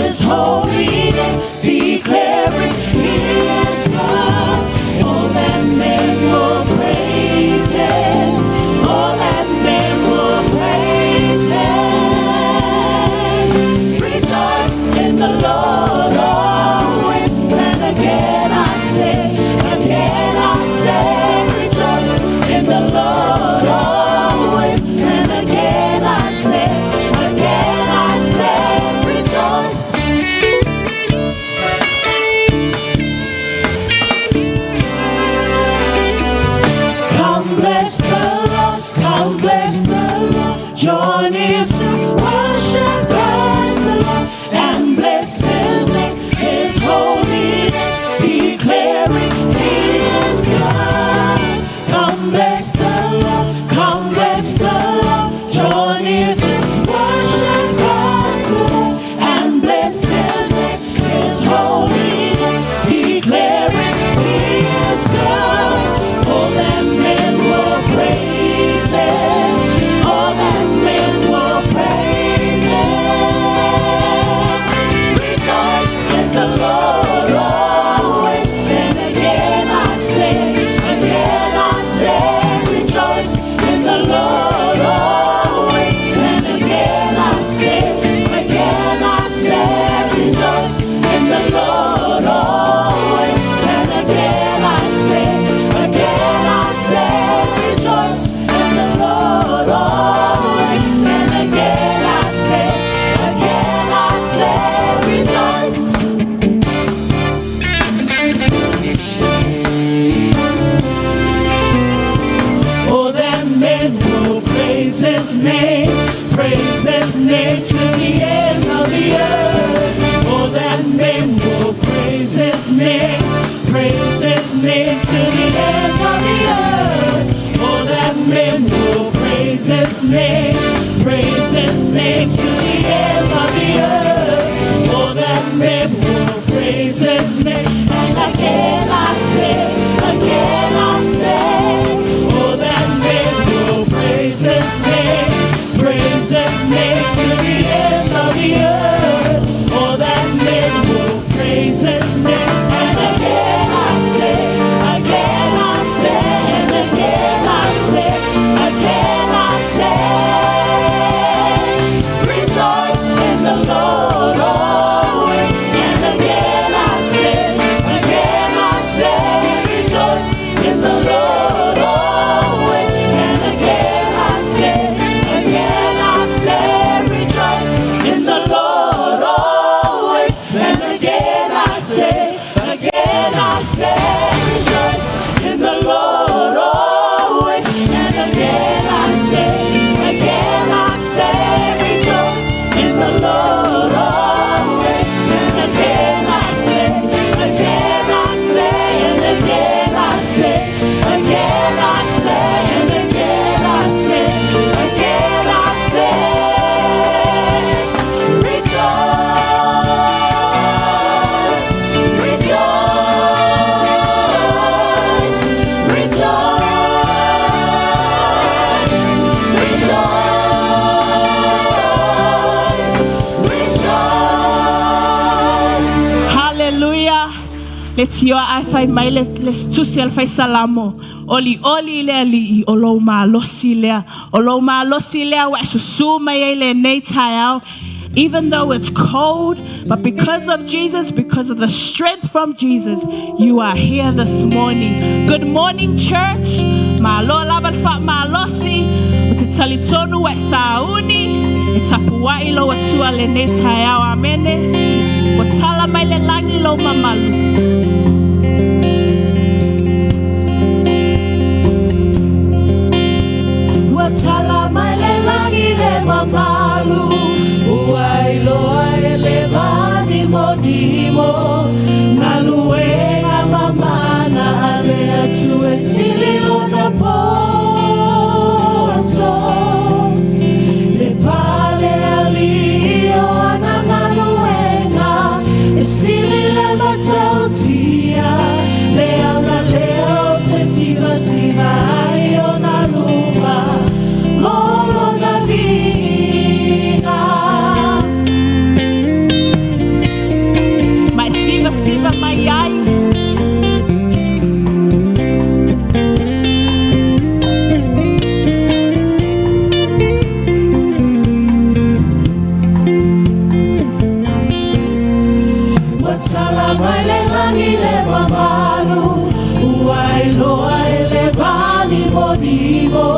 His holy name, declaring He is God. All that men will praise Him. All that men will praise Him. Rejoice in the Lord always. And again I say, rejoice in the Lord always. And again I say, rejoice. Come bless the Lord, come bless the Lord. Join in to worship Christ the Lord and bless His name, His holy name, declaring He is God. Come bless the Lord, come bless the Lord. Join in to worship Christ the Lord and bless His name, His holy name, declaring He is God. All that men will praise Him. All that men will praise Him. Rejoice in the Lord always. And again I say, rejoice in the Lord always. And again I say, rejoice in the Lord always. And again I say, rejoice in the Lord always. And again I say, rejoice. Oh, that men will praise His name to the ends of the earth. Oh, that men will praise His name to the ends of the earth. Oh, that men will praise His name to the ends of the earth. Oh, that men will praise His name. And again I say, oh, that men will praise His name to the ends of the earth. Oh, that men will praise His name. And again I say, and again I say, rejoice in the Lord always. And again I say, rejoice in the Lord always. And again I say, rejoice in the Lord always. And again I say, rejoice in the Lord always. And again I say, rejoice in the Lord always. And again I say, and again I say, and again I say, rejoice, rejoice, rejoice, rejoice, rejoice. Hallelujah. Le tio ai fai mai le tusi al fai salamo. Oli oli le ali o lou malosi lea. O lou malosi lea wa susu mai ai le nei taeao. Even though it's cold, but because of Jesus, because of the strength from Jesus, you are here this morning. Good morning, church. Malo lava le wha malosi. O te talitonu wa sauni. E tapuai lo atua le nei taeao. Amene. O tala mai le langi lo mamalu. Ua tala mai le langi le mamalu, ua iloa e le vanimonimo, galuega mamana a le Atua e sili lona poto. Le pale alii o ana galuega, e sili le matautia, le ala lea o se sivasiva ai ona luma mo lona viiga. Tatala mai le lagi le mamalu Ua iloa e le vanimolimo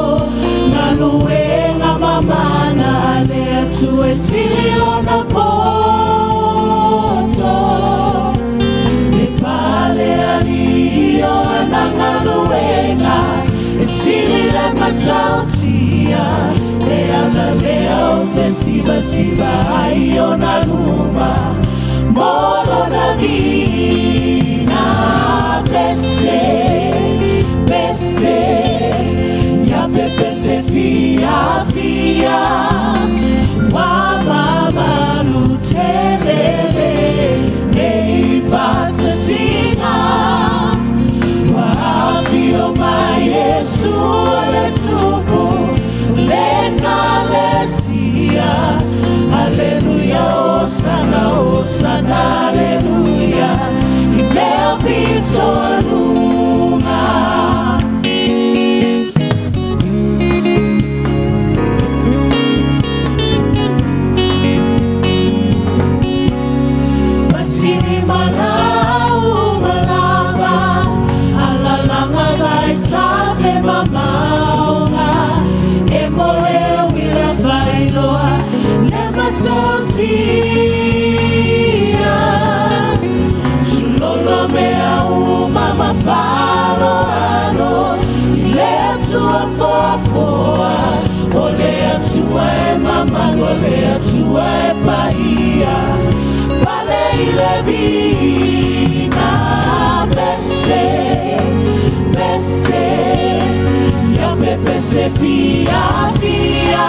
Galuega mamana a le Atua e sili lona poto Le pale alii o ana galuega E sili le matautia Le ala lea ou te sivasiva ai i ona luma Mo lona viiga Pese, pese Ia pepese fia fia Ua mamalu tele lenei faatasiga Ua afio mai Iesu le Tupu l'Ekalesia Aleluia, Hosana, Hosana, Aleluia I mea pito aluga Patini malau malava Alalanga vai tafe mamaonga E moe uila failoa Le matautia Tulolo mea uma ma faloalo I le Atua foafoa O le Atua e mamalu O le Atua e paia Pale i le viiga Pese, pese Ia pepese fia fia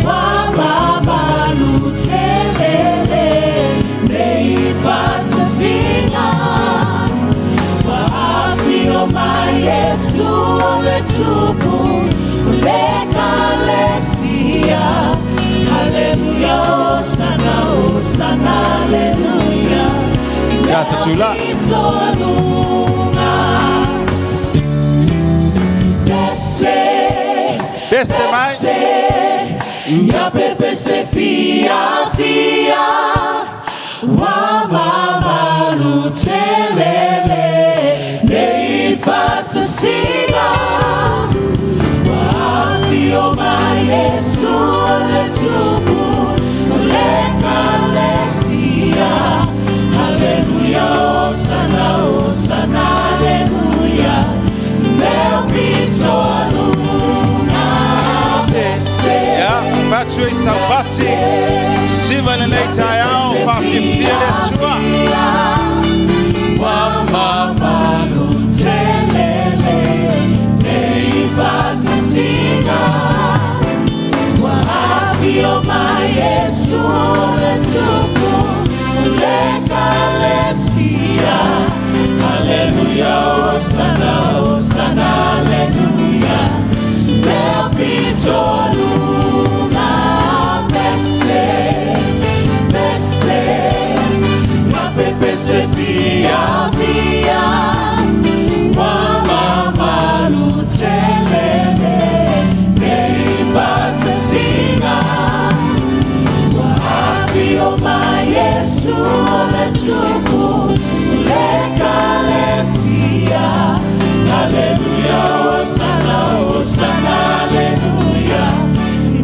Ua mamalu tele lenei faatasiga Ua afio mai Iesu le Tupu l'Ekalesia Haleluia, Hosana, Hosana, Haleluia Ia tatula. Pito aluga Pese, Pese mai. pese Ia pepese fia fia Ua mamalu tele lenei faatasiga Ua afio mai Iesu le Tupu l'Ekalesia Haleluia, Hosana, Hosana, Haleluia Mea pito aluga Pese, Ia, fatu e saupati. Siva lenei taeao, whawhiwhia le Atua. Ua mamalu tele lenei faatasiga Ua afio mai Iesu le Tupu l'Ekalesia Haleluia, Hosana, Hosana, Haleluia Mea pito aluga Pese, pese Ia pepese fia fia Ua mamalu tele lenei faatasiga Ua afio mai Iesu le Tupu l'Ekalesia Haleluia, Hosana, Hosana, Haleluia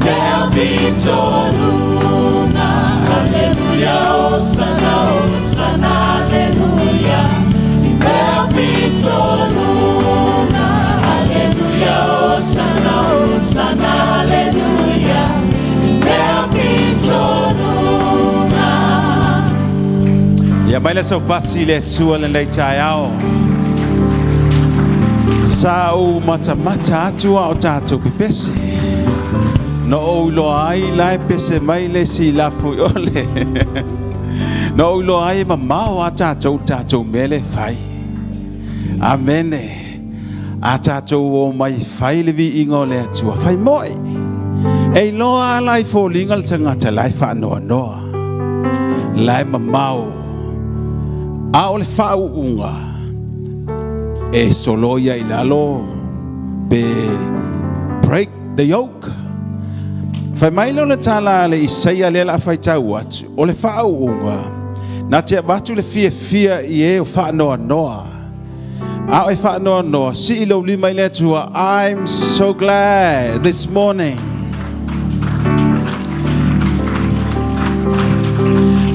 Mea pito aluga Haleluia, Hosana, Hosana, Haleluia Mea pito aluga Haleluia, Hosana, Hosana, Haleluia Mea pito aluga Ia mai le saupati le Atua lenei taeao. Sa ou matamata atu a o tatou pepese. Na ou iloa ai la e pese mai le isi lafu i ole. Na ou iloa ai e mamao a tatou tatou mea le fai. Amene. A tatou o mai fai le viiga o le Atua. Fai moi. E iloa ala i foliga le tagata la e faanoanoa. La e mamao. A o le faauuga e soloia i lalo pe break the yoke. Fai mai leo le tala le Isaia lea la faitau atu. O le faauuga. Na te avatu le fiafia i e o faanoanoa. A o e faanoanoa, sii lou lima i le Atua. I'm so glad this morning.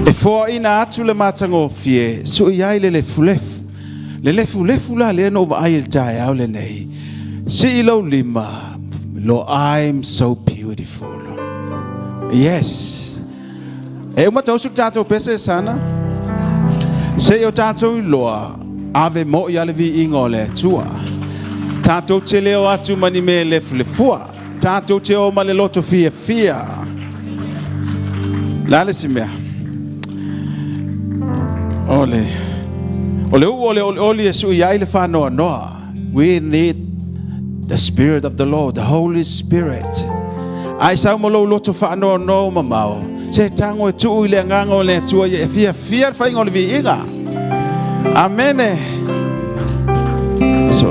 E foaina atu le matagofie, sui ai le lefulefu. Le lefulefu la lea na ou vaai i le taeao lenei. Sii lou lima, Lord, I'm so beautiful. Yes. E uma tausu le tatou pese sana. Se i o tatou iloa, ave mo'i a le viiga o le Atua. Tatou te leo atu ma ni mea lefulefua. Tatou te o ma le loto fiafia. O le a le isi mea? O le, o le uu o le olioli e sui ai le faanoanoa. We need the Spirit of the Lord, the Holy Spirit. A e sau ma lou loto faanoanoa ua mamao, se tago e tuu i le agaga o le Atua ia e fiafia le faiga o le viiga. Amene. So,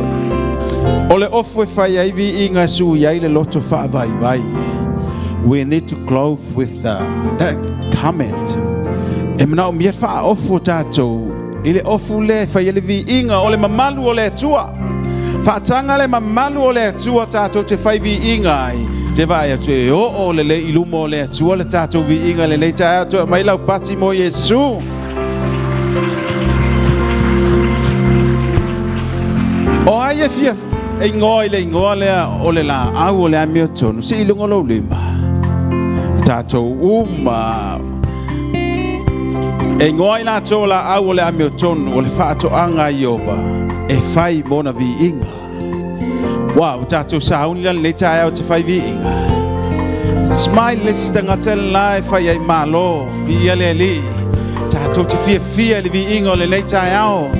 o le ofu e fai ai viiga e sui ai le loto faavaivai. We need to clothe with the, that comment. E manaomia le faaofu o tatou i le ofu lea e fai ai le viiga o le mamalu o le Atua. Faataga le mamalu o le Atua tatou te fai viiga ai. Te vaai atu e oo lelei i luma o le Atua le tatou viiga lenei taeao. Toe aumai lau pati mo Iesu. O ai e fia e ingoa i le ingoa lea o le laau o le amiotonu, sii i luga lou lima. Tatou uma E ingoa i latou o laau o le amiotonu o le faatoaga a Ieova e fai mona viiga. Wow, ua tatou sauni la lenei taeao te fai viiga. Smile le isi tagata le la e fai ai malo, viia le Alii. Tatou te fiafia i le viiga o lenei taeao.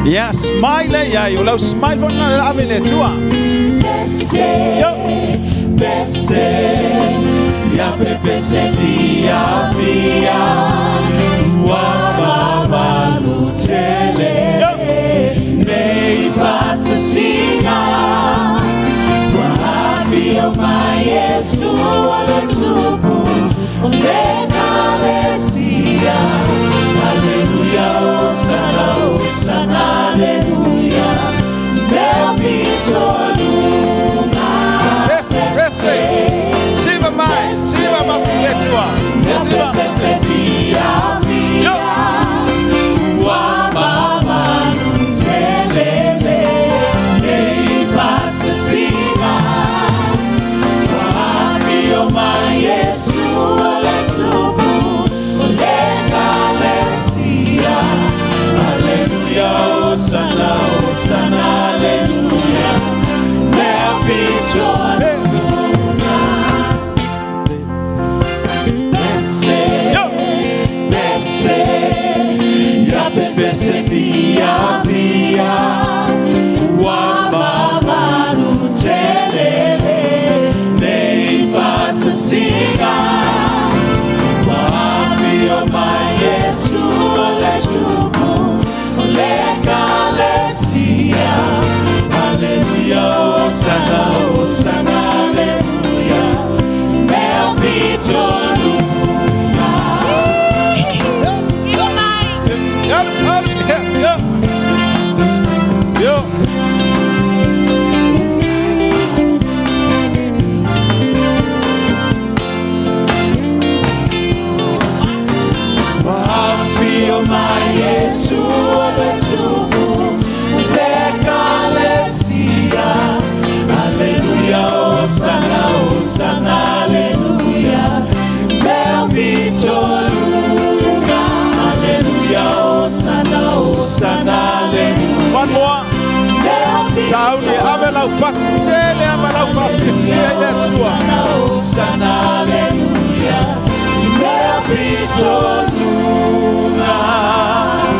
Yeah, smile e iai, o lau smile foi lena le ave i le Atua. Yo. Pese, pese. Siva mai, siva matu i le Atua. Siva. Yo. Yo. Siva mai. Alu, alu, yeah, yeah. Yo. One more. Sauni, ave lau pati tele ma lau faafiafia i le Atua.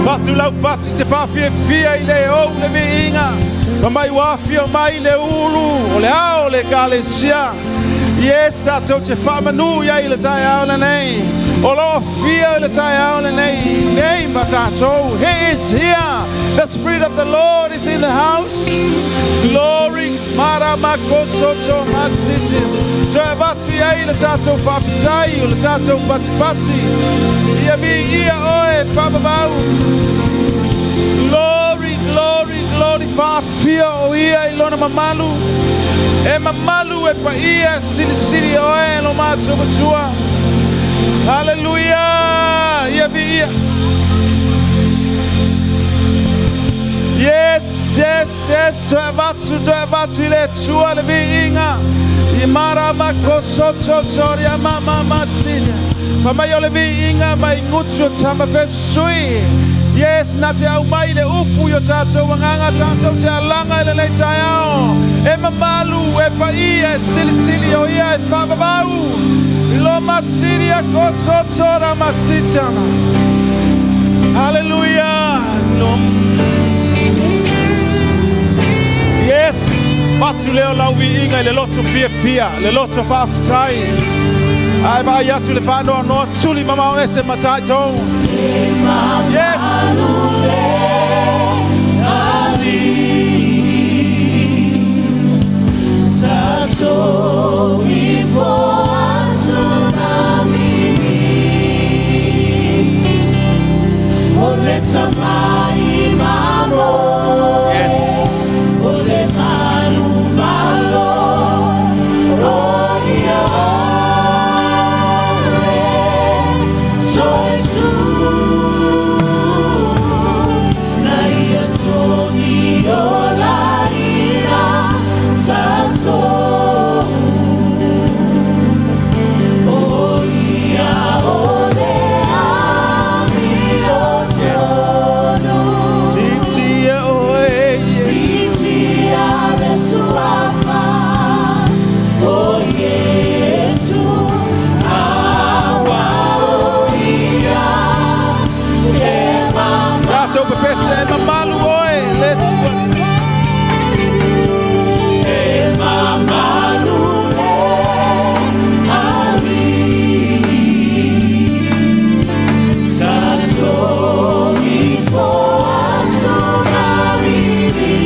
Patu lau pati te faafiafia i le ou le viiga. Fa mai ua afio mai le ulu o le ao o le ekalesia. Yes, tatou te faamanu i ai i le taeao lenei. O lo o afio i le taeao lenei, nei ma tatou. He is here. The Spirit of the Lord is in the house. Glory. Maramakosoto masiti. Toe avatu i ai le tatou faafetai o le tatou patipati. Ia Viia oe e faavavau. Glory, glory, glory, faafia o ia i lona mamalu. E mamalu e paia silisili oe lo matou Matua. Haleluia! Ia viia. Yes, yes, yes, toe avatu, toe avatu i le Atua le viiga. I marama kosoto toria mama masilia. Fa mai o le viiga mai gutu o tama fesusui. Yes, na te aumai le upu i o tatou agaga tatou te alaga i lenei taeao. E mamalu, e paia, e silisili o ia e faavavau. Loma siria kosoto ramasitiana. Hallelujah. Yes. Avatu lea o lau viiga i le loto fiafia, le loto faafetai. Ae vaai atu le faanoanoa tuli mamao ese ma tatou. Yes. Yes. Siitia oe. Siitia le suafa o Iesu, aua o ia e mamalu. Tatou pepese e mamalu oe le Atua. E mamalu le Alii, tatou ifo aso mavili.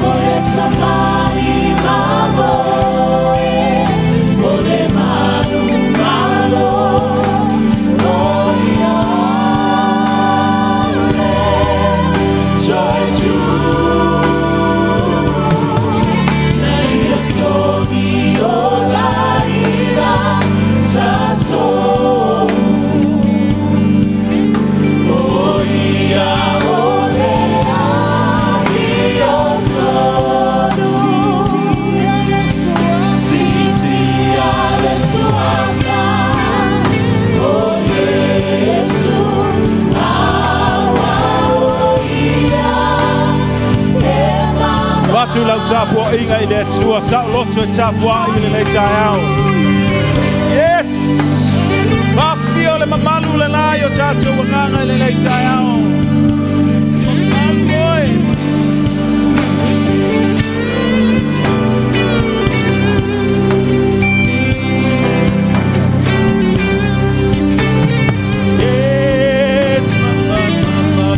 O le tamai mamoe, o le manumalo, o ia le toe tu. Na ia togi o laina tatou. O ia o le amiotonu. Siitia le suafa o Iesu, aua o ia e mamalu. Avatu lau tapuaiga i le Atua, saoloto e tapuai i lenei taeao. Yes! Faafia o le mamalu lena i o tatou agaga i lenei taeao. Mamalu oe. Yes, mama, mama.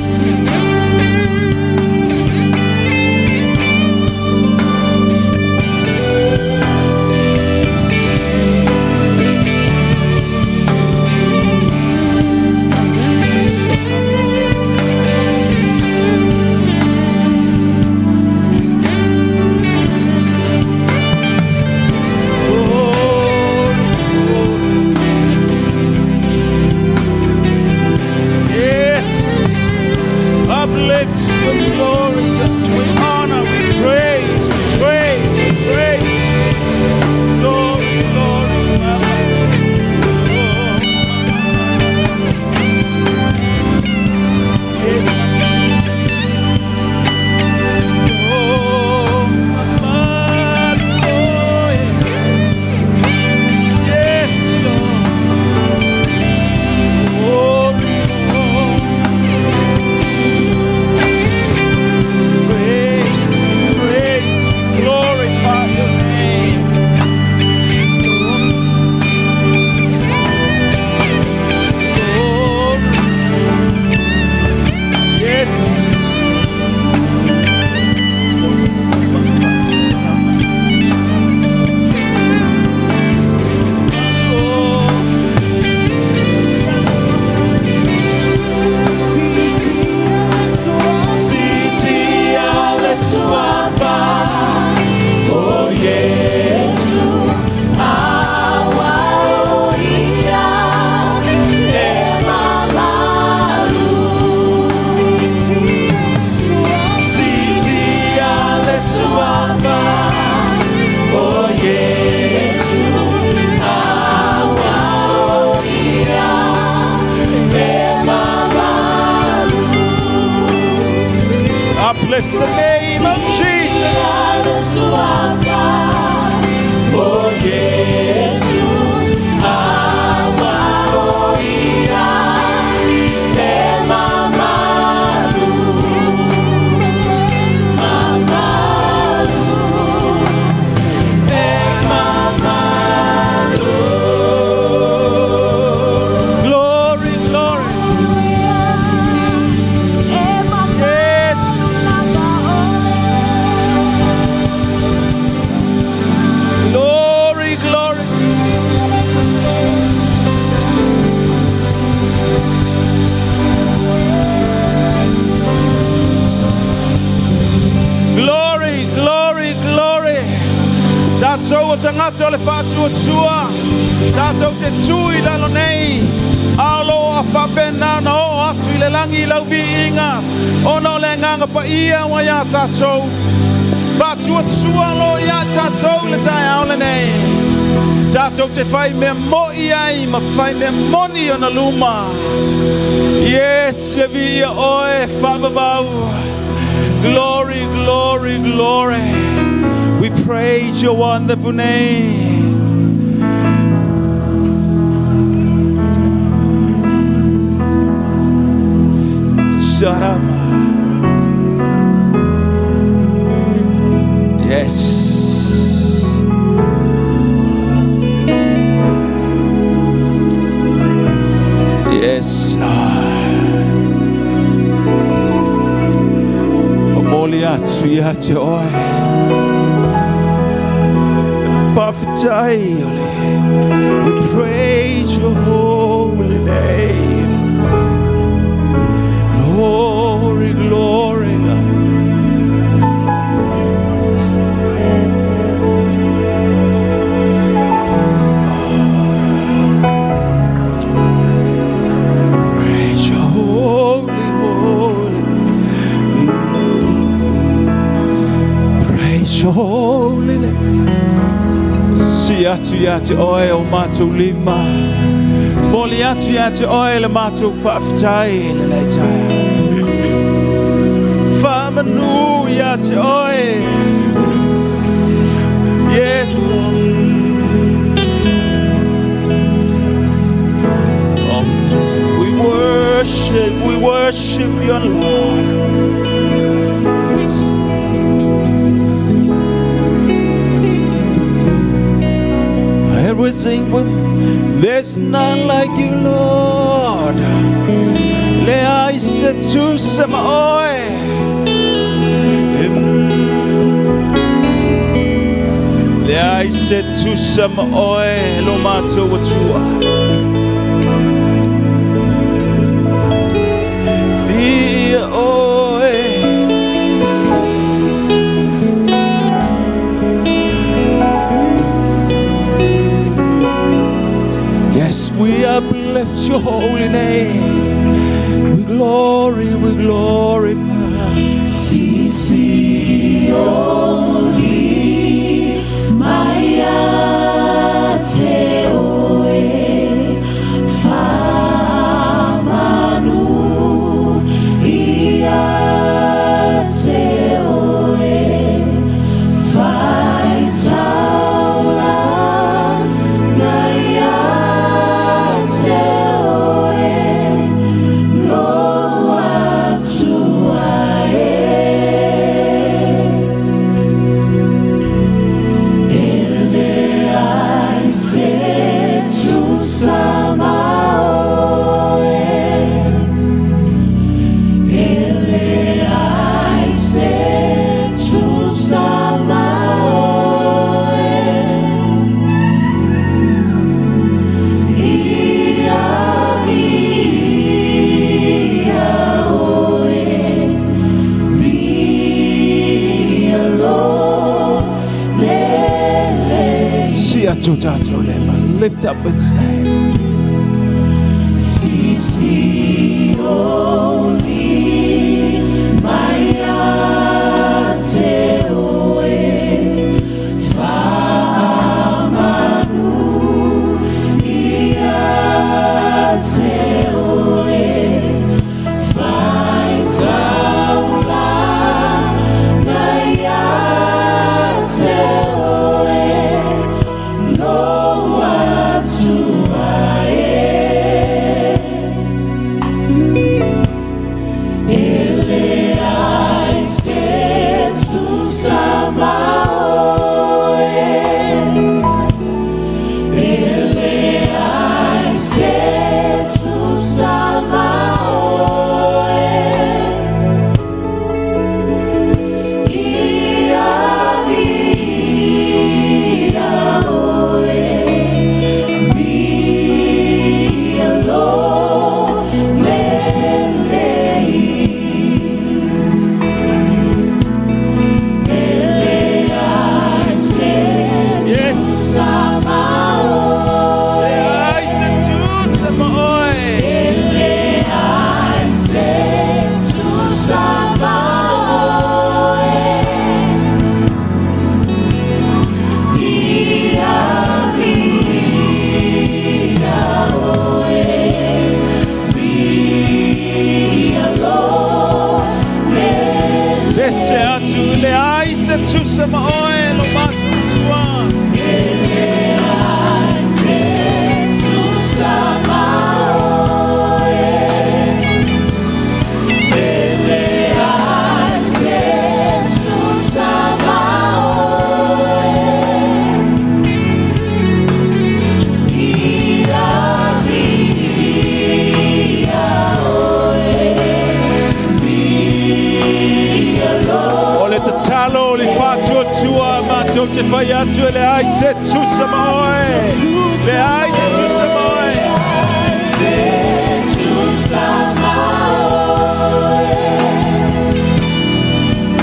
tagata o le faatuatua, tatou te tu i lalo nei, a o lo o faapena ona oo atu i le lagi i lau viiga, ona o le agaga paia ua iā tatou. Faatuatua loa iā tatou i le taeao lenei. Tatou te fai mea mo'i ai ma fai mea moni i ona luma. Yes, e viia oe faavavau. Glory, glory, glory. We praise your wonderful name. Sharama. Yes. Yes, Lord. Momoli atu ia te oe. Faafetai o le. We praise your holy name. Glory, glory, God. Praise your holy, holy. Praise your holy name. Si atu ia te oe o matou lima. Moli atu ia te oe le matou faafetai i lenei taeao. Faamanu ia te oe. Yes, Lord. Oh, we worship your Lord. Everything, there's none like you, Lord. Leai se tusa ma oe. Leai se tusa ma oe lo matou Atua. Viia oe. Yes, we uplift your holy name. We glory, we glorify. Sisi oli mai ia te oe faamanu ia te oe faitaulaga ia te oe lou Atua e. E leai se tusa ma oe. E leai se tusa ma oe. Ia viia oe. Viia lo lele. Si atu tatou lima. Lift up his name. Sisi oli mai ia te oe faamanu ia te oe faitaulaga ia te oe lou Atua. fai atu e leai se tusa ma oe. Leai se tusa ma oe. Se tusa ma oe.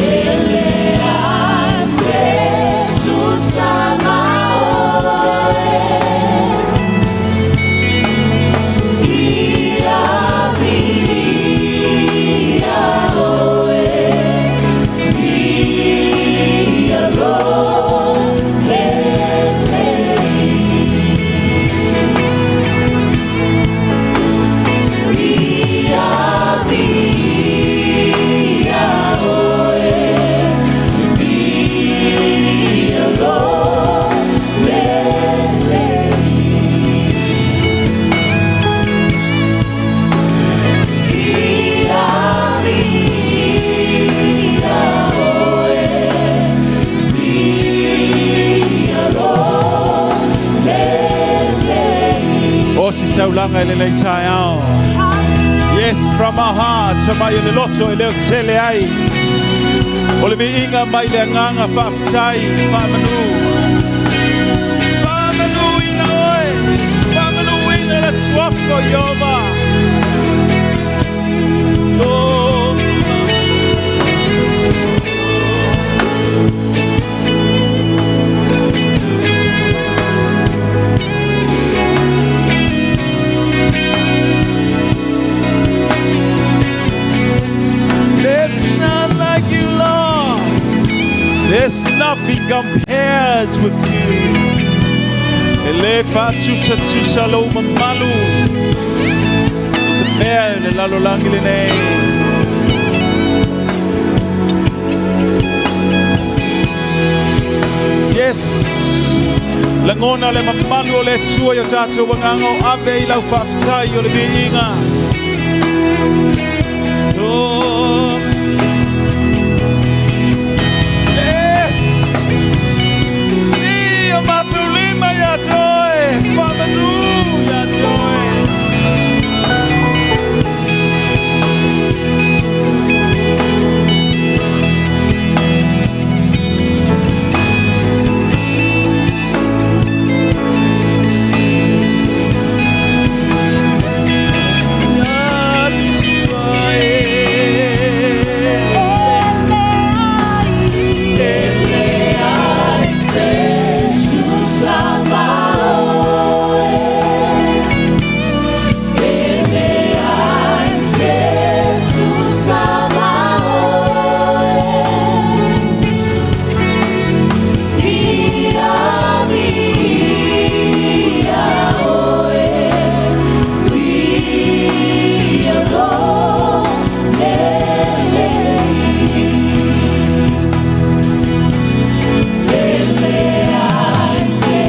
E leai se tusa ma oe. Ia viia oe. Viia lou lelei. Ia viia oe. Viia lou lelei. Ia viia oe. Viia lou lelei. O se taulaga i lenei taeao. Yes, from our hearts, mai le loto e leo tele ai. O le viiga mai le agaga faafetai, faamanu. Faamanuina oe, faamanuina le suafa o Ieova. Oh, There's none like you, Lord. There's nothing compares with you. E le faatusatusa lou mamalu. Se mea i le lalolagi lenei. Yes. Lagona le mamalu o le Atua i o tatou agaga o ave i lau faafetai o le viiga. Oh. Yes. Si o matou lima ia te oe. Faamanu ia te oe. Atua e. E leai se tusa ma oe. E leai se tusa ma oe. Ia viia oe. Viia lou lelei. E leai se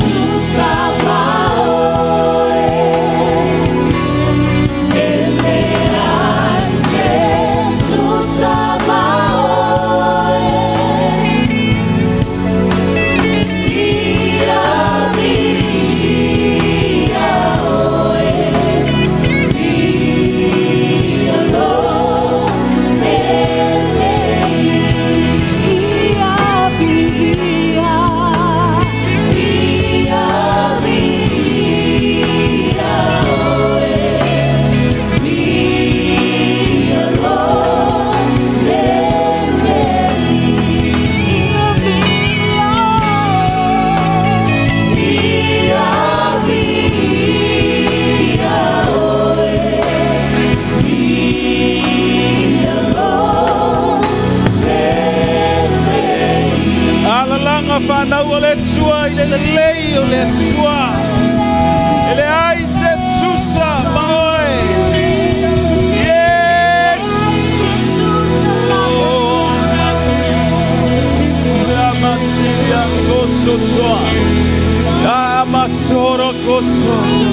tusa ma oe. E leai se tusa ma oe. Ia viia oe. Viia lou lelei. Ia viia. Ia viia oe. Viia lou lelei. Ia viia. Ia viia oe. Viia lou lelei. Alalaga fanau o le Atua i le lelei o le Atua. E leai se tusa ma oe. Yes. Oh, Ramasia kotsotoa. Amasoro kosoto.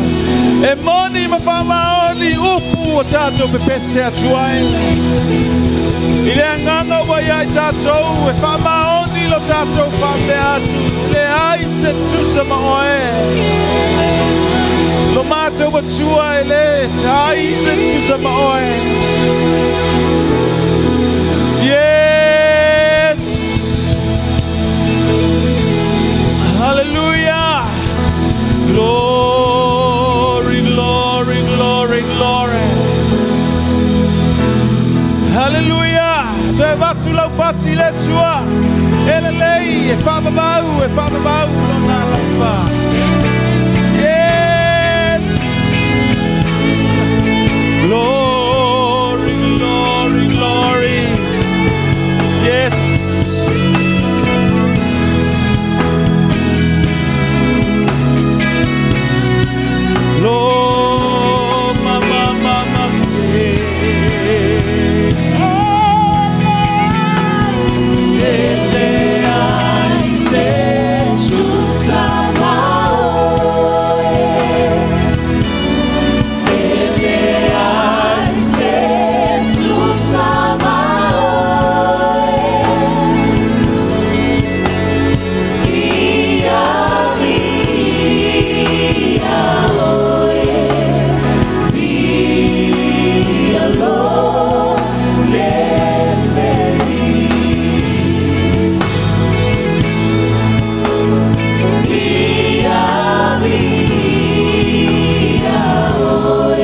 E moni ma faamaoni upu o tatou pepese atu ai. I le agaga ua ia i tatou e faamaoni lo tatou faapea atu. Leai se tusa ma oe. Lo matou Atua e leai se tusa ma oe. Yes. Haleluia! Toe avatu lau pati i le Atua. E lelei, e faavavau, e faavavau Lona alofa. Yes! Glory, glory, glory. Yes. Lo ma ma ma ma se. E leai se tusa ma oe. E leai se tusa ma oe. Ia viia oe, viia lou lelei. Ia viia oe,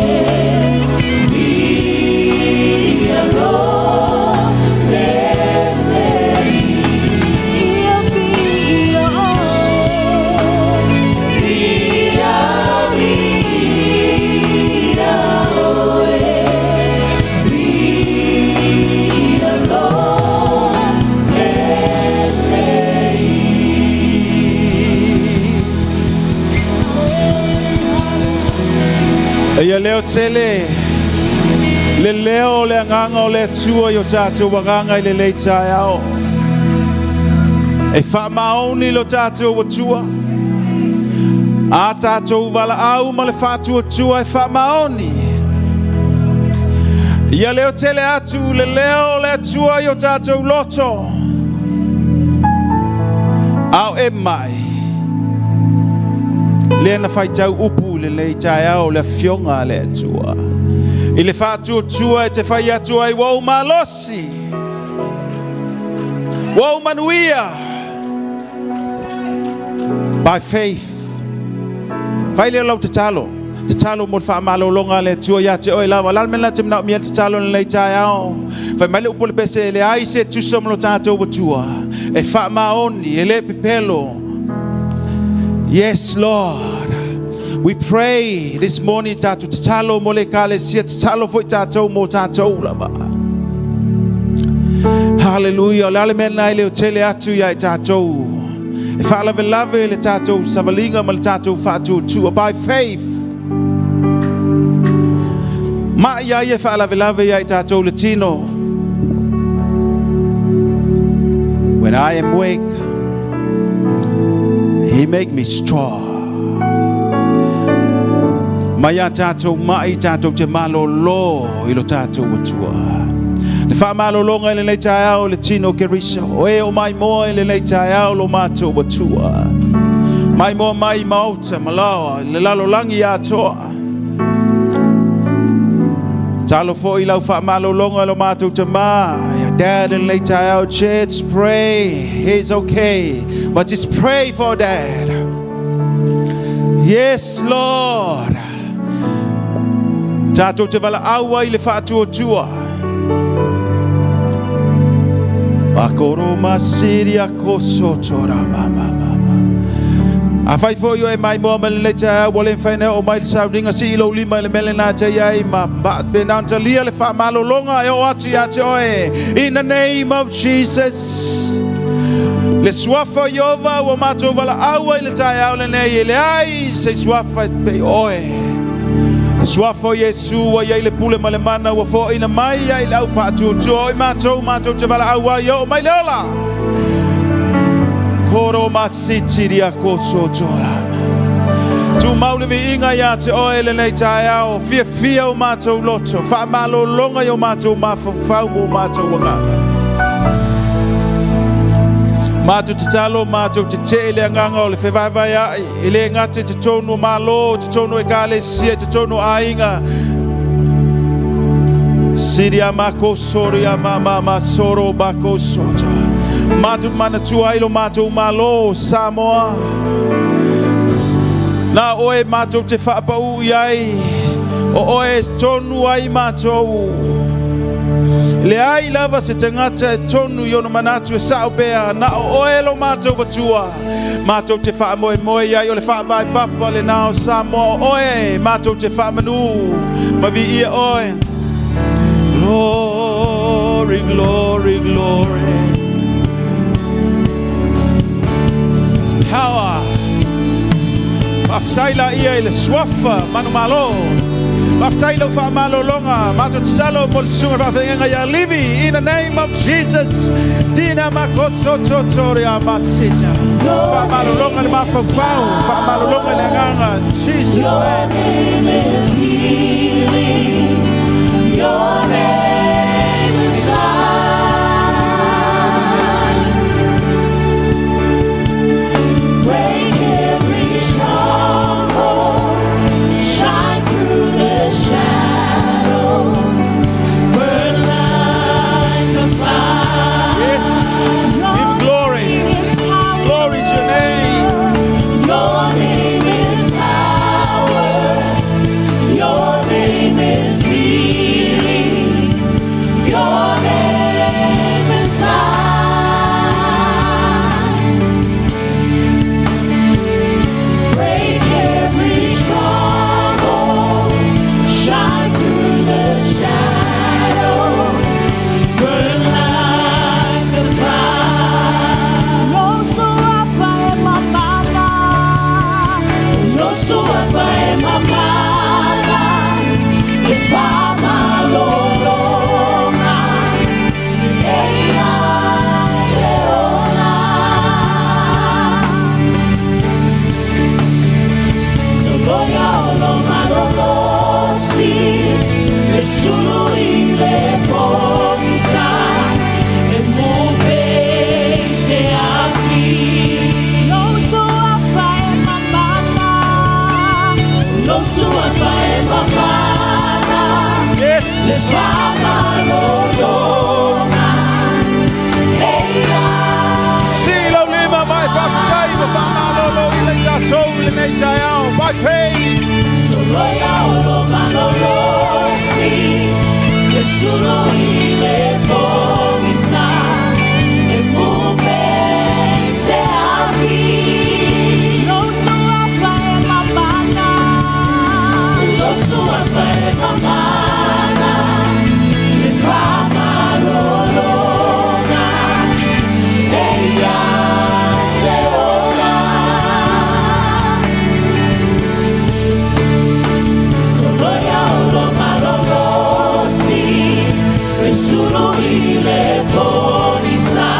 viia lou lelei. Ia viia oe. Ia viia oe, viia lou lelei. Ia leo tele le leo o le agaga o le Atua i o tatou agaga i lenei taeao. E faamaoni lo tatou Atua. A tatou valaau ma le faatuatua e faamaoni. Ia leo tele atu le leo o le Atua i o tatou loto. Ao e mai. Lea na faitau upu i lenei taeao le afioga a le Atua. I le faatuatua e te fai atu ai ua ou malosi. Ua ou manuia. By faith. Fai lea lau tatalo. Tatalo mo le faamalologa a le Atua ia te oe lava. La le mea la te manaomia le tatalo lenei taeao. Fai mai le upu o le pese e leai se tusa ma lo tatou Atua. E faamaoni, e le pepelo. Yes, Lord. We pray this morning tatou tatalo mo le ekalesia, tatalo foi tatou mo tatou lava. Hallelujah. O le a le mea lena e leo tele atu ia i tatou. E faalavelave le tatou savaliga ma le tatou faatuatua by faith. Ma ia ia e faalavelave ia i tatou le tino. When I am weak, He make me strong. Mai a tatou mai tatou te malolo i lo tatou Atua. Le faamalologa i lenei taeao le tino Keriso. O e o mai moa i lenei taeao lo matou Atua. Mai moa mai maota malaoa le lalolagi atoa. Talo foi lau faamalologa lo matou tamā. Dad in lenei taeao, church, pray. He's okay. But just pray for Dad. Yes, Lord. Tatou te valaau ai le faatuatua. Makoro masiria koso tora ma ma ma ma. A fai foi o e mai moa ma lenei taeao, ua le mafai ona oo mai le sauniga sii lou lima i le mea lena te i ai ma faapena ona talia le faamalologa e oo atu ia te oe. In the name of Jesus. Le suafa o Ieova ua matou valaau ai i le taeao lenei, e leai se suafa e pei o oe. Le suafa o Iesu ua i ai le pule ma le mana ua foaina mai ai le au faatuatua o i matou matou te valaau ai e oo mai le ola. Koro masitiria kototora. Tumau le viiga ia te oe lenei taeao, fiafia o matou loto, faamalologa i o matou mafaufau ma o matou agaga. Matou tatalo, matou tetee i le agaga o le fevaevaea'i, e le gata i totonu o Malo, totonu o ekalesia, totonu o aiga. Siria mako soria ma ma ma soro bako soto. Matou manatua ai lo matou Malo o Samoa. Na oe matou te faapau i ai, o oe tonu ai matou. Leai lava se tagata e tonu i ona manatu e sa'o pea na o oe lo matou Atua matou te faamoemoe ai o le faavae papa lenā o Samoa o oe matou te faamanu ma viia oe. Glory, glory, glory. It's power. Faafetai laia i le suafa manumalo. Faafetai lau faamalologa matou tatalo mo le susuga faafeagaiga ia Livi in the name of Jesus. Dina makotototoria masita. Faamalologa le mafaufau, faamalologa le agaga. In Jesus Your name. Name is healing. Your name is life. Break every stronghold. Shine through the shadows. Burn like a fire. Yes. Give glory. Glory to your name. Your name is power. Your name is healing. Your name is life. Break every stronghold. Shine through the shadows. Burn like a fire. Lou suafa e mamana. Lou suafa e mamana, e faamalologa, e ia i le ola. Soloia o lou malolosi, e sulu i le pogisa, e mupe i se afi. Lou suafa e mamana. Lou suafa e mamana, Yes. le faamalologa, e ia. Si lau lima mai faafetai ma faamalolo i le tatou i lenei taeao. By faith. Soloia o lou malolosi, e sulu i le pogisa, e mupe i se afi. Lou suafa e mamana. Lou suafa e mamana, le faamalologa, e ia i le ola. Soloia o lou malolosi, e sulu i le pogisa,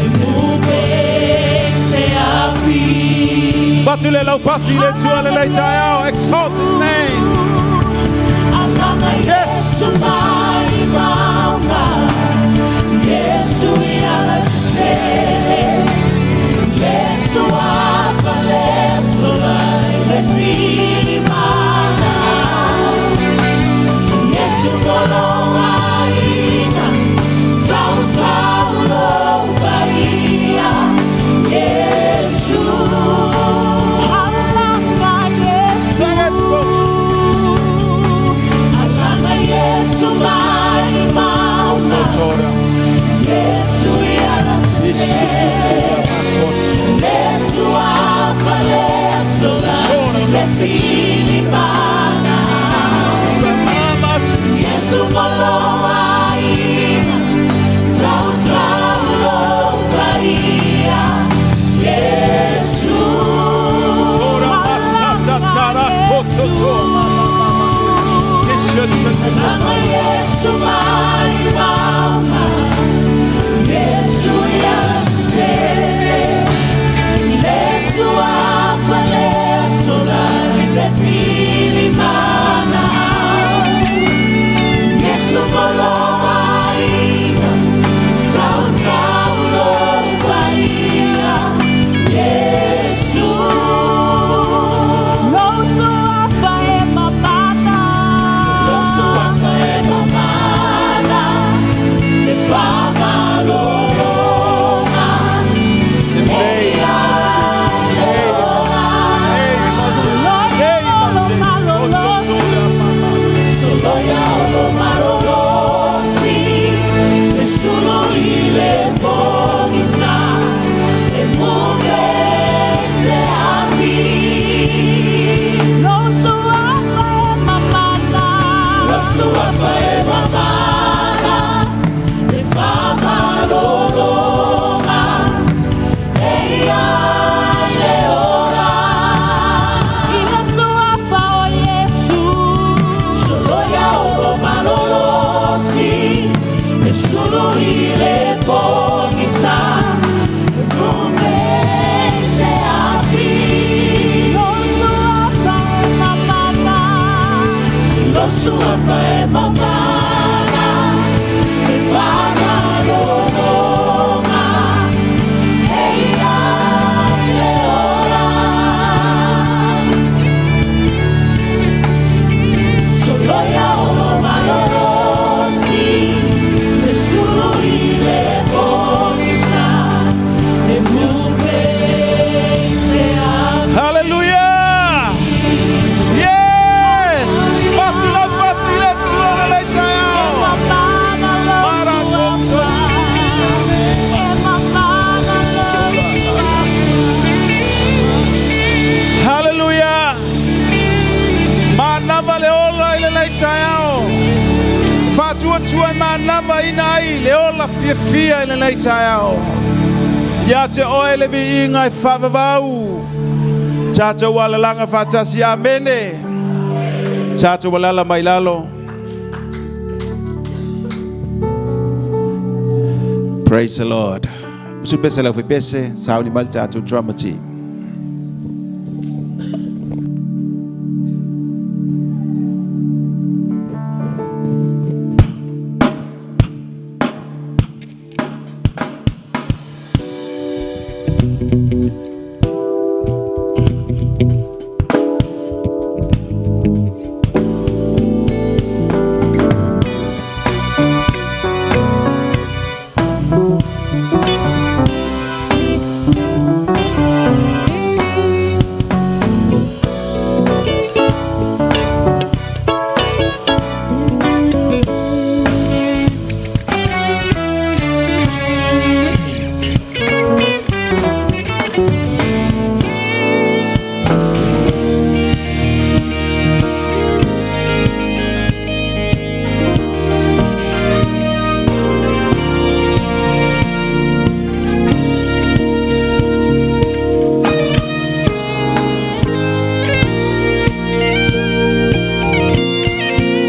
e mupe i se afi. Patu le lau pati le Atua lenei taeao. Exalt his name. Alaga. Yes. Yesu mai mauga, Yesu i alatetele, le suafa le sola i le filimana. Yesu mo lou aiga, tautau lou paia, Yesu. Alaga Yesu. Sing it, spoke. Alaga Yesu mai mauga, Yesu i alatetele, le suafa le sola i le filimana. Yesu mo lou aiga, tautau lou paia, Yesu. Ora masata tara kototo. Alaga Yesu mai mauga, Yesu i alatetele, le suafa le sola i le filimana. Yesu mo lou aiga, tautau lou paia, Yesu. Lou suafa e mamana. Lou suafa e mamana. Lou suafa e mamana le faamalologa e i ai le ola. Soloia o lou malolosi le sulu i le pogisa e muve i se afi. Hallelujah! Yes! Fatu lau fatu i le Atua lenei taeao. Mamana lou suafa e mamana lou suafa. Hallelujah! Manava le ola i lenei taeao. Faatuatua e manavaina ai le ola fiafia i lenei taeao. Ia te oe le viiga e faavavau. Tatou alalaga faatasi. Amene. Tatou alala mai lalo. Praise the Lord. Usu pese lau pese, sauni mai le tatou drama team.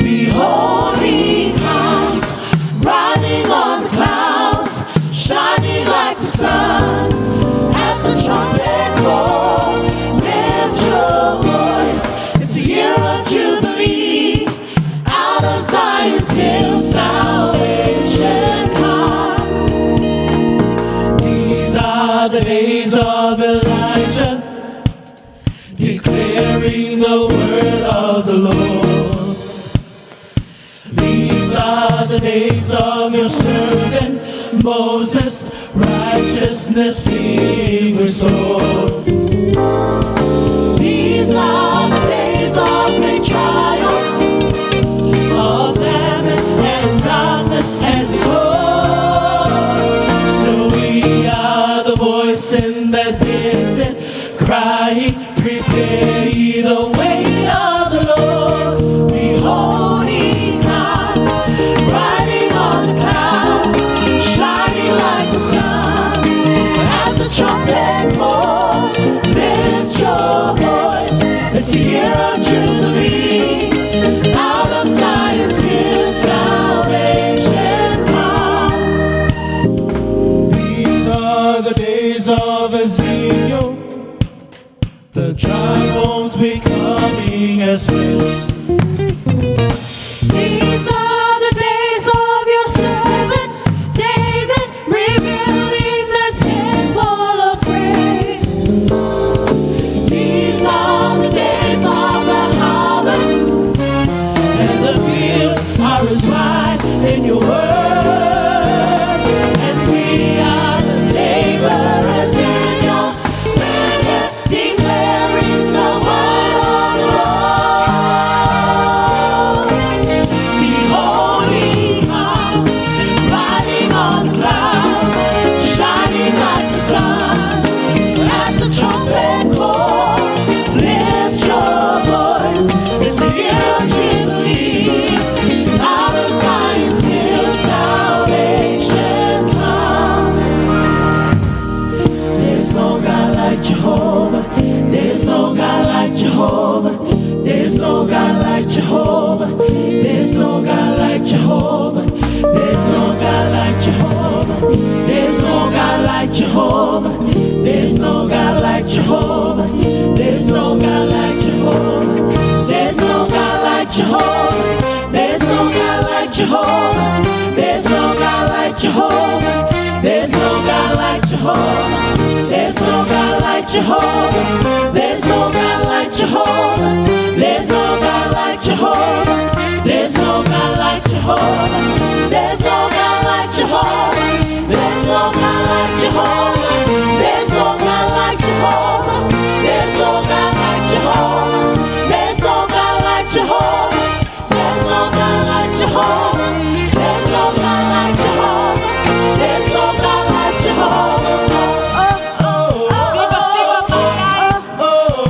Behold, he comes, riding on the clouds, shining like the sun. At the trumpet calls, lift your voice. It's the year of Jubilee. Out of Zion's hill, salvation comes. These are the days of Elijah, declaring the word of the Lord. These are the days of your servant Moses, righteousness being restored. These are the days of great trials, of famine and darkness and sword. So we are the voice in the desert, crying, prepare ye the way of the Lord. Behold, he comes, riding on the clouds, shining like the sun. At the trumpet calls, lift your voice. It's the year of Jubilee. Out of Zion's hill, salvation comes. These are the days of Ezekiel, the dry bones becoming as flesh. These are the days of your servant David, rebuilding the temple of praise. These are the days of the harvest, and the fields are as white in your word. And we are the laborers in your vineyard, declaring the word of the Lord. Behold, he comes, riding on the clouds, shining like the sun. At the trumpet calls, lift your voice. It's the year of Jubilee. Out of Zion's hill, salvation comes. There's no God like Jehovah. There's no God like Jehovah. There's no God like Jehovah. There's no God like Jehovah. There's no God like Jehovah. There's no God like Jehovah. There's no God like Jehovah. There's no God like Jehovah. There's no God like Jehovah. Jehovah. There's no God like Jehovah. There's no God like Jehovah. There's no God like Jehovah. There's no God like Jehovah. There's no God like Jehovah. There's no God like Jehovah. There's no God like Jehovah. There's no God like Jehovah. There's no God like Jehovah. There's no God like Jehovah. There's no God like Jehovah. Oh, oh, oh, oh, oh,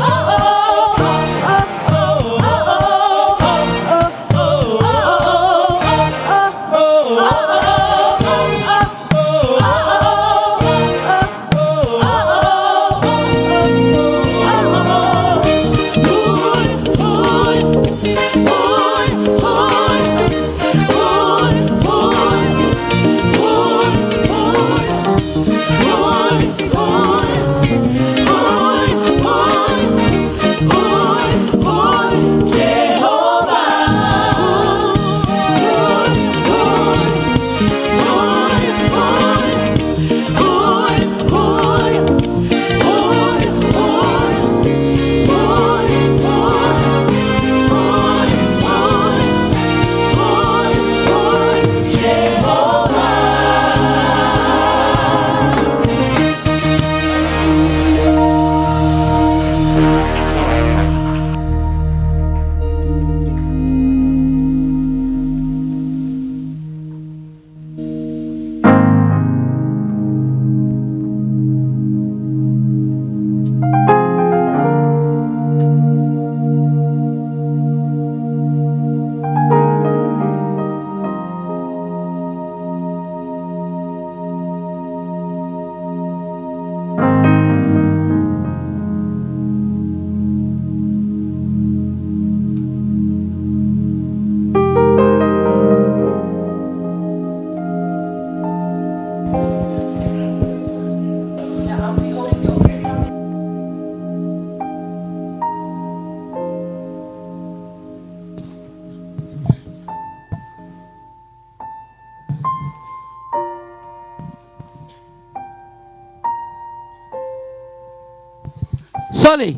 Sole,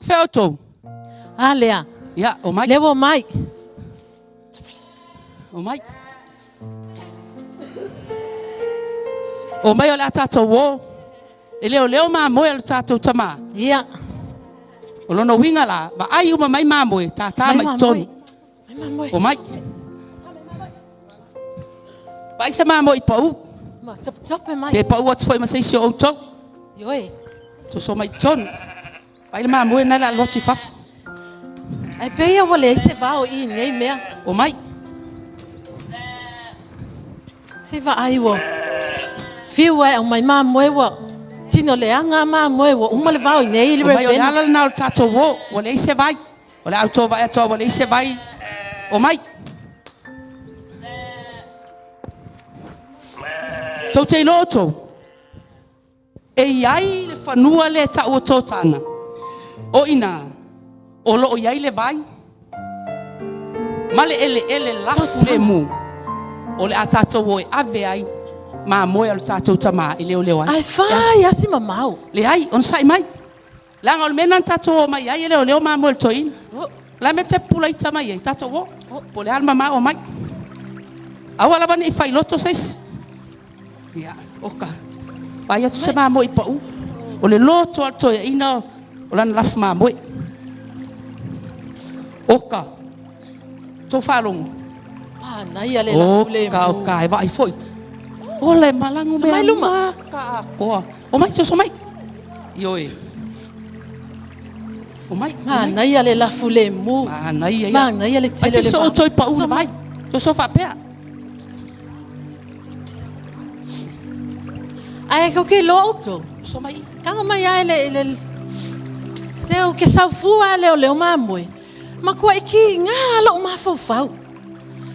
fea outou? A lea. Ia, omai. Lea ua omai. Omai. Omai o le a tatou o. E leoleo mamoe a lo tatou tamā. Ia. O lona uiga la, vaai uma mai mamoe, tātā mai totonu. Mai mamoe. Omai. Vaai se mamoe i pau. Ma tapatape mai. Pe pau atu foi ma se isi o outou. Ioe. Soso mai totonu. Vaai le mamoe na le alu atu i fafo. Ai pei ia ua leai se vao i nei mea. Omai. Se vaai ua fiu ai aumai mamoe ua tino leaga mamoe ua uma le vao i nei le Omai o le Rebena. ala lena o le tatou o. Ua leai se vai. O le a outou vaai atu ua leai se vai. Omai. Tou te iloa outou. E i ai le fanua lea e tau o Totana, o i ina o lo o i ai le vai ma le eleele lafu lemu o le a tatou o e ave ai mamoe a lo tatou tamā e leoleo ai. Ae fai lava si mamao. Leai, onosai mai. Leaga o le mea lena na tatou o mai ai e leoleo mamoe a le toeaina. O le a mea e te pupula ita mai ai? Tatou o. Po o le a le mamao, omai. Aua lava ne i failoto se isi. Ia, oka. Vaai atu se mamoe i pau. O le loto a le toeaina o lana lafu mamoe. Oka. Tou faalogo. Manaia le lafu lemu. Oka, oka, e vaai foi. Ola e malagu mea maka akoa. Omai, soso mai. Ioe. Omai. Manaia le lafu lemu. Manaia ia. Manaia le tele o le Ai se outou i pau le vai. Soso faapea. Ae kou ke iloa outou. Soso mai. Kago mai ae le, le, seu ke sau fua leo leo mamoe. Makuaʻi kīgā loʻu mafaufau.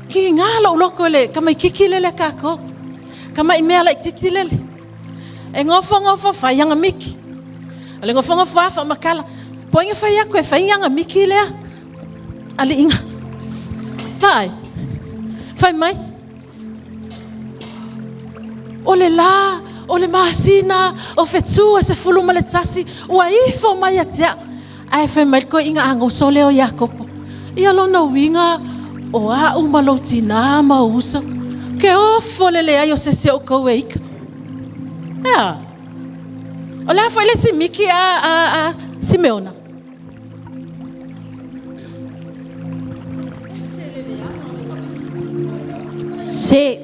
Kīgā loʻu loko i le kamaikiki lele a kākou. Kamaʻi mea laitiiti lele. E gofogofo fai agamiki. O le gofogofo lava faamakala. Poiga fai aku e fai agamiki lea. Aliiga. Vaai. Fai mai. O le la. O le masina o Fetu e 11, ua ifo mai ia te a'u. Ae fai mai le toeaina agoso lea o Iakopo, Ia lona uiga o a'u ma lou tinā ma ou uso, ke ofo le leai o se isi o outou e ika. E a? O le a foi le isi miki a, a, a Simeona? Se,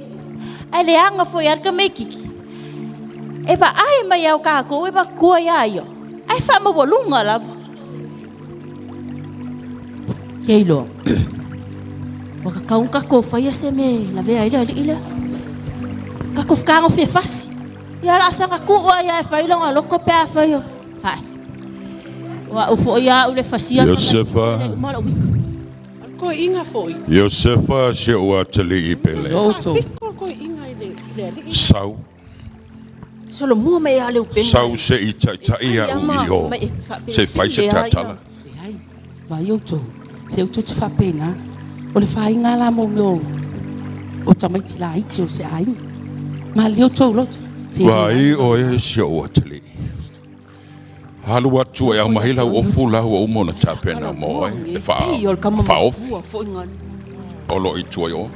ae leaga foi lava le tamaititi. E vaai mai ao tatou e matua iā ia, ae faamaualuga lava. Ke iloa, ua tatau ona tatou faia se mea e lavea ai le alii lea. Tatou fetagofie fasi. Ia o le a saga tuu lava ia e fai lona loto pe afai o... Hae. O au foi a au le fasia Iosefa. Uma lou ika. Koiinga foi. Iosefa si ou atalii pele. Faapito koiinga i le i le alii. Sau. Solomua mai a le upega. Sau se i taitai au i o. Se i fai se tatala. Leai, vaai outou, se outou te faapena. O le faiga la mo mea o tamaiti laiti o se aiga. Malilie outou loto. Se Vaai oe si ou atalii. Alu atu e aumai lau ofu la ua uma ona tapena mo oe e faaofi o lo o i tua i o.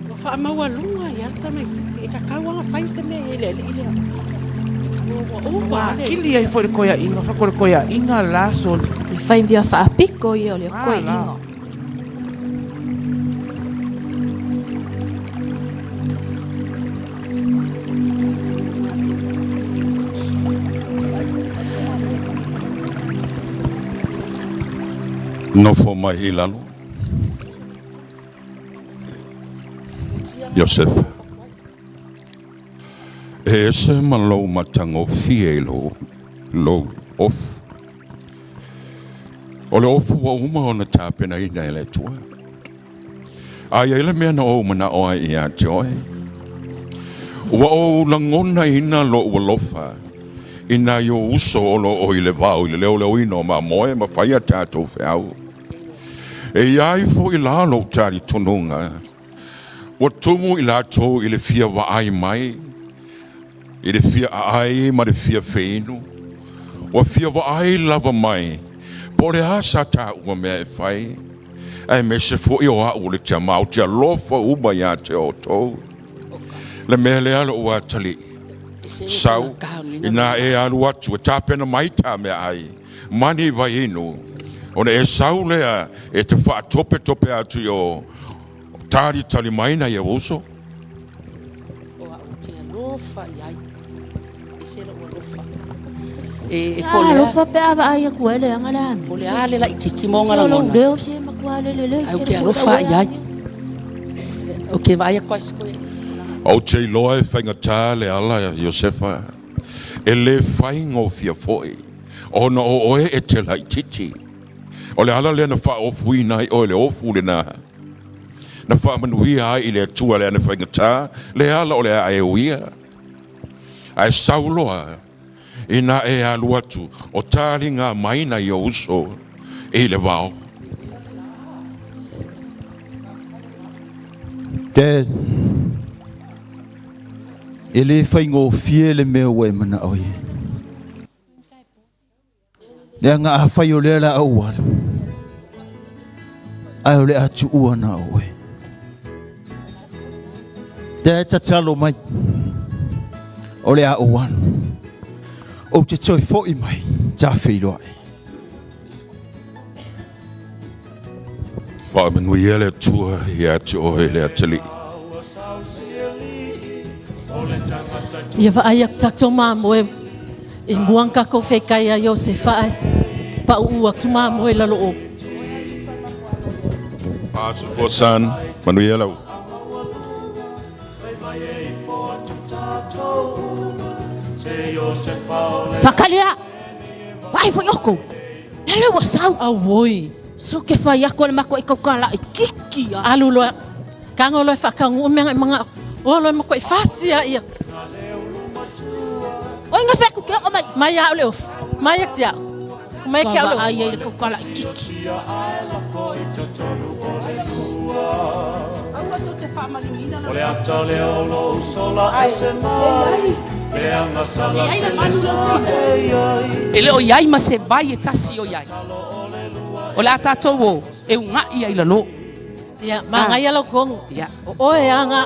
Ua faamaualuga ia le tamaititi e tatau ona fai se mea i le alii lea. Ua akili ai foi le koeaʻiga, fai ko le koeaʻiga la soli. O le fai mea faapito ia o le koeaʻiga. Nofo mai i lalo. Iosefa. E ese ma lou matagofie i lou, lou ofu. O le ofu ua uma ona tapenaina e le Atua. A i ai le mea na ou manao ai ia te oe, ua ou lagonaina lou alofa i nai ou uso o lo o i le vao i le leoleoina o mamoe ma fai a tatou feau. E i ai foi la lou talitonuga, ua tumu i latou i le fia vaai mai, i le fia aai ma le fia feinu, ua fia vaai lava mai po o le a sa taua mea e fai, aemaise foi o au o le tiama ou te alofa uma ia te outou. Le mea lea lou atalii, sau, inā e alu atu e tapena mai ta meaai, ma ni vaiinu, ona e sau lea e te faatopetope atu i o talitali mai nai ou uso. O au ou te alofa i ai. Ese lou alofa. E, e po o le a. Alofa pe a vaai atu ai leaga le a. Po o le a le laitiiti ma ona lagona. Leo se matua lele le. Ae ou te alofa i ai. Ou te vaai atu ai se koe. Ou te iloa e faigata le ala, Iosefa, e le faigofie foi, ona o oe e te laitiiti. O le ala lea na faaofuina ai oe i le ofu lena, na faamanuia ai i le Atua le ana faigata, le ala o le a e uia. Ae sau loa ina e alu atu, o taliga mai nai ou uso i le vao. Dad, e le faigofie le mea ua e manao i ai. Leaga afai o lea la ou alu, ae o le a tuua na o oe. Dad, tatalo mai, o le a ou alu. Ou te toe foi mai, ta feiloai. Faamanuia le Atua ia te oe le atalii. Ia vaai atu tatou mamoe i mua na tatou fekai ai Iosefa ae pauu atu mamoe i lalo o. Pastor Son, manuia lau. Whakalia! Vaai foi outou! Lele ua sau! Auoi! So ke fai aku le mako i kau kala i kiki a. Alu loa, kago loa e whakaungu mea ngai manga, o loa mako i whasia ia. Oi nga wheku ke o mai. Mai a ole of. Mai a tia. Mai kia ole of. Ai ai le kau kala i kiki. O le ata lea o lou sola ese mai Le agasala tele sa e i ai E le o i ai ma se vai e tasi o i ai. O le a tatou o e uga'i ai lalo. Ia, magaia lau kogu. Ia. O oe aga.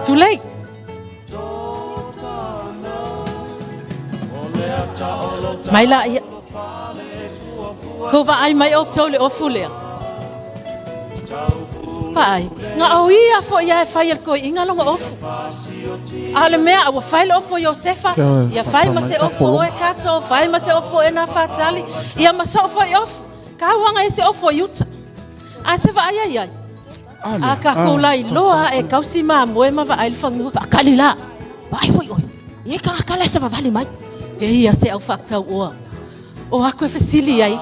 Tulei. Mai la ia. Kou vaai mai outou le ofu lea. Vaai, nga o ia foi ia e fai e le koiiga loga ofu. A o le mea, ua fai le ofu o Iosefa, ia fai ma se ofu o oe Kato, fai ma se ofu o e Nafatali, ia ma so'o foi ofu. Kauaga e se ofu o Iuta. A se vaai ai ai. A kākou la iloa e kausi mamoe ma vaai le fanua. Faakali la. Vaai foi oe. E tagata la e savavali mai. E ia se au faatauoa. O aku e fesili ai.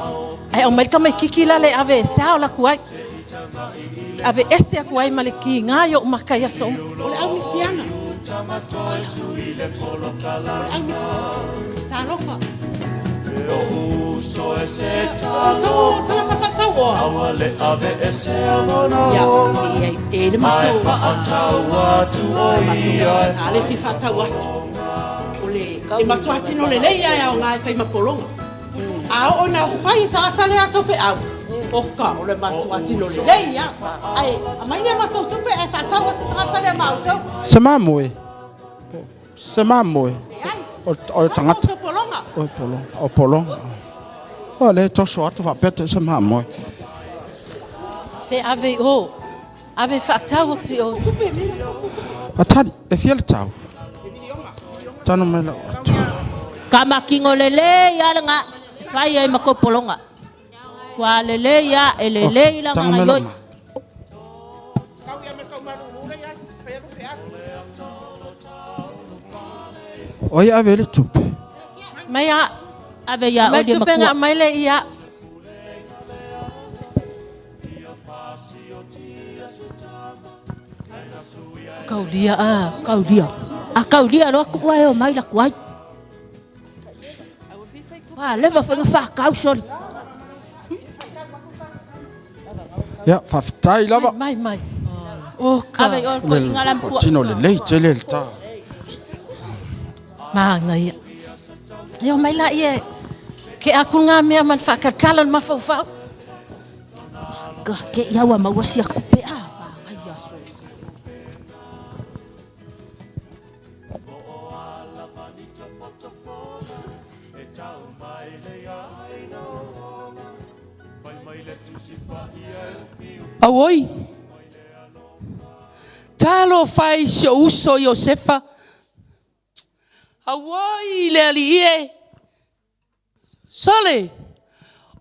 Ae aumai le tamaititi la le ave e sao laku ai. Ave ese aku ai ma le kiga i o'u maka i aso uma. O le au mitiana. O le au mitiana. Talofa. O tagata faatauoa. Ia, e le matou matou sa le fia faatau atu. O le e matua tino lelei ai ao ngai fai ma pologa. A oo ina fai e tagata le atou feau. Oka, o le matua tino lelei a. Ae aumai nai matou tupe ae faatau atu tagata lea ma outou. Se mamoe. Se mamoe. O o tagata. Matou pologa. O pologa. O pologa. O le toso atu faapea te se mamoe. Se ave i o. Ave faatau atu i o. Atali, e fia le tau. Tano mai lau atu. Ka makingo lelei a le nga. Fai ai ma kou pologa. Ua lelei a e lelei la Tango mai ngaioi. lau ma. O ia ave le tupe. Mai a. Ave ia Mai o le tupe nga makua. mai le ia. Kaulia a. Kaulia. A kaulia loa ku ai o mai la kuai. Ua leva foi nga whakau soli. Ia, faafetai lava. Mai mai. O ka. Ave i o ko inga la mpua. Tino lelei tele le tā. Māngaia. E o mai la ia. Ke aku ngā mea ma le whaakalkala le mafaufau. Ka ke ia ua maua si aku pe a. Ai soli. Auoi. Talo fai si o uso Iosefa. Auoi le alii e. Sole.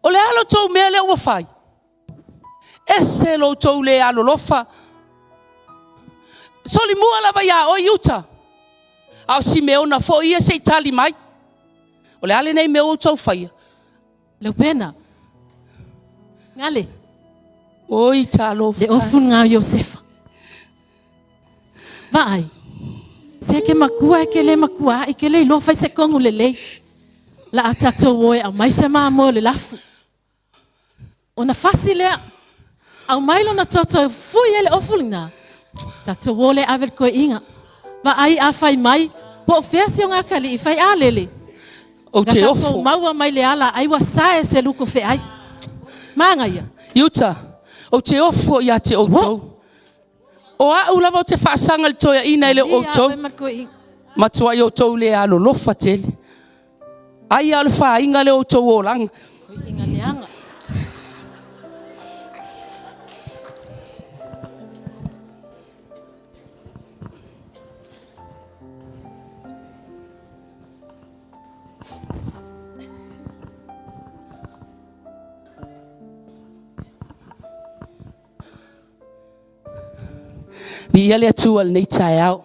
O le alo tou mea lea ua fai. Ese lo tou le alolofa. Soli mua lava ia oe Iuta. A o Simeona foi ia se i tali mai. O le ale nei mea ua outou faia. Leupena. Ngale. Oi talofa. Le ofu ngā Iosefa. Vaai. Se ke makua e ke le makua i ke le iloa fai se kongu lelei. La a tatou o e aumai se mamoe o le lafu. Ona fasi lea. Aumai lona toto e fui ai le ofu lena. Tatou o le ave le koiiga. Vaai a fai mai, po o fea si o ngā kali'i fai a lele. Ou te Na ofo. tatou maua mai le ala ai ua sae se luko feai. Magaia. Iuta, ou te ofo ia te outou. O au lava o te faasaga le toeaina e le o Ia outou. oe ma le koiiga. Matua i outou le alolofa tele. Ai a o le fāiga le outou olaga. Koiiga leaga. Viia le Atua i lenei taeao.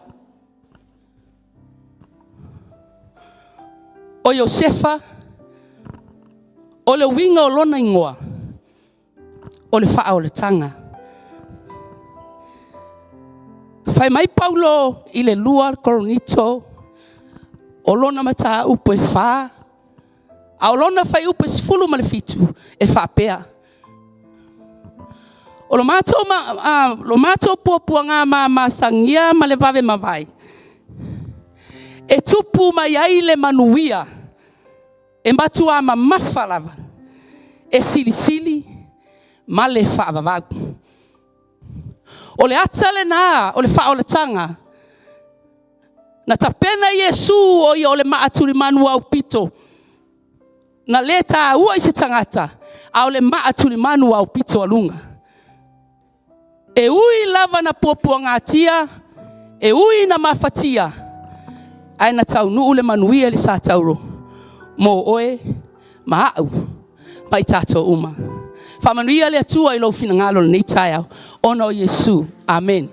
O Iosefa, o le uiga o lona igoa, o le faaolataga. Fai mai Paulo i le 2 Korinito, o lona mataupu e 4, a o lona fuaiupu e 17 e faapea. O lo matou ma, lo matou puapuaga mamasagia ma le vave mavae, e tupu mai ai le manuia e matuā mamafa lava, e silisili ma le faavavau. O le ata lena o le faaolataga na tapena Iesu o ia o le maa tulimanu aupito, na le taua i se tagata, a o le maa tulimanu aupito a luga. E ui lava na puapuagatia, e ui na mafatia, ae na taunuu le manuia i le satauro mo oe ma au ma i tatou uma. Faamanuia le Atua i lou finagalo i lenei taeao, ona o Iesu. Amene.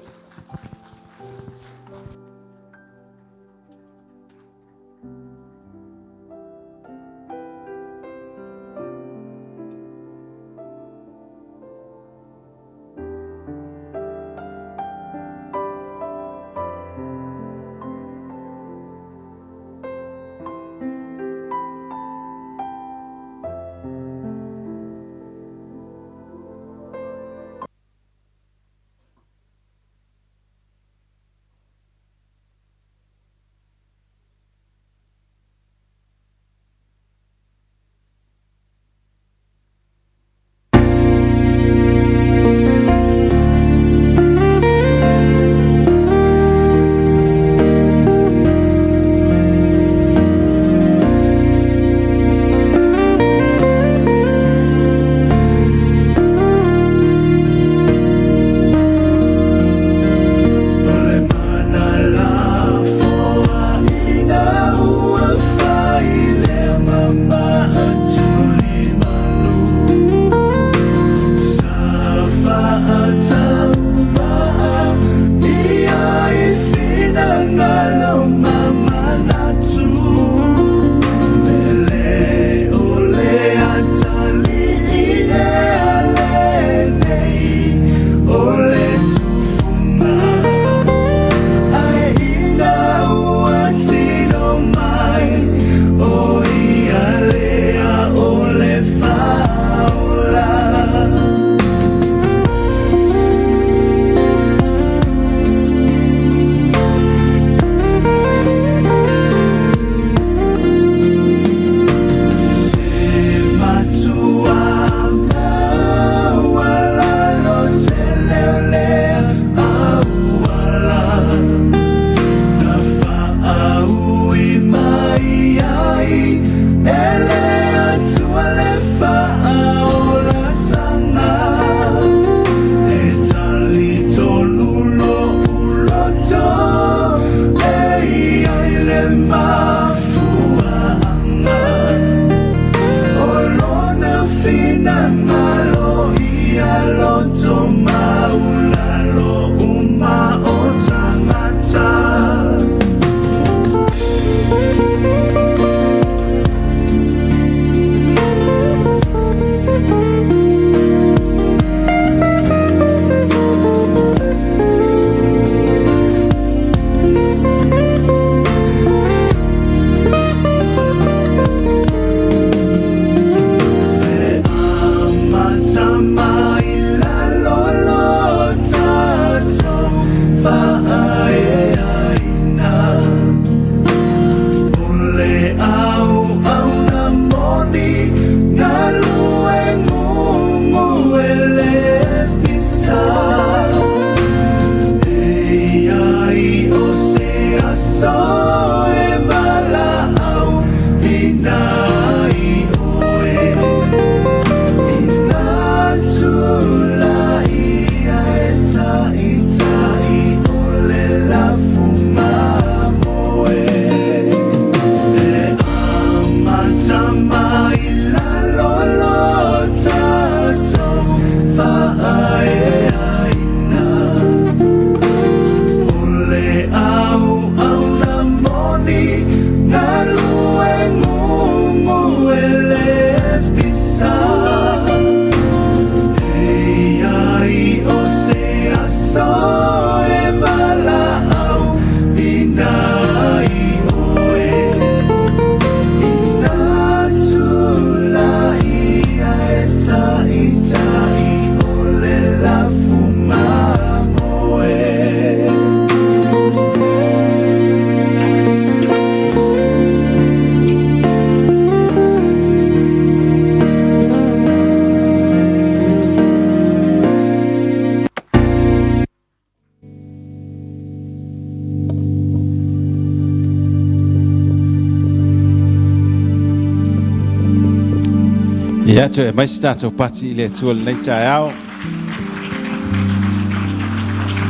Ia, toe aumai se tatou pati i le Atua i lenei taeao.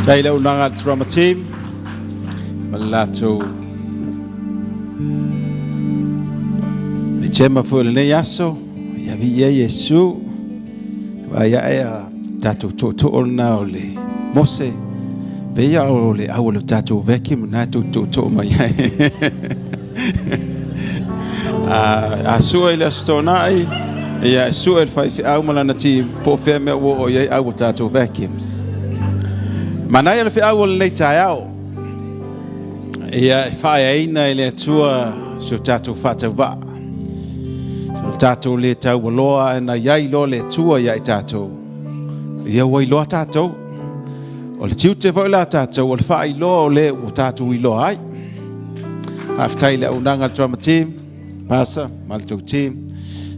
Faafetai i le auaunaga a le drama team ma le latou le tema foi o lenei aso, ia viia Iesu. Vaai ae a tatou tootoo lena o le Mose, pei o le au o le tatou vacuum na e tootoo mai ai. A sue i le Aso Toonai, ia e sue le faifeau ma lana team po o fea mea ua oo i ai au o tatou vacuums. Manaia le feau o lenei taeao. Ia e faaeaina e le Atua si o tatou faatauvaa. O le tatou le taualoa ae na i ai loa le Atua ia i tatou. Ia ua iloa tatou. O le tiute foi la tatou o le faailoa o le ua tatou iloa ai. Faafetai i le auaunaga a le drama team, Pasa ma le tou team.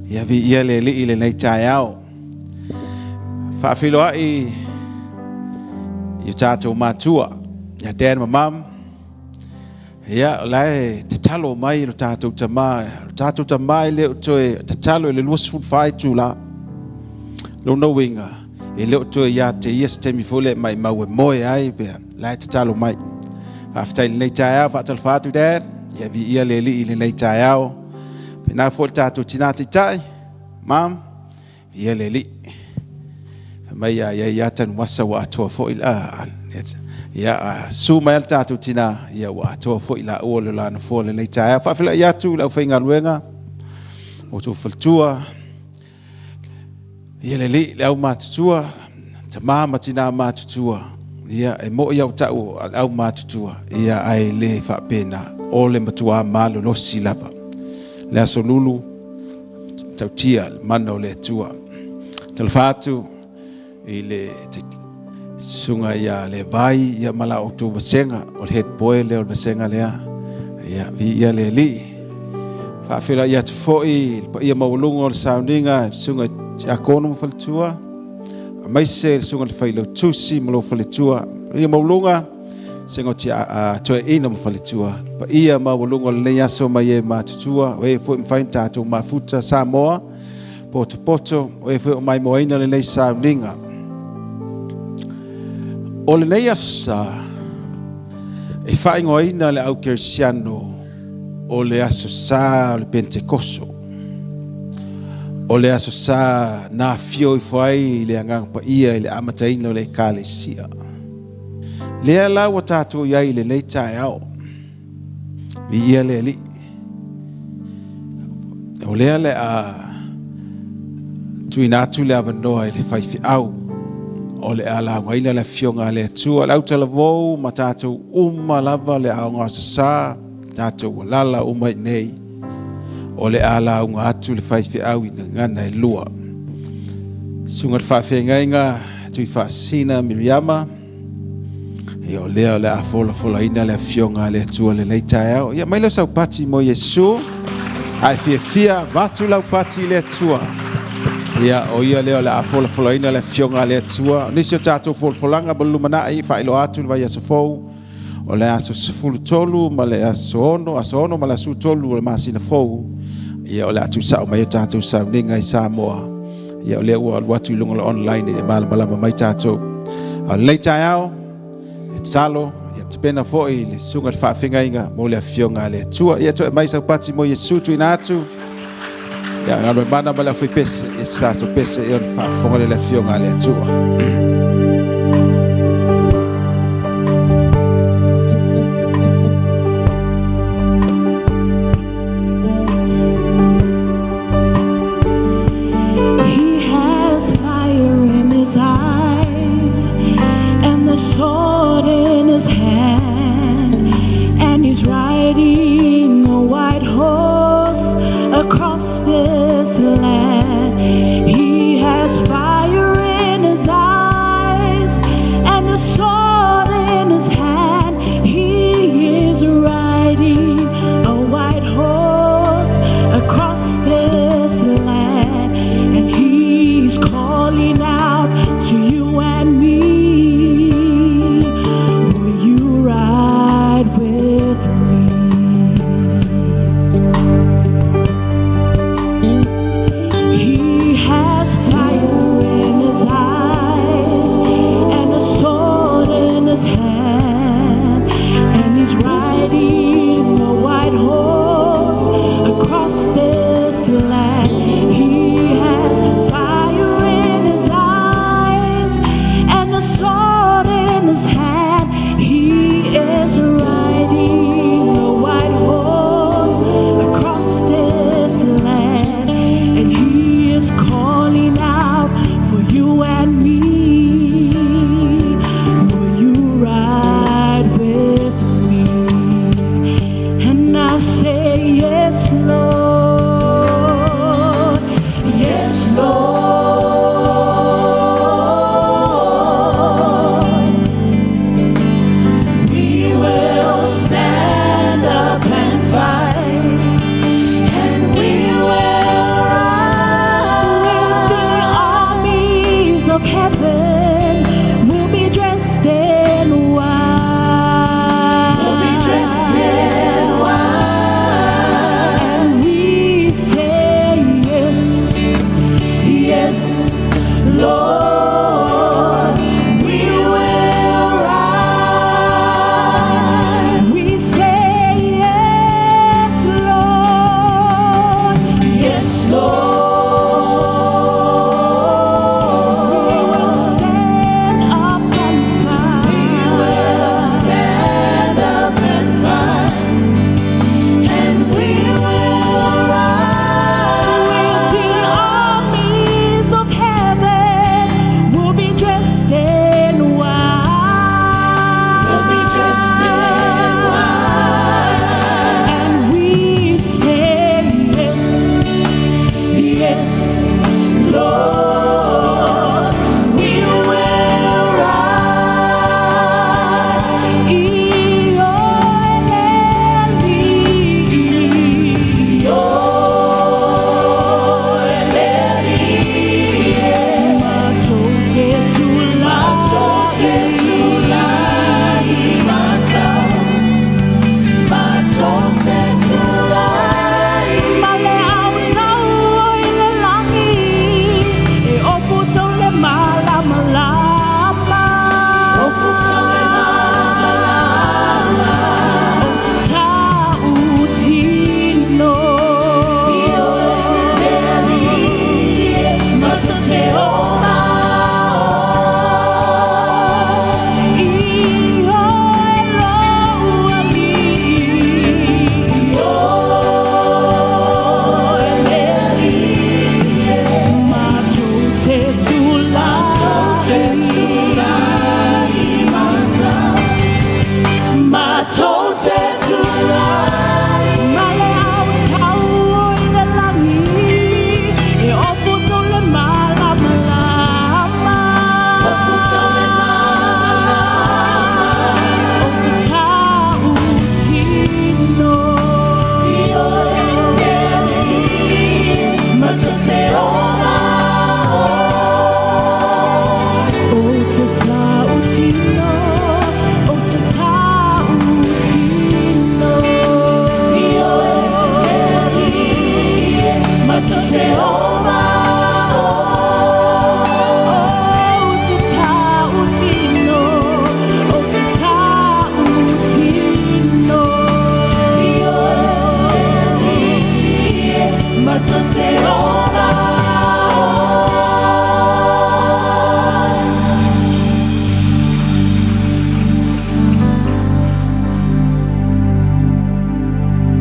Ia viia le Alii i lenei taeao. Faafeiloai i o tatou matua, ia Dad ma Mum. Ia, o la e tatalo mai lo tatou tama, lo tatou tama e le o toe tatalo i le 24 itula. Lona uiga, e le o toe ia te ia se taimi foi lea e maimau e moe ai, pea, la e tatalo mai. Faafetai i lenei taeao, faatalofa atu Dad, ia viia le Alii i lenei taeao. Pena foi le tatou tina taitai, Mom, viia le Alii. Fai mai a iai lava Tanuvasa ua atoa foi la, ia a susu mai lava le tatou tina, ia ua atoa foi laua le la nofoa i lenei taeao. Faafeiloai atu i le aufaigaluega, outou faletua, ia le Alii, le aumatutua, tama ma tina matutua, ia e moi au tau a le aumatutua, ia ae le faapena, o le matua malolosi lava. Le Aso Lulu, tautia le mana o le Atua. Talofa atu i le susuga ia Levai ia ma la outou vasega, o le head boy lea o le vasega lea. Ia, viia le Alii. Faafeiloai atu foi i le paia maualuga o le sauniga, susuga i Tiakono ma faletua, aemaise le susuga i le Failautusi ma lou faletua. Paia maualuga, susuga o Toeaina ma faletua. Paia maualuga o lenei aso mai e matutua, o e foi mafai ona tatou mafuta Samoa, potopoto, o e foi o maimoaina lenei sauniga. O lenei aso sa, e faaigoaina le au kerisiano o le aso sa o le Pentekoso. O le aso sa na afio ifo ai le Agaga Paia i le amataina o le Ekalesia. Lea la ua tatou i ai i lenei taeao. Viia le Alii. O lea le a tuuina atu le avanoa i le faifeau o le a laugaina le afioga a le Atua. Le autalavou ma tatou uma lava le aoga sasa, tatou alala uma i nei, o le a lauga atu le faifeau i gagana e lua. Susuga le faafeagaiga Tuifaasisina Miriama, ia o lea o le a folafolaina le afioga a le Atua lenei taeao. Ia mai leo sau pati mo Iesu. Ae fiafia, avatu lau pati i le Atua. Ia, o ia lea o le a folafolaina le afioga a le Atua. O nisi o tatou folafolaga mo le lumanai, faailoa atu le vaiaso fou, o le aso 13 ma le aso 6, aso 6 ma le aso 3 o le masina fou. Ia, o le a tuusao mai o tatou sauniga i Samoa. Ia, o lea ua alu atu i luga o le online e malamalama mai tatou. A o lenei taeao, e tatalo, ia tapena foi le susuga i le faafeagaiga mo le afioga a le Atua. Ia, toe mai sau pati mo Iesu tuuina atu. Ia, galuemana ma le aufaipese, ia se tatou pese ia ona faafofoga lea i le afioga a le Atua. He has fire in his eyes and the sword in his hand, and he's riding a white horse across this land. He has fire in his eyes. find me? Will you ride with me? And I say, Yes, Lord. Yes, Lord. We will stand up and fight, and we will rise with the armies of heaven. We'll be dressed in white. We'll be dressed in white. And we say yes, Yes, Lord, we will rise. We say yes, Lord. Yes, Lord. We will stand up and fight. We will stand up and fight, and we will rise. With the armies of heaven, we'll be dressed in white. We'll be dressed in white. And we say yes, Yes, Lord, we will rise.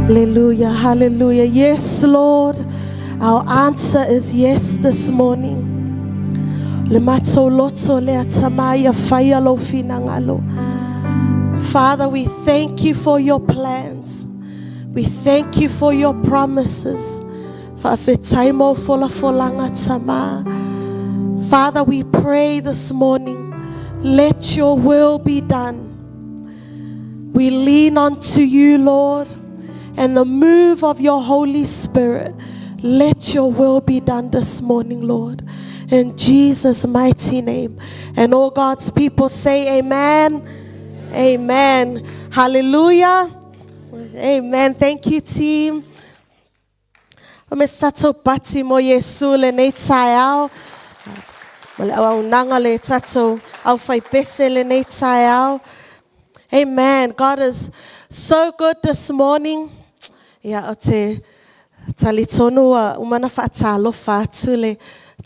Hallelujah, hallelujah. Yes, Lord. Our answer is yes this morning. Le matou loto lea tama ia faia lou finagalo. Father, we thank you for your plans. We thank you for your promises. Faafetai mo folafolaga tama. Father, we pray this morning, let your will be done. We lean onto you, Lord, and the move of your Holy Spirit. Let your will be done this morning, Lord. In Jesus' mighty name. And all God's people say, Amen. Amen. Hallelujah. Amen. Thank you, team. O me tatou pati mo Iesu lenei taeao. Ma le auaunaga le tatou au fai pese lenei taeao. Amen. God is so good this morning. Ia, o te talitonu ua uma ona faatalofa atu le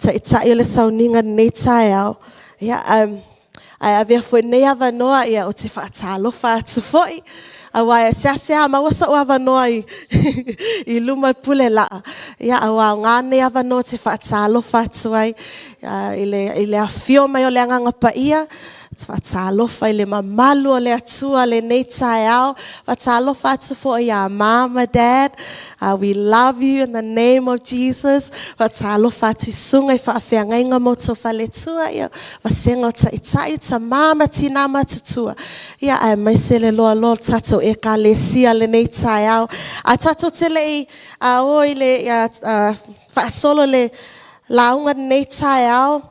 Taitai o le sauniga lenei taeao. Ia, um, ae avea foi nei avanoa, ia, o te faatalofa atu foi. Auā e seasea maua soʻu avanoa i i luma i pule laʻa. Ia, auā o ngā nei avanoa te faatalofa atu ai i le, i le afio mai o le Agaga Paia, te faatalofa i le mamalu o le Atua lenei taeao, faatalofa atu foi iā Mom ma Dad, we love you in the name of Jesus. Faatalofa atu i susuga i faafeagaiga ma outou faletua, ia, vasega o taitai, tamā ma tinā matutua. Ia, aemaise le loaloa o le tatou Ekalesia lenei taeao. Ae tatou te le i o i le faasolo i le lauga lenei taeao,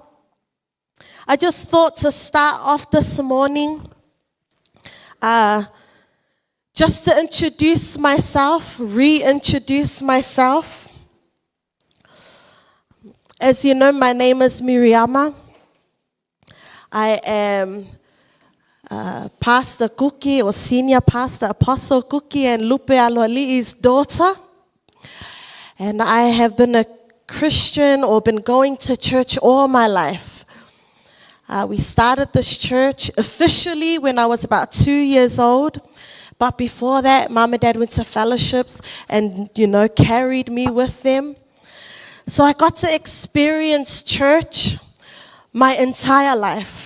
I just thought to start off this morning, just to introduce myself, reintroduce myself. As you know, my name is Miriama. I am Pastor Kuki or Senior Pastor Apostle Kuki and Lupe Aloali'i's daughter. And I have been a Christian or been going to church all my life. We started this church officially when I was about 2 years old. But before that, Mom and Dad went to fellowships and, carried me with them. So I got to experience church my entire life.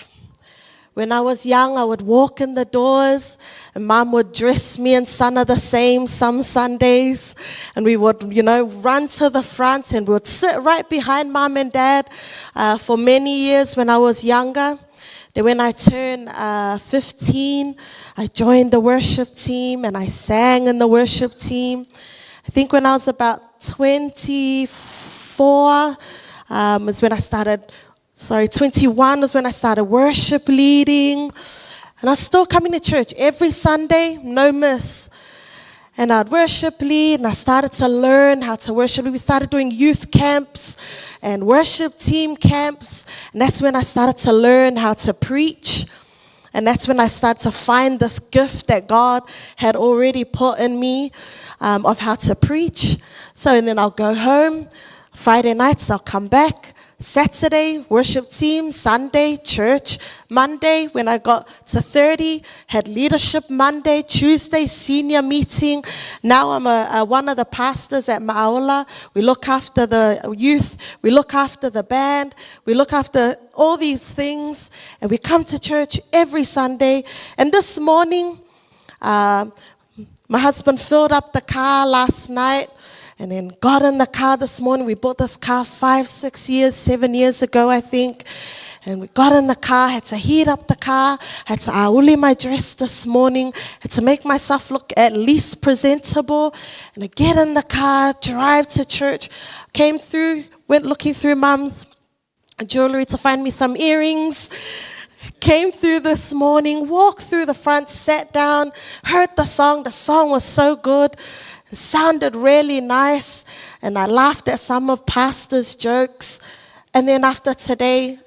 When I was young, I would walk in the doors, and Mom would dress me and Sana the same some Sundays. And we would, run to the front and we would sit right behind Mom and Dad for many years when I was younger. Then when I turned 15, I joined the worship team and I sang in the worship team. I think when I was about 24 is when I started, sorry, 21 was when I started worship leading. And I was still coming to church every Sunday, no miss. And I'd worship lead, and I started to learn how to worship lead. We started doing youth camps and worship team camps. And that's when I started to learn how to preach. And that's when I started to find this gift that God had already put in me of how to preach. So, and then I'll go home. Friday nights, I'll come back. Saturday, worship team. Sunday, church. Monday, when I got to 30, had leadership Monday. Tuesday, senior meeting. Now I'm one of the pastors at Ma'aola. We look after the youth. We look after the band. We look after all these things. And we come to church every Sunday. And this morning, my husband filled up the car last night and then got in the car this morning. We bought this car 5, 6 years, 7 years ago, I think. And we got in the car, had to heat up the car, had to auli my dress this morning, had to make myself look at least presentable. And I get in the car, drive to church, came through, went looking through Mum's jewelry to find me some earrings. Came through this morning, walked through the front, sat down, heard the song. The song was so good. It sounded really nice. And I laughed at some of Pastor's jokes. And then after today,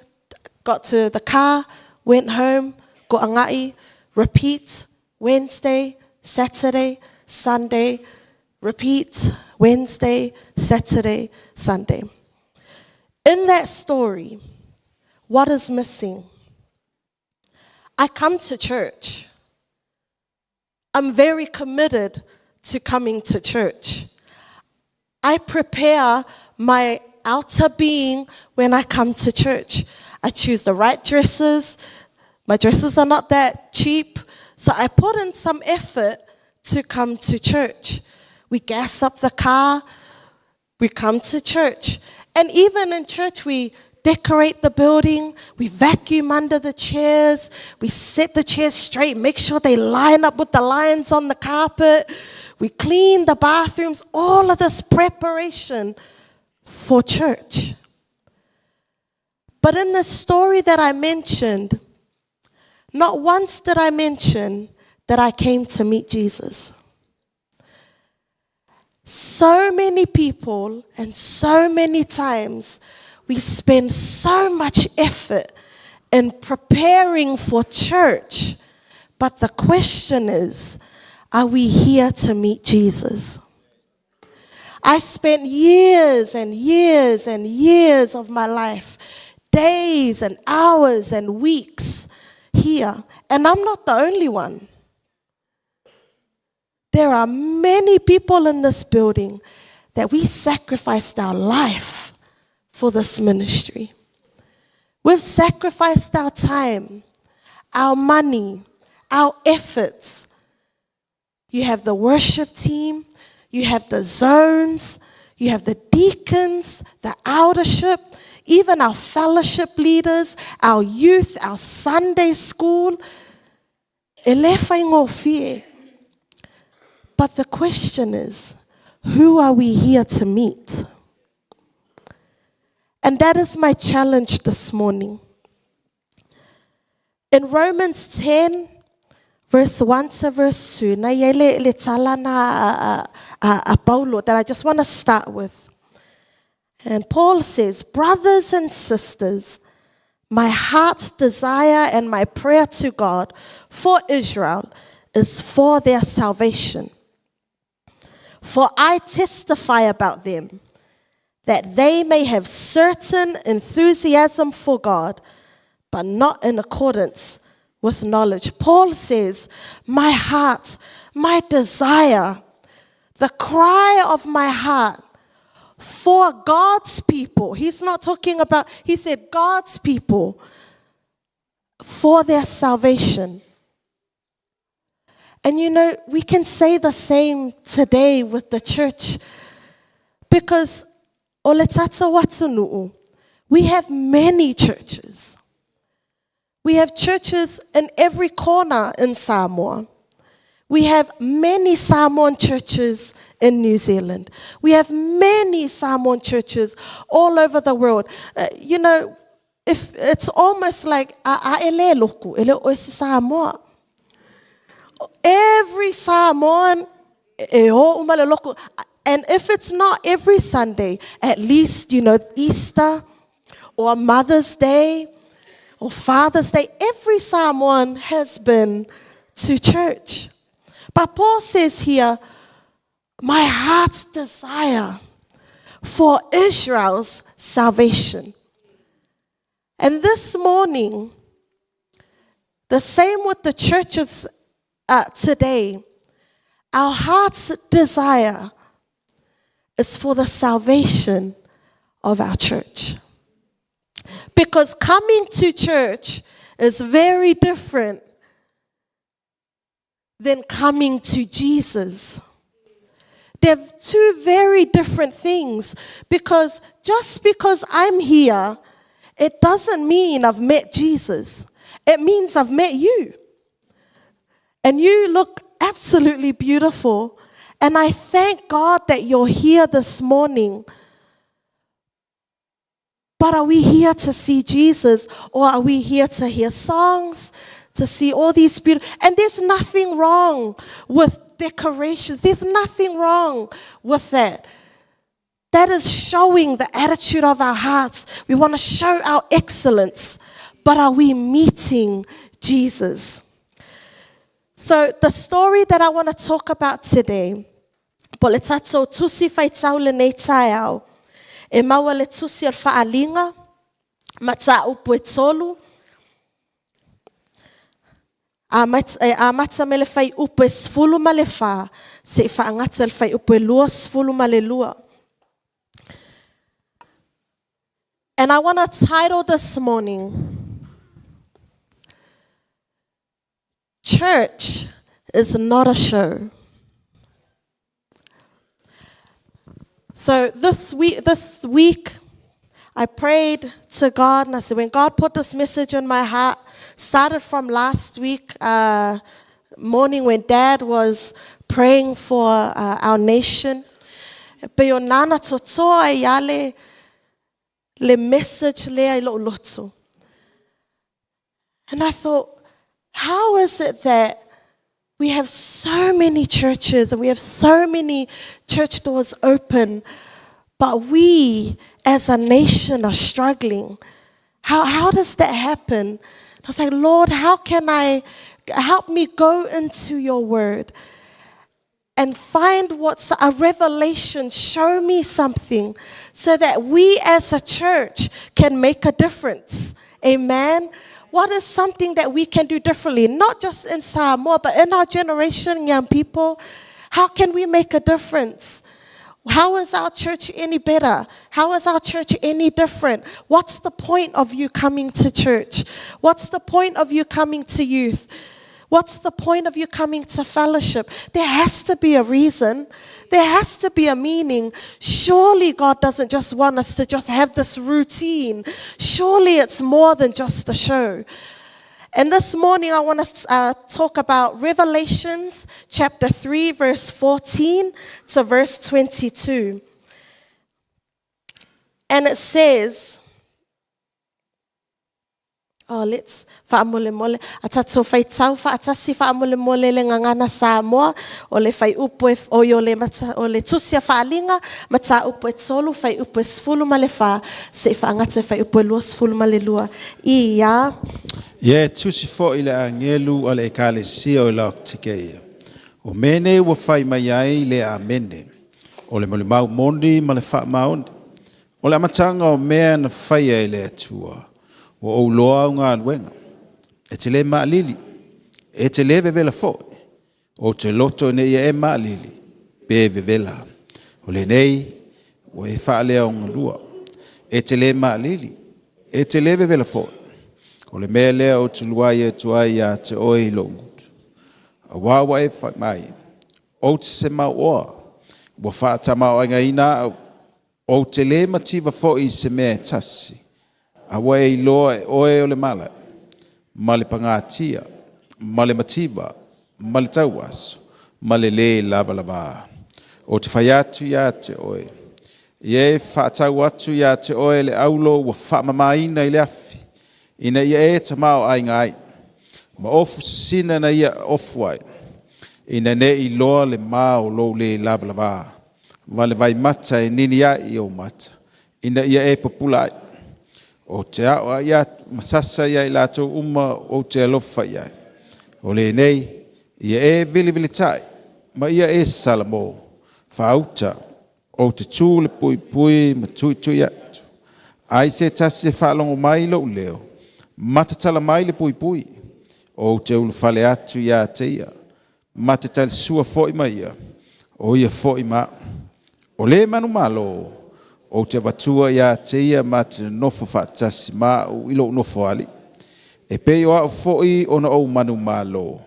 got to the car, went home, got angai, repeat, Wednesday, Saturday, Sunday, repeat, Wednesday, Saturday, Sunday. In that story, what is missing? I come to church. I'm very committed to coming to church. I prepare my outer being when I come to church. I choose the right dresses. My dresses are not that cheap, so I put in some effort to come to church. We gas up the car. We come to church. And even in church, we decorate the building, we vacuum under the chairs, we set the chairs straight, make sure they line up with the lines on the carpet, we clean the bathrooms, all of this preparation for church. But in the story that I mentioned, not once did I mention that I came to meet Jesus. So many people and so many times we spend so much effort in preparing for church. But the question is, are we here to meet Jesus? I spent years and years and years of my life, days and hours and weeks here. And I'm not the only one. There are many people in this building that we sacrificed our life for this ministry. We've sacrificed our time, our money, our efforts. You have the worship team, you have the zones, you have the deacons, the eldership, even our fellowship leaders, our youth, our Sunday school. E le whaingofie. But the question is, who are we here to meet? And that is my challenge this morning. In Romans 10, verse 1 to verse 2, na ia le, le tala na a, a, a Paulo that I just want to start with. And Paul says, Brothers and sisters, my heart's desire and my prayer to God for Israel is for their salvation. For I testify about them that they may have certain enthusiasm for God, but not in accordance with knowledge. Paul says, My heart, my desire, the cry of my heart for God's people. He's not talking about, he said, God's people for their salvation. And you know, we can say the same today with the church because o le tatou atunuu, we have many churches. We have churches in every corner in Samoa. We have many Samoan churches in New Zealand. We have many Samoan churches all over the world. You know, if it's almost like a, a ele loku, ele o se Samoa. Every Samoan e o uma le loku. And if it's not every Sunday, at least, you know, Easter or Mother's Day or Father's Day, every Samoan has been to church. But Paul says here, my heart's desire for Israel's salvation. And this morning, the same with the churches today, our heart's desire is for the salvation of our church. Because coming to church is very different than coming to Jesus. They're two very different things because just because I'm here, it doesn't mean I've met Jesus. It means I've met you. And you look absolutely beautiful. And I thank God that you're here this morning. But are we here to see Jesus or are we here to hear songs, to see all these beautiful. And there's nothing wrong with decorations, there's nothing wrong with that. That is showing the attitude of our hearts. We want to show our excellence. But are we meeting Jesus? So, the story that I want to talk about today, po le tatou tusi faitau lenei taeao, e maua le tusi o le whaalinga, mataupu e tolu, a e amata me le whaiupu e 14, se i whaangata le whaiupu e 22. And I want to title this morning, Church is Not a Show. So this week, this week, I prayed to God and I said, when God put this message in my heart, started from last week morning when Dad was praying for our nation. Pe o nana totoa i ale le message lea i lo'u loto. And I thought, how is it that we have so many churches and we have so many church doors open, but we as a nation are struggling? How, how does that happen? I was like, Lord, how can I help me go into your word and find what's a revelation? Show me something so that we as a church can make a difference. Amen. What is something that we can do differently? Not just in Samoa, but in our generation, young people. How can we make a difference? How is our church any better? How is our church any different? What's the point of you coming to church? What's the point of you coming to youth? What's the point of you coming to fellowship? There has to be a reason. There has to be a meaning. Surely God doesn't just want us to just have this routine. Surely it's more than just a show. And this morning I want to talk about Revelations chapter 3 verse 14 to verse 22. And it says, Oh, let's faamolemole. A tatou faitau faatasi faamolemole le gagana Samoa o le fuaiupu e, oi o le, mata, o le tusi a Faaaliga, mataupu e 3, fuaiupu e 14, seia faagata i fuaiupu e 22. Ia. Ia e tusi foʻi i le agelu a le ekalesia o i Laotikeia. O mea nei ua fai mai ai le Amene, o le molimau moni ma le faamaoni, o le amataga o mea na faia e le Atua. Ua ou iloa au galuega. E te lē maʻalili, e te lē vevela foʻi. Ou te loto ina ia e maʻalili, pe vevela. O lenei, ua e faaleaogalua. E te lē maʻalili, e te lē vevela foʻi. O le mea lea ou te luai atu ai iā te oe i loʻu gutu. Auā ua e fai mai, Ou te semaoa, ua faatamaoaigaina au, ou te lē mativa foʻi i se mea e tasi. A ua e iloa e oe o le malae, ma le pagatia, ma le mativa, ma le tauaso, ma le lē lavalavā. Ou te fai atu iā te oe, ia e faatau atu iā te oe le aulo ua faamamāina i le afi, ina ia e tamaoaiga ai, ma ofu sisina na ia ofu ai, ina ne i iloa le ma o lou lē lavalavā, ma le vaimata e nini ai i ou mata, ina ia e pupula ai. Ou te aoai atu ma sasa iā i latou uma ou te alofa i ai. O lenei, ia e vilivilitai, ma ia e salamo, faauta, ou te tu i le puipui ma tuitui atu. Ai se tasi e faalogo mai i lou leo, ma tatala mai le puipui, ou te ulufale atu iā te ia, ma te talisua foʻi ma ia, o ia foʻi ma aʻu. O le manumalo, ou te avatua iā te ia ma te nonofo faatasi ma aʻu i loʻu nofoalii. E pei o aʻu foʻi ona ou manumalo,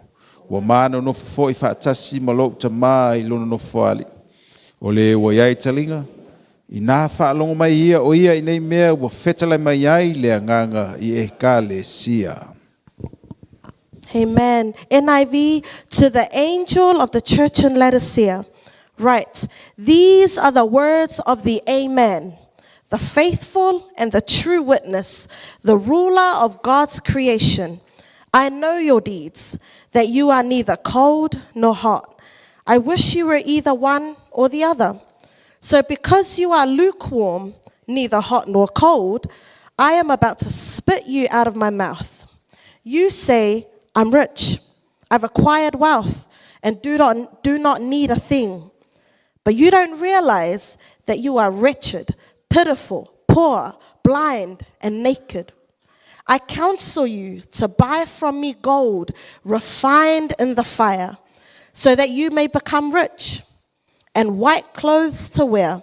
ua ma nonofo foʻi faatasi ma loʻu Tamā i lona nofoalii. O le ua i ai taliga, inā faalogo mai ia o ia i nei mea ua fetalai mai ai le Agaga i Ekalesia. Amen. NIV, to the angel of the church in Laodicea, write, These are the words of the Amen, the faithful and the true witness, the ruler of God's creation. I know your deeds, that you are neither cold nor hot. I wish you were either one or the other. So because you are lukewarm, neither hot nor cold, I am about to spit you out of my mouth. You say, I'm rich, I've acquired wealth, and do not, do not need a thing. But you don't realize that you are wretched, pitiful, poor, blind, and naked. I counsel you to buy from me gold refined in the fire, so that you may become rich, and white clothes to wear,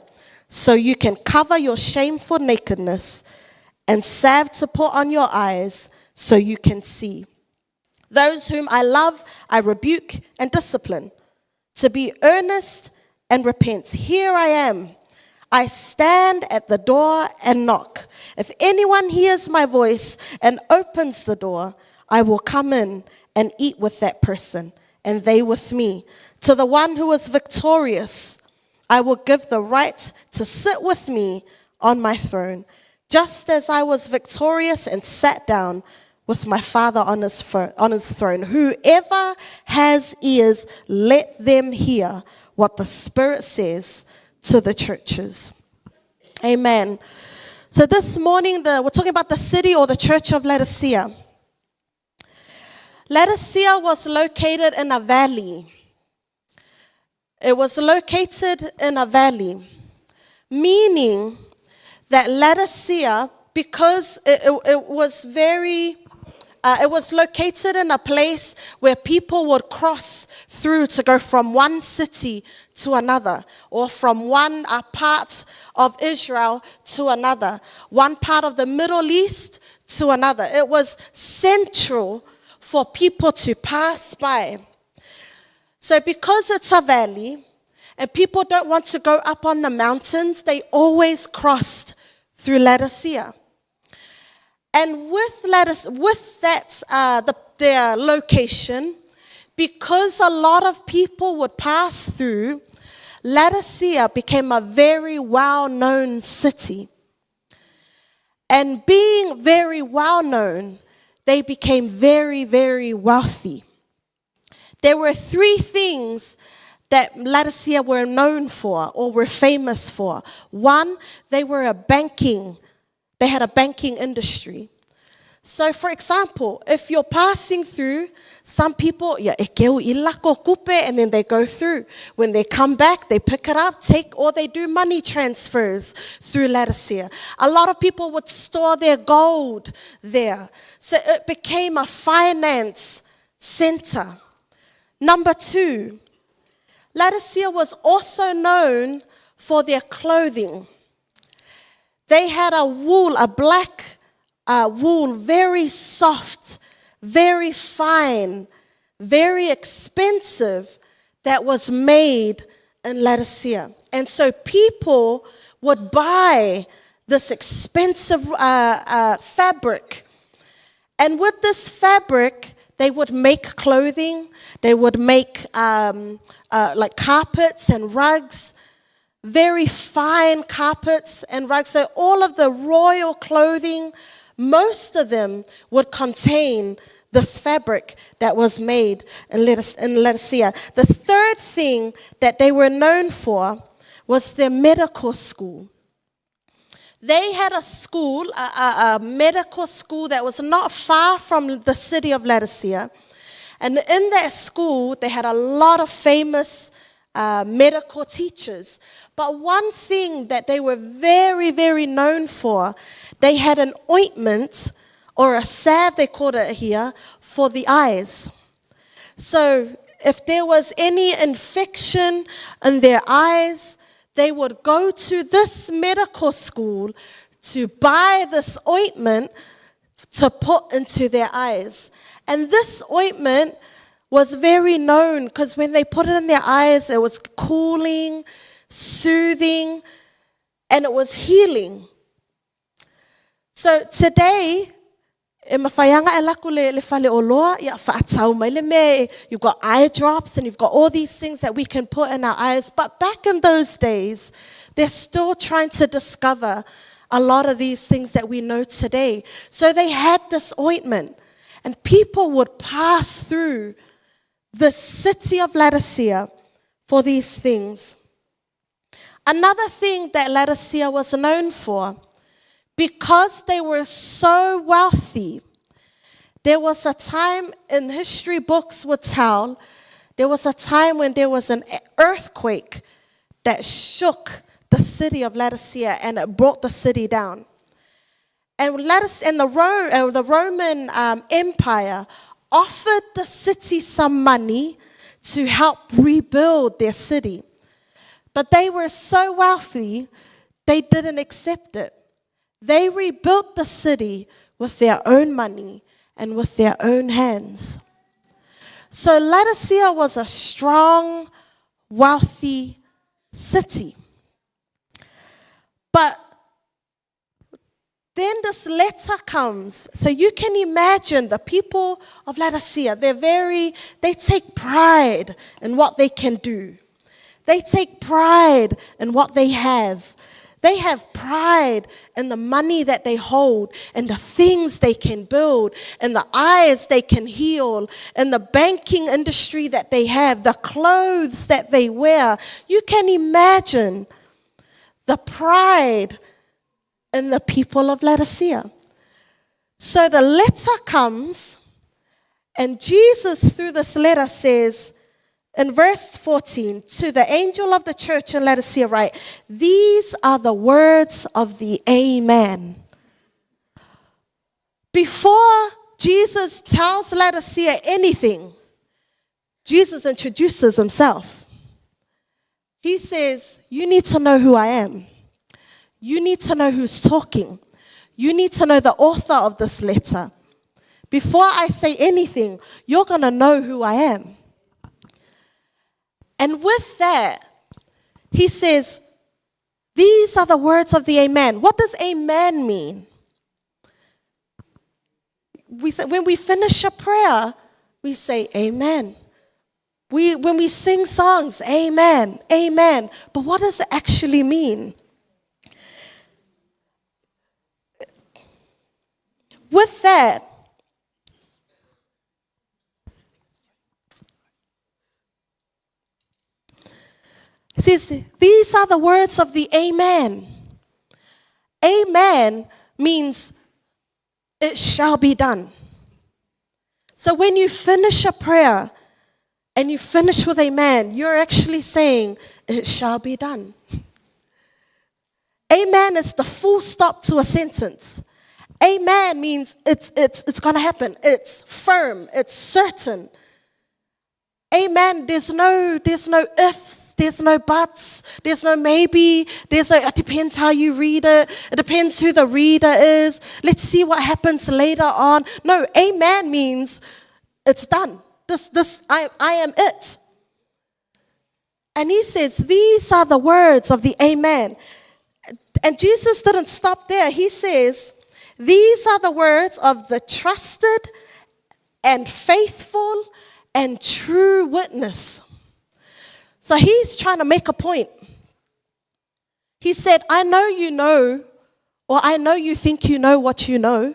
so you can cover your shameful nakedness, and salve to put on your eyes, so you can see. Those whom I love, I rebuke and discipline. To be earnest and repent. Here I am. I stand at the door and knock. If anyone hears my voice and opens the door, I will come in and eat with that person, and they with me. To the one who is victorious, I will give the right to sit with me on my throne, just as I was victorious and sat down with my Father on his, on his throne. Whoever has ears, let them hear what the Spirit says to the churches. Amen. So this morning, the, we're talking about the city or the church of Laodicea. Laodicea was located in a valley. It was located in a valley, meaning that Laodicea, because it, it, it was very It was located in a place where people would cross through to go from one city to another, or from one part of Israel to another, one part of the Middle East to another. It was central for people to pass by. So, because it's a valley and people don't want to go up on the mountains, they always crossed through Laodicea. And with, Laodice- with that, their location, because a lot of people would pass through, Laodicea became a very well known city. And being very well known, they became very, very wealthy. There were three things that Laodicea were known for or were famous for. One, they had a banking industry. So, for example, if you're passing through, some people, yeah, e keu i lako kupe, and then they go through. When they come back, they pick it up, take, or they do money transfers through Laodicea. A lot of people would store their gold there. So it became a finance center. Number two, Laodicea was also known for their clothing. They had a wool, a black wool, very soft, very fine, very expensive, that was made in Laodicea. And so people would buy this expensive fabric. And with this fabric, they would make clothing, they would make like carpets and rugs, very fine carpets and rugs. So all of the royal clothing, most of them would contain this fabric that was made in Laodicea. The third thing that they were known for was their medical school. They had a school, a medical school that was not far from the city of Laodicea. And in that school, they had a lot of famous medical teachers. But one thing that they were very, very known for, they had an ointment or a salve, they called it here, for the eyes. So if there was any infection in their eyes, they would go to this medical school to buy this ointment to put into their eyes. And this ointment was very known because when they put it in their eyes, it was cooling, soothing, and it was healing. So today, e mawhaianga e lako le fale o loa, ia whaatau mai le me, you've got eye drops and you've got all these things that we can put in our eyes. But back in those days, they're still trying to discover a lot of these things that we know today. So they had this ointment, and people would pass through the city of Laodicea for these things. Another thing that Laodicea was known for, because they were so wealthy, there was a time in history books would tell, there was a time when there was an earthquake that shook the city of Laodicea and it brought the city down. And Laodicea, and the Roman Empire offered the city some money to help rebuild their city. But they were so wealthy, they didn't accept it. They rebuilt the city with their own money and with their own hands. So Laodicea was a strong, wealthy city. But then this letter comes. So you can imagine the people of Laodicea, they take pride in what they can do. They take pride in what they have. They have pride in the money that they hold and the things they can build and the eyes they can heal and the banking industry that they have, the clothes that they wear. You can imagine the pride in the people of Laodicea. So the letter comes, and Jesus, through this letter, says in verse 14, to the angel of the church in Laodicea, write, "These are the words of the Amen." Before Jesus tells Laodicea anything, Jesus introduces himself. He says, You need to know who I am. You need to know who's talking. You need to know the author of this letter. Before I say anything, you're going to know who I am. And with that, he says, These are the words of the Amen. What does Amen mean? We say, when we finish a prayer, we say Amen. We, when we sing songs, Amen, Amen. But what does it actually mean? With that, it says, These are the words of the Amen. Amen means it shall be done. So when you finish a prayer and you finish with amen, you're actually saying, It shall be done. Amen is the full stop to a sentence. Amen means it's, it's, it's going to happen. It's firm. It's certain. Amen. There's no, there's no ifs, there's no buts, there's no maybe, there's no, it depends how you read it, it depends who the reader is. Let's see what happens later on. No, amen means it's done. This, this, I, I am it. And he says, These are the words of the Amen. And Jesus didn't stop there. He says, These are the words of the trusted and faithful and true witness. So he's trying to make a point. He said, I know you know, or I know you think you know what you know,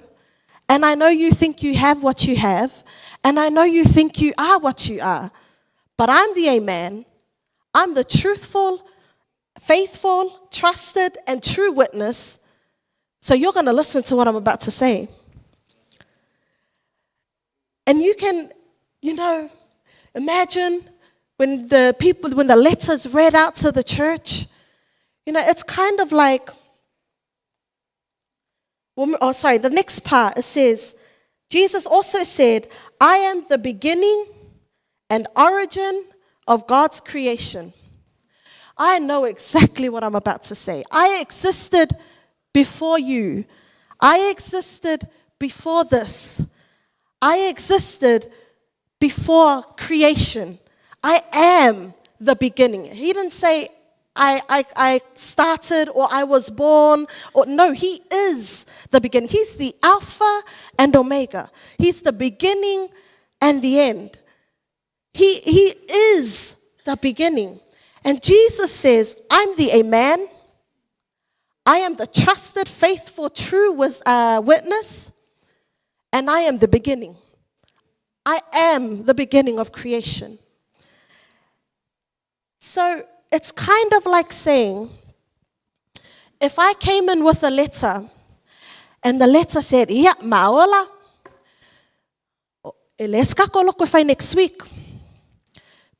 and I know you think you have what you have, and I know you think you are what you are, but I'm the Amen. I'm the truthful, faithful, trusted, and true witness. So you're going to listen to what I'm about to say. And you can, you know, imagine when the people, when the letters read out to the church, you know, it's kind of like, oh, sorry, the next part, it says, Jesus also said, I am the beginning and origin of God's creation. I know exactly what I'm about to say. I existed before you. I existed before this. I existed before creation. I am the beginning. He didn't say, I, I, I started or I was born. Or, no, he is the beginning. He's the Alpha and Omega. He's the beginning and the end. He, he is the beginning. And Jesus says, I'm the Amen. I am the trusted, faithful, true witness, and I am the beginning. I am the beginning of creation. So it's kind of like saying, if I came in with a letter and the letter said, Ia, maola, e le skako loko whai next week.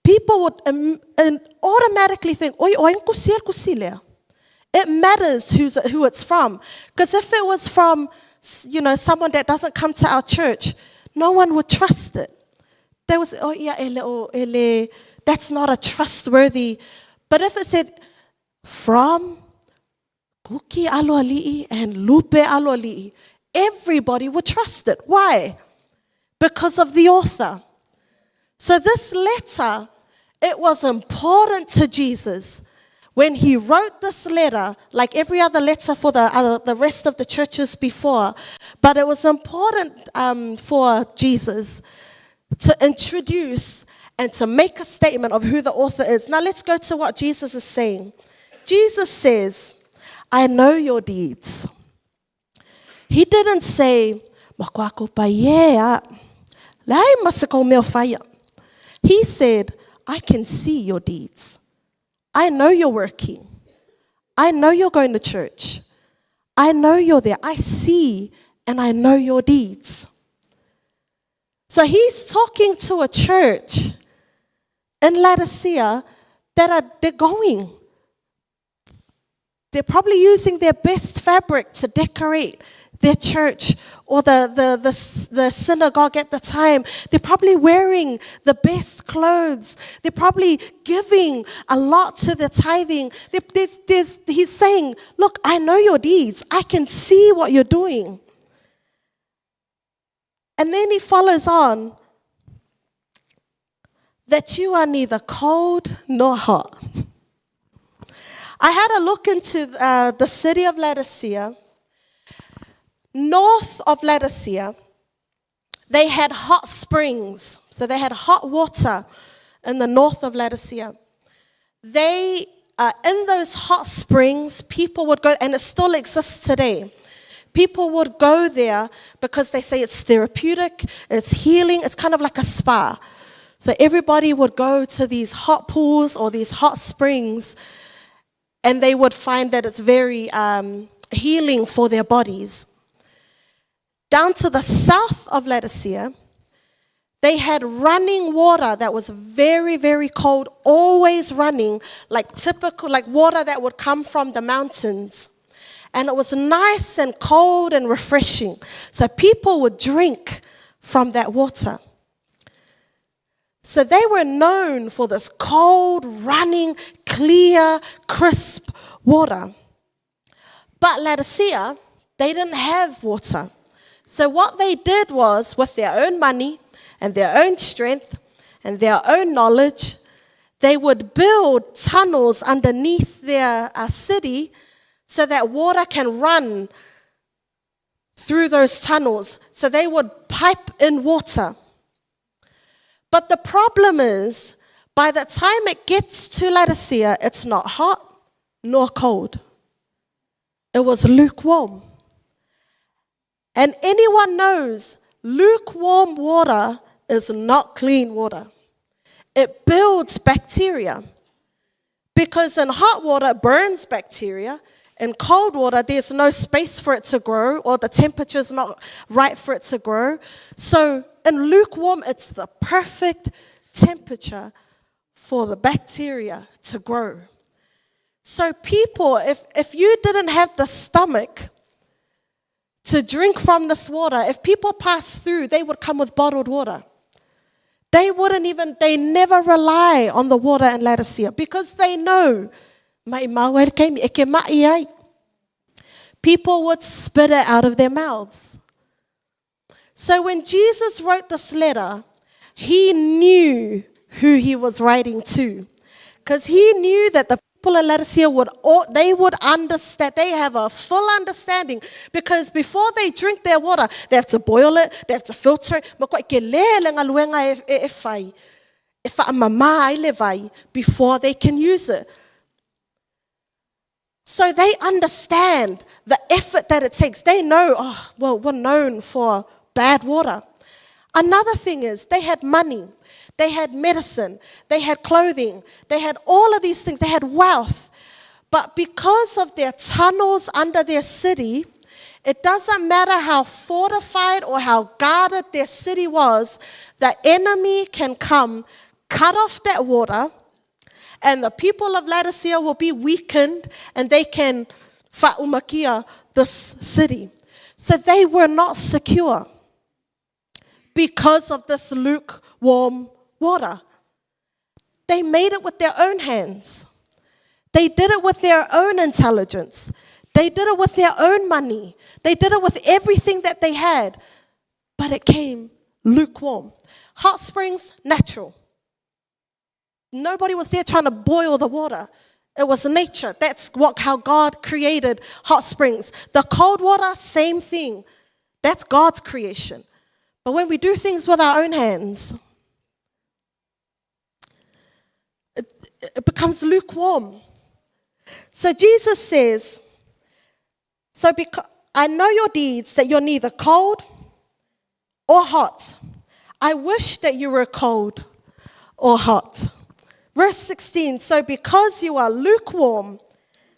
People would automatically think, oi, oi, kusilea. It matters who's, who it's from. Because if it was from, you know, someone that doesn't come to our church, no one would trust it. There was, oh yeah, ele, oh, ele, that's not a trustworthy. But if it said, from Kuki Aloali'i and Lupe Aloali'i, everybody would trust it. Why? Because of the author. So this letter, it was important to Jesus when he wrote this letter, like every other letter for the, other, the rest of the churches before, but it was important for Jesus to introduce and to make a statement of who the author is. Now let's go to what Jesus is saying. Jesus says, I know your deeds. He didn't say, "Makuako pa yeah, lai masako mea whaia." He said, I can see your deeds. I know you're working. I know you're going to church. I know you're there. I see and I know your deeds. So he's talking to a church in Laodicea that are they're going. They're probably using their best fabric to decorate their church or the synagogue at the time. They're probably wearing the best clothes. They're probably giving a lot to the tithing. He's saying, look, I know your deeds. I can see what you're doing. And then he follows on that you are neither cold nor hot. I had a look into the city of Laodicea. North of Laodicea, they had hot springs. So they had hot water in the north of Laodicea. In those hot springs, people would go, and it still exists today. People would go there because they say it's therapeutic, it's healing, it's kind of like a spa. So everybody would go to these hot pools or these hot springs, and they would find that it's very healing for their bodies. Down to the south of Laodicea, they had running water that was very, very cold, always running, like typical, like water that would come from the mountains. And it was nice and cold and refreshing. So people would drink from that water. So they were known for this cold, running, clear, crisp water. But Laodicea, they didn't have water. So what they did was, with their own money and their own strength and their own knowledge, they would build tunnels underneath their city so that water can run through those tunnels. So they would pipe in water. But the problem is, by the time it gets to Laodicea, it's not hot nor cold. It was lukewarm. And anyone knows, lukewarm water is not clean water. It builds bacteria. Because in hot water, it burns bacteria. In cold water, there's no space for it to grow, or the temperature's not right for it to grow. So in lukewarm, it's the perfect temperature for the bacteria to grow. So people, if you didn't have the stomach to drink from this water, if people passed through, they would come with bottled water. They wouldn't even, they never rely on the water in Laodicea because they know, people would spit it out of their mouths. So when Jesus wrote this letter, he knew who he was writing to, because he knew that the people in Laodicea would, they would understand, they have a full understanding, because before they drink their water, they have to boil it, they have to filter it. Before they can use it. So they understand the effort that it takes. They know, oh, well, we're known for bad water. Another thing is they had money, they had medicine, they had clothing, they had all of these things, they had wealth. But because of their tunnels under their city, it doesn't matter how fortified or how guarded their city was, the enemy can come, cut off that water, and the people of Laodicea will be weakened and they can fa'umakia this city. So they were not secure because of this lukewarm water. They made it with their own hands. They did it with their own intelligence. They did it with their own money. They did it with everything that they had, but it came lukewarm. Hot springs, natural. Nobody was there trying to boil the water. It was nature. That's how God created hot springs. The cold water, same thing. That's God's creation. But when we do things with our own hands, it becomes lukewarm. So Jesus says, so I know your deeds, that you're neither cold or hot. I wish that you were cold or hot. Verse 16, so because you are lukewarm,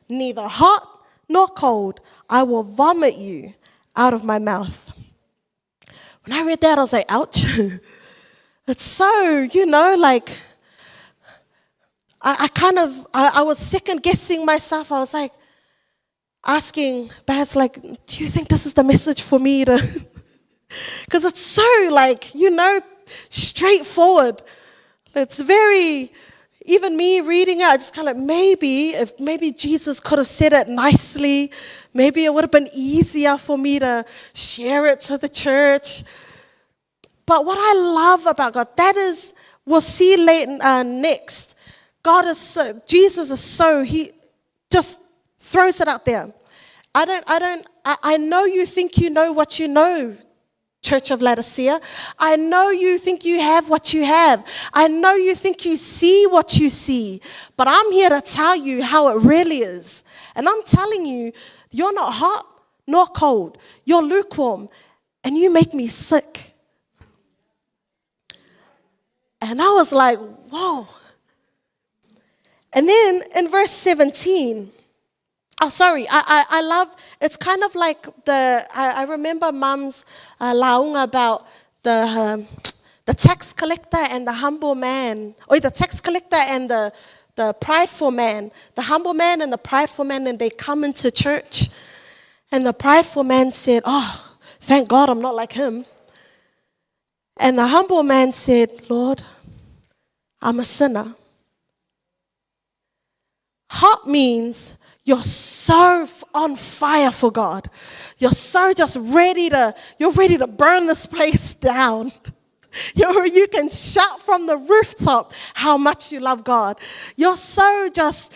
neither hot nor cold, I will vomit you out of my mouth. When I read that, I was like, ouch. It's so, you know, like, I was second guessing myself. I was like, asking Baz, like, do you think this is the message for me to? Because it's so, like, you know, straightforward. It's very, even me reading it, I just kind of like, maybe, if maybe Jesus could have said it nicely, maybe it would have been easier for me to share it to the church. But what I love about God, that is, we'll see later next. God is so, Jesus is so, he just throws it out there. I don't, I know you think you know what you know, Church of Laodicea. I know you think you have what you have. I know you think you see what you see. But I'm here to tell you how it really is. And I'm telling you, you're not hot nor cold. You're lukewarm. And you make me sick. And I was like, whoa. And then in verse 17, oh, sorry, I love, it's kind of like the, I remember mum's launga about the tax collector and the humble man, or the tax collector and the prideful man, the humble man and the prideful man, and they come into church. And the prideful man said, oh, thank God I'm not like him. And the humble man said, Lord, I'm a sinner. Hot means you're so on fire for God. You're so just ready to, you're ready to burn this place down. You can shout from the rooftop how much you love God. You're so just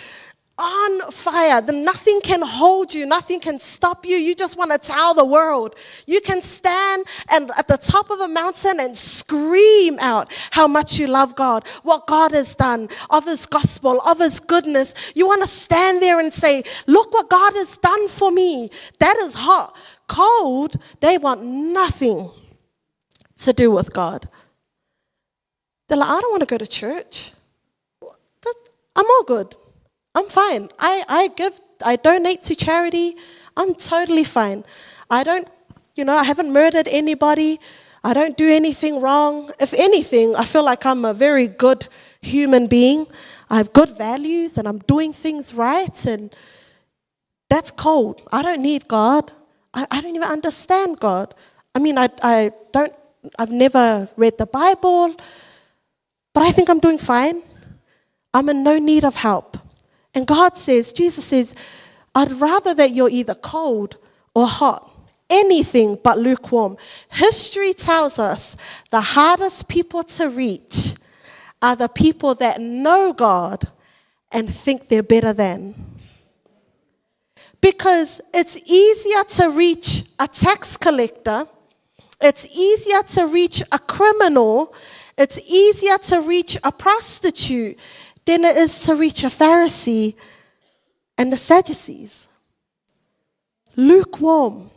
on fire. Then nothing can hold you. Nothing can stop you. You just want to tell the world. You can stand and at the top of a mountain and scream out how much you love God, what God has done, of his gospel, of his goodness. You want to stand there and say, look what God has done for me. That is hot. Cold, they want nothing to do with God. They're like, I don't want to go to church. I'm all good. I'm fine. I give, I donate to charity. I'm totally fine. I don't, you know, I haven't murdered anybody. I don't do anything wrong. If anything, I feel like I'm a very good human being. I have good values and I'm doing things right. And that's cold. I don't need God. I don't even understand God. I mean, I don't, I've never read the Bible, but I think I'm doing fine. I'm in no need of help. And God says, Jesus says, I'd rather that you're either cold or hot, anything but lukewarm. History tells us the hardest people to reach are the people that know God and think they're better than. Because it's easier to reach a tax collector, it's easier to reach a criminal, it's easier to reach a prostitute than it is to reach a Pharisee and the Sadducees. Lukewarm.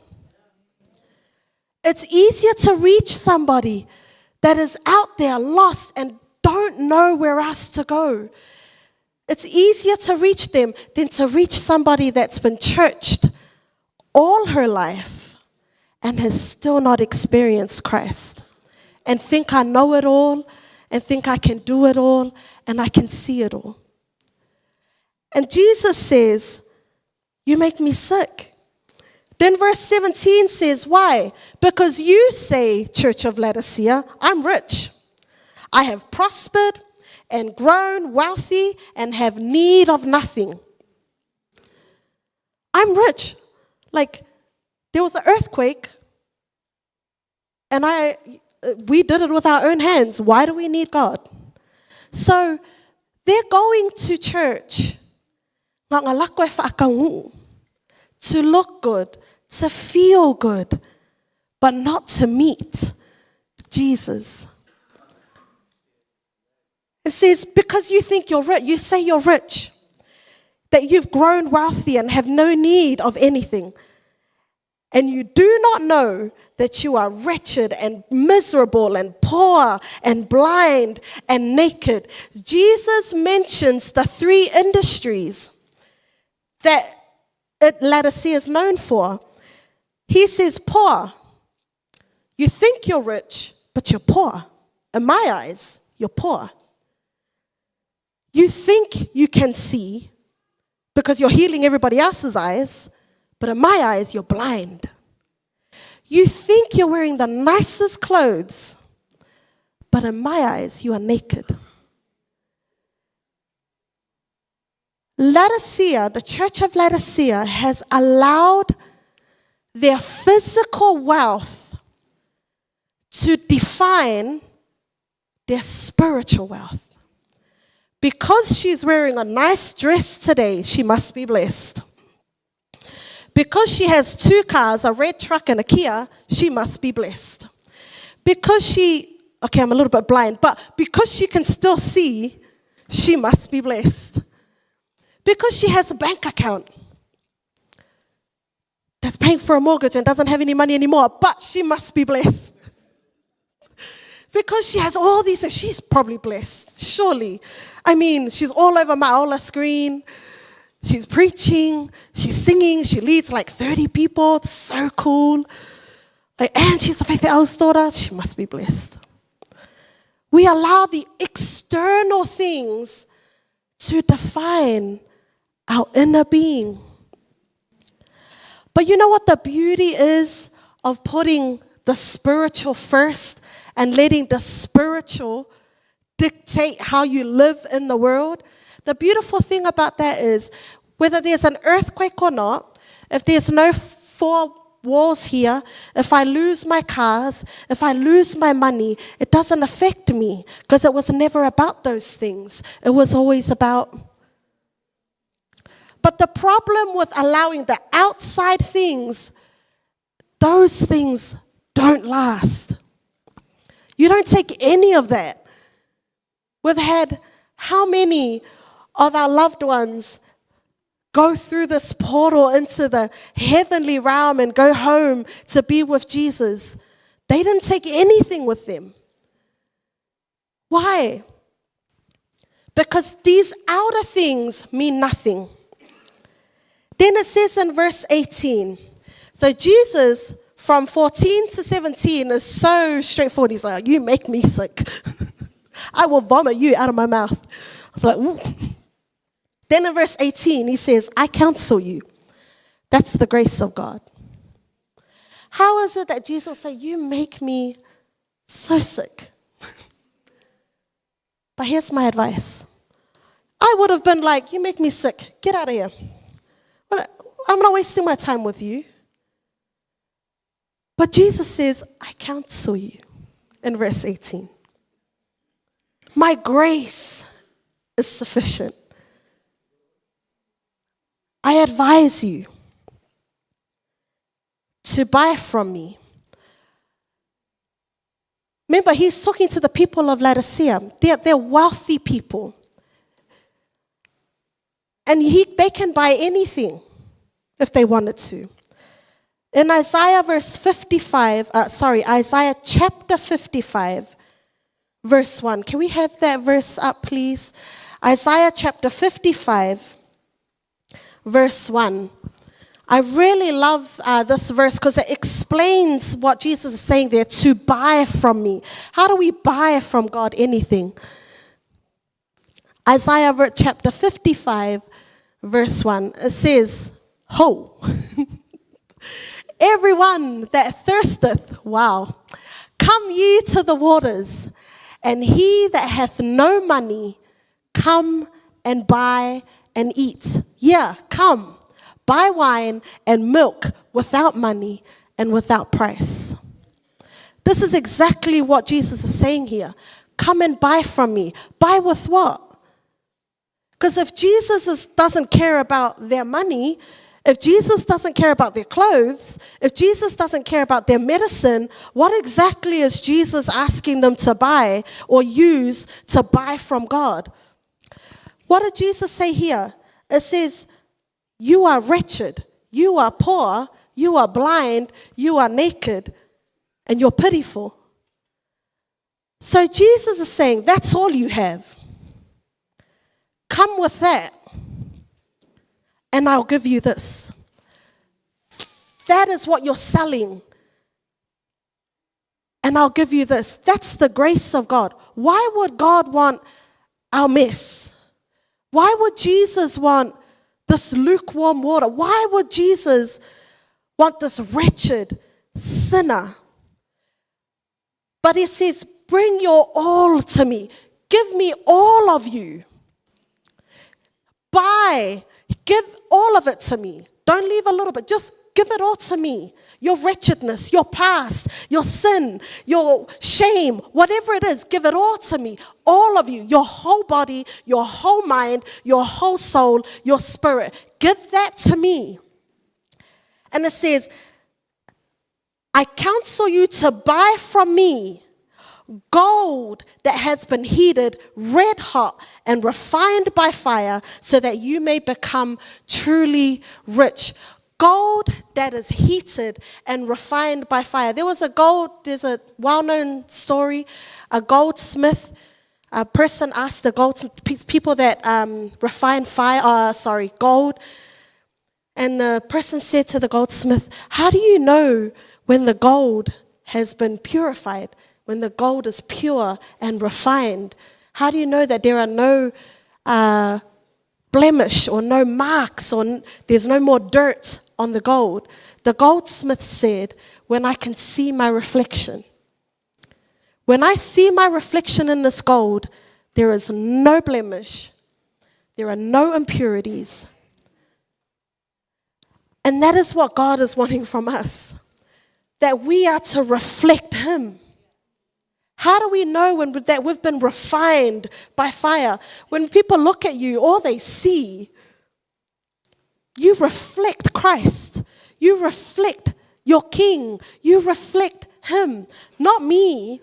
It's easier to reach somebody that is out there lost and don't know where else to go. It's easier to reach them than to reach somebody that's been churched all her life and has still not experienced Christ and think I know it all and think I can do it all and I can see it all. And Jesus says, you make me sick. Then verse 17 says, why? Because you say, Church of Laodicea, I'm rich. I have prospered and grown wealthy and have need of nothing. I'm rich. Like, there was an earthquake and we did it with our own hands. Why do we need God? So they're going to church to look good, to feel good, but not to meet Jesus. It says, because you think you're rich, you say you're rich, that you've grown wealthy and have no need of anything. And you do not know that you are wretched and miserable and poor and blind and naked. Jesus mentions the three industries that Laodicea is known for. He says, poor. You think you're rich, but you're poor. In my eyes, you're poor. You think you can see because you're healing everybody else's eyes, But in my eyes, you're blind. You think you're wearing the nicest clothes, but in my eyes, you are naked. Laodicea, the church of Laodicea, has allowed their physical wealth to define their spiritual wealth. Because she's wearing a nice dress today, she must be blessed. Because she has two cars, a red truck and a Kia, she must be blessed. Because she, okay, I'm a little bit blind, but because she can still see, she must be blessed. Because she has a bank account that's paying for a mortgage and doesn't have any money anymore, but she must be blessed. Because she has all these things, she's probably blessed, surely. I mean, she's all over Maola screen. She's preaching, she's singing, she leads like 30 people. It's so cool. Like, and she's a Faith El's daughter. She must be blessed. We allow the external things to define our inner being. But you know what the beauty is of putting the spiritual first and letting the spiritual dictate how you live in the world? The beautiful thing about that is whether there's an earthquake or not, if there's no four walls here, if I lose my cars, if I lose my money, it doesn't affect me because it was never about those things. It was always about. But the problem with allowing the outside things, those things don't last. You don't take any of that. We've had how many of our loved ones go through this portal into the heavenly realm and go home to be with Jesus? They didn't take anything with them. Why? Because these outer things mean nothing. Then it says in verse 18, so Jesus from 14 to 17 is so straightforward. He's like, you make me sick. I will vomit you out of my mouth. I was like, ooh. Then in verse 18, he says, I counsel you. That's the grace of God. How is it that Jesus will say, you make me so sick? But here's my advice. I would have been like, you make me sick. Get out of here. But I'm not wasting my time with you. But Jesus says, I counsel you in verse 18. My grace is sufficient. I advise you to buy from me. Remember, he's talking to the people of Laodicea. They're wealthy people. And they can buy anything if they wanted to. In Isaiah verse 55, sorry, Isaiah chapter 55, verse 1. Can we have that verse up, please? Isaiah chapter 55, verse 1. I really love this verse because it explains what Jesus is saying there, to buy from me. How do we buy from God anything? Isaiah chapter 55, verse 1. It says, ho, everyone that thirsteth, wow, come ye to the waters, and he that hath no money, come and buy and eat. Yeah, come. Buy wine and milk without money and without price. This is exactly what Jesus is saying here. Come and buy from me. Buy with what? Because if Jesus doesn't care about their money, if Jesus doesn't care about their clothes, if Jesus doesn't care about their medicine, what exactly is Jesus asking them to buy or use to buy from God? What did Jesus say here? It says, you are wretched, you are poor, you are blind, you are naked, and you're pitiful. So Jesus is saying, that's all you have. Come with that, and I'll give you this. That is what you're selling, and I'll give you this. That's the grace of God. Why would God want our mess? Why would Jesus want This lukewarm water. Why would Jesus want this wretched sinner? But he says, Bring your all to me. Give me all of you. Buy, give all of it to me. Don't leave a little bit. Just give it all to me. Your wretchedness, your past, your sin, your shame, whatever it is, give it all to me. All of you, your whole body, your whole mind, your whole soul, your spirit. Give that to me. And it says, I counsel you to buy from me gold that has been heated red hot and refined by fire so that you may become truly rich. Gold that is heated and refined by fire. There was a gold, there's a well known story, a goldsmith. A person asked the gold people that refine fire, sorry, gold, and the person said to the goldsmith, "How do you know when the gold has been purified, when the gold is pure and refined? How do you know that there are no blemish or no marks or there's no more dirt on the gold?" The goldsmith said, When I can see my reflection. When I see my reflection in this gold, there is no blemish, there are no impurities. And that is what God is wanting from us that we are to reflect Him. How do we know when, that we've been refined by fire? When people look at you, all they see, you reflect Christ. You reflect your King. You reflect Him, not me.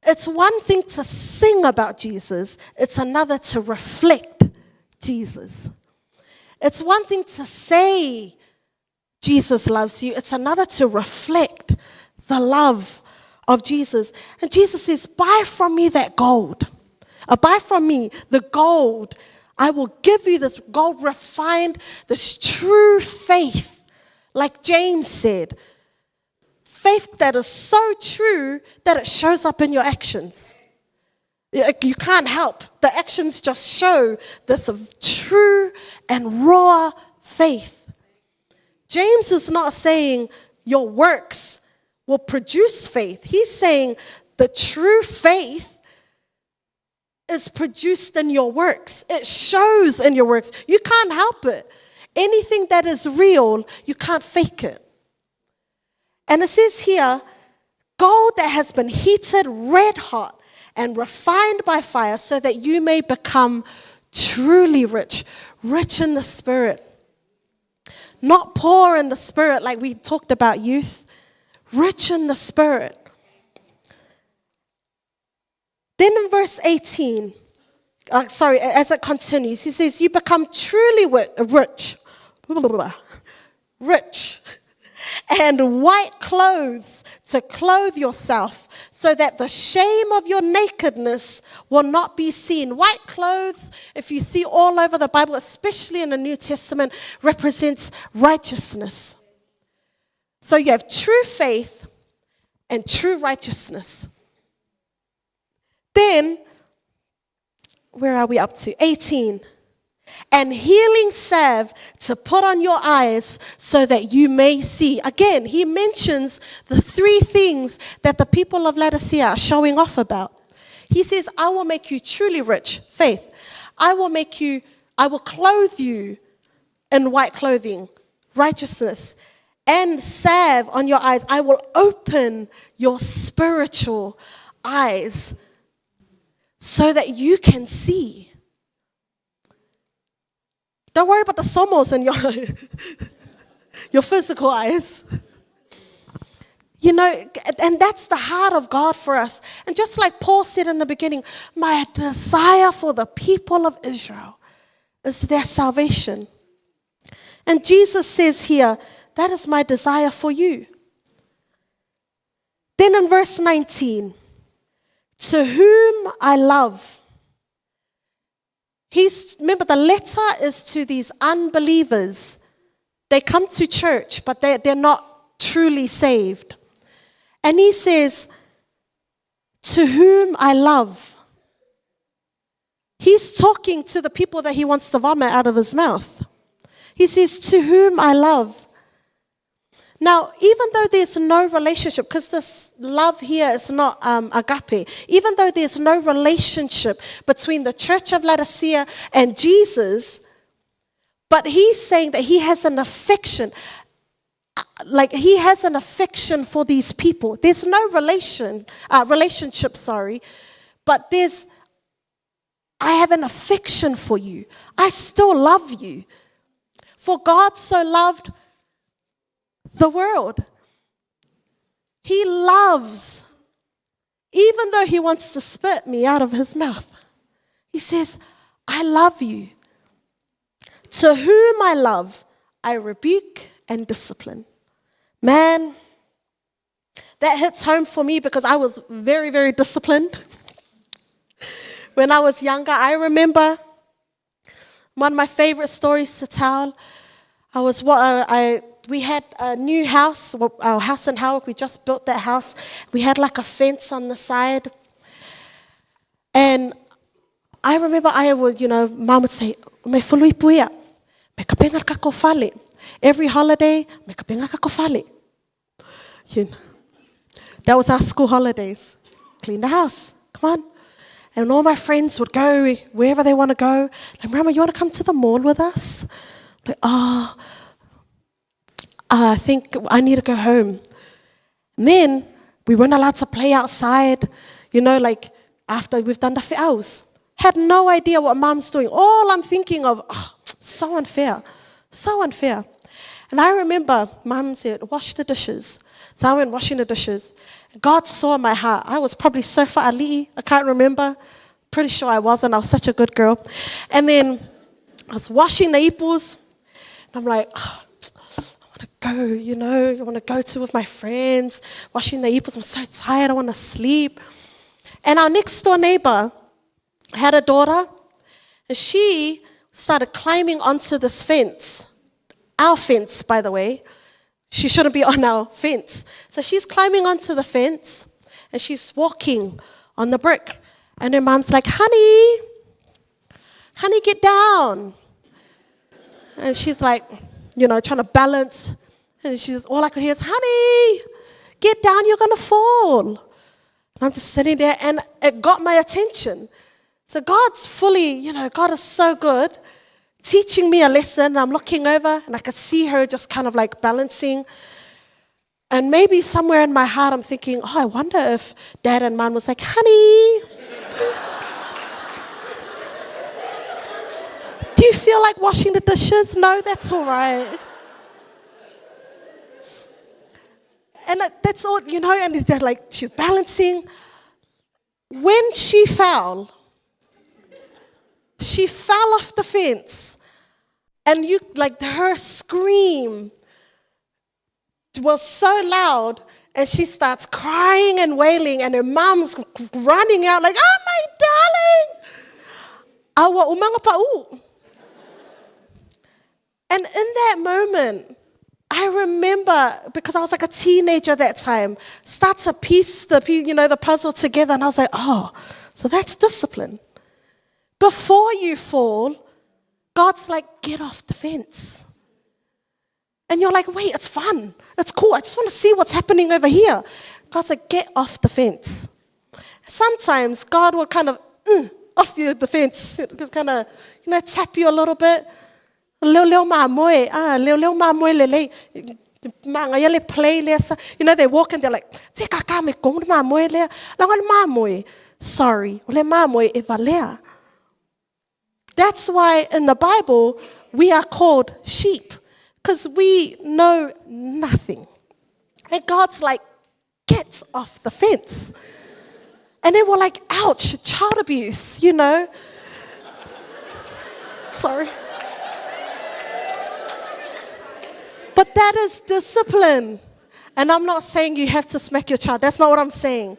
It's one thing to sing about Jesus, it's another to reflect Jesus. It's one thing to say Jesus loves you, it's another to reflect the love of Jesus. And Jesus says, Buy from me that gold. Buy from me the gold. I will give you this gold refined, this true faith. Like James said, faith that is so true that it shows up in your actions. You can't help. The actions just show this true and raw faith. James is not saying your works will produce faith. He's saying the true faith is produced in your works. It shows in your works. You can't help it. Anything that is real, you can't fake it. And it says here, gold that has been heated red hot and refined by fire so that you may become truly rich, rich in the spirit. Not poor in the spirit, like we talked about youth, rich in the spirit. Then in verse 18, sorry, as it continues, he says, You become truly rich, rich, and white clothes to clothe yourself, so that the shame of your nakedness will not be seen. White clothes, if you see all over the Bible, especially in the New Testament, represents righteousness. So you have true faith and true righteousness. Then, where are we up to? 18. And healing salve to put on your eyes so that you may see. Again, he mentions the three things that the people of Laodicea are showing off about. He says, I will make you truly rich, faith. I will make you, I will clothe you in white clothing, righteousness, and salve on your eyes. I will open your spiritual eyes so that you can see. Don't worry about the somos in your, your physical eyes. You know, and that's the heart of God for us. And just like Paul said in the beginning, my desire for the people of Israel is their salvation. And Jesus says here, that is my desire for you. Then in verse 19, to whom I love. He's, remember, the letter is to these unbelievers. They come to church, but they, they're not truly saved. And he says, To whom I love. He's talking to the people that he wants to vomit out of his mouth. He says, To whom I love. Now, even though there's no relationship, because this love here is not agape, even though there's no relationship between the church of Laodicea and Jesus, but he's saying that he has an affection, like he has an affection for these people. There's no relation, relationship, sorry, but there's, I have an affection for you. I still love you. For God so loved the world. He loves, even though he wants to spit me out of his mouth. He says, I love you. To whom I love, I rebuke and discipline. Man, that hits home for me because I was very, very disciplined. When I was younger, I remember one of my favorite stories to tell. I was what I we had a new house, well, our house in Howick, we just built that house. We had like a fence on the side. And I remember I would, you know, mom would say, me fului puia, me kapenga kako fale. Every holiday, me kapenga kako fale. You know, that was our school holidays. Clean the house, come on. And all my friends would go wherever they want to go. Like, Rama, you want to come to the mall with us? Like, oh, I think I need to go home. And then we weren't allowed to play outside, you know, like after we've done the hours. Had no idea what mom's doing. All I'm thinking of, oh, so unfair, so unfair. And I remember mom said, wash the dishes. So I went washing the dishes. God saw my heart. I was probably so fa'ali'i, I can't remember. Pretty sure I wasn't. I was such a good girl. And then I was washing the ipus. And I'm like, oh, I want to go, you know, I want to go to with my friends, washing the ipus. I'm so tired, I want to sleep. And our next door neighbor had a daughter, and she started climbing onto this fence. Our fence, by the way. She shouldn't be on our fence. So she's climbing onto the fence, and she's walking on the brick. And her mom's like, honey, honey, get down. And she's like, you know, trying to balance. And she's, all I could hear is, honey, get down, you're going to fall. And I'm just sitting there, and it got my attention. So God's fully, you know, God is so good, teaching me a lesson. I'm looking over, and I could see her just kind of like balancing. And maybe somewhere in my heart, I'm thinking, oh, I wonder if Dad and Mom was like, honey, do you feel like washing the dishes? No, that's all right. And that's all, you know, and they're like, she's balancing. When she fell, she fell off the fence. And you, like, her scream was so loud, and she starts crying and wailing, and her mom's running out like, oh, my darling. Awa umanga pa'u. And in that moment, I remember, because I was like a teenager that time, start to piece the, you know, the puzzle together, and I was like, oh, so that's discipline. Before you fall, God's like, get off the fence. And you're like, wait, it's fun. It's cool. I just want to see what's happening over here. God's like, get off the fence. Sometimes God will kind of off you the fence, just kind of, you know, tap you a little bit. Leo leo mamoe, ah, leo leo mamoe lele. Manga ia le play lea sa. You know, they walk and they're like, te kaka me kong mamoe lea. Langa mamoe. Sorry, le mamoe e valea. That's why in the Bible, we are called sheep, because we know nothing. And God's like, get off the fence. And then we're like, ouch, child abuse, you know. Sorry. But that is discipline. And I'm not saying you have to smack your child. That's not what I'm saying.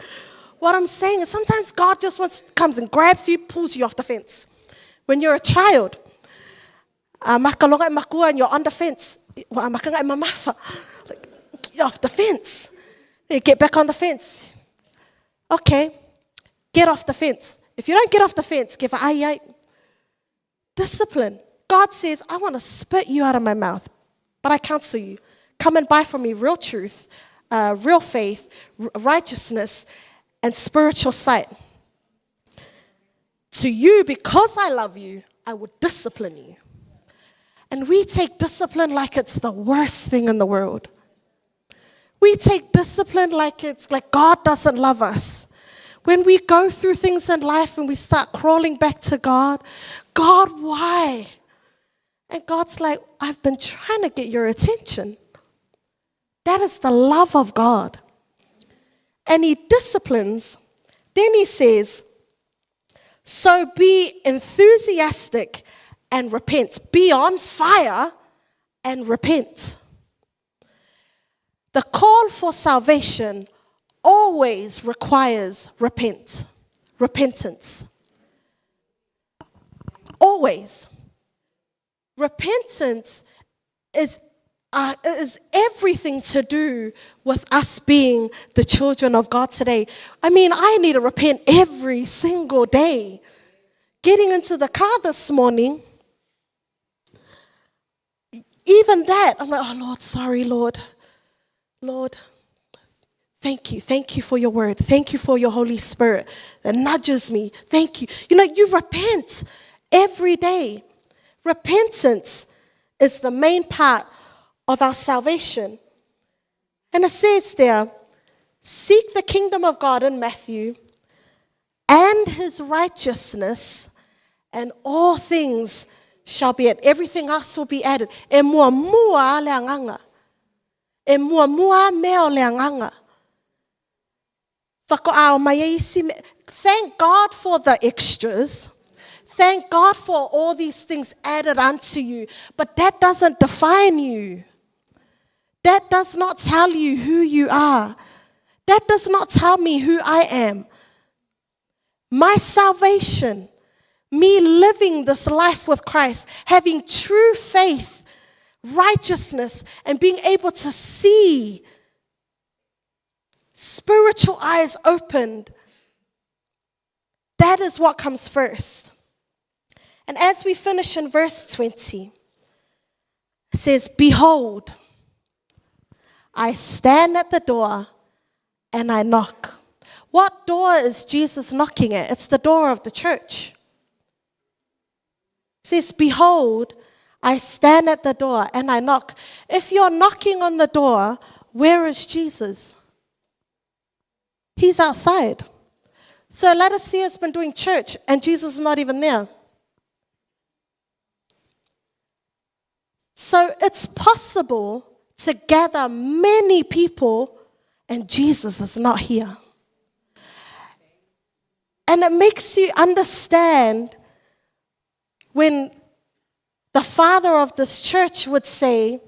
What I'm saying is sometimes God just comes and grabs you, pulls you off the fence. When you're a child, makalonga e makua and you're on the fence. Wa makanga e mamafa. Like, get off the fence. You get back on the fence. Okay, get off the fence. If you don't get off the fence, give a ai ai. Discipline. God says, I want to spit you out of my mouth, but I counsel you. Come and buy from me real truth, real faith, righteousness, and spiritual sight. To you, because I love you, I will discipline you. And we take discipline like it's the worst thing in the world. We take discipline like it's like God doesn't love us. When we go through things in life and we start crawling back to God, God, why? And God's like, I've been trying to get your attention. That is the love of God. And he disciplines. Then he says, so be enthusiastic and repent. Be on fire and repent. The call for salvation always requires repent, repentance. Always. Repentance is, is everything to do with us being the children of God today. I mean, I need to repent every single day. Getting into the car this morning, even that, I'm like, oh Lord, sorry, Lord. Lord, thank you. Thank you for your word. Thank you for your Holy Spirit that nudges me. Thank you. You know, you repent every day. Repentance is the main part of our salvation. And it says there, seek the kingdom of God in Matthew and his righteousness, and all things shall be added. Everything else will be added. E mua mua le anganga. E mua mua mea o le anganga. Whakoao mai e isi me. Thank God for the extras. Thank God for all these things added unto you. But that doesn't define you. That does not tell you who you are. That does not tell me who I am. My salvation, me living this life with Christ, having true faith, righteousness, and being able to see, spiritual eyes opened, that is what comes first. And as we finish in verse 20, it says, Behold, I stand at the door and I knock. What door is Jesus knocking at? It's the door of the church. It says, Behold, I stand at the door and I knock. If you're knocking on the door, where is Jesus? He's outside. So Laodicea has been doing church and Jesus is not even there. So it's possible to gather many people and Jesus is not here. And it makes you understand when the father of this church would say,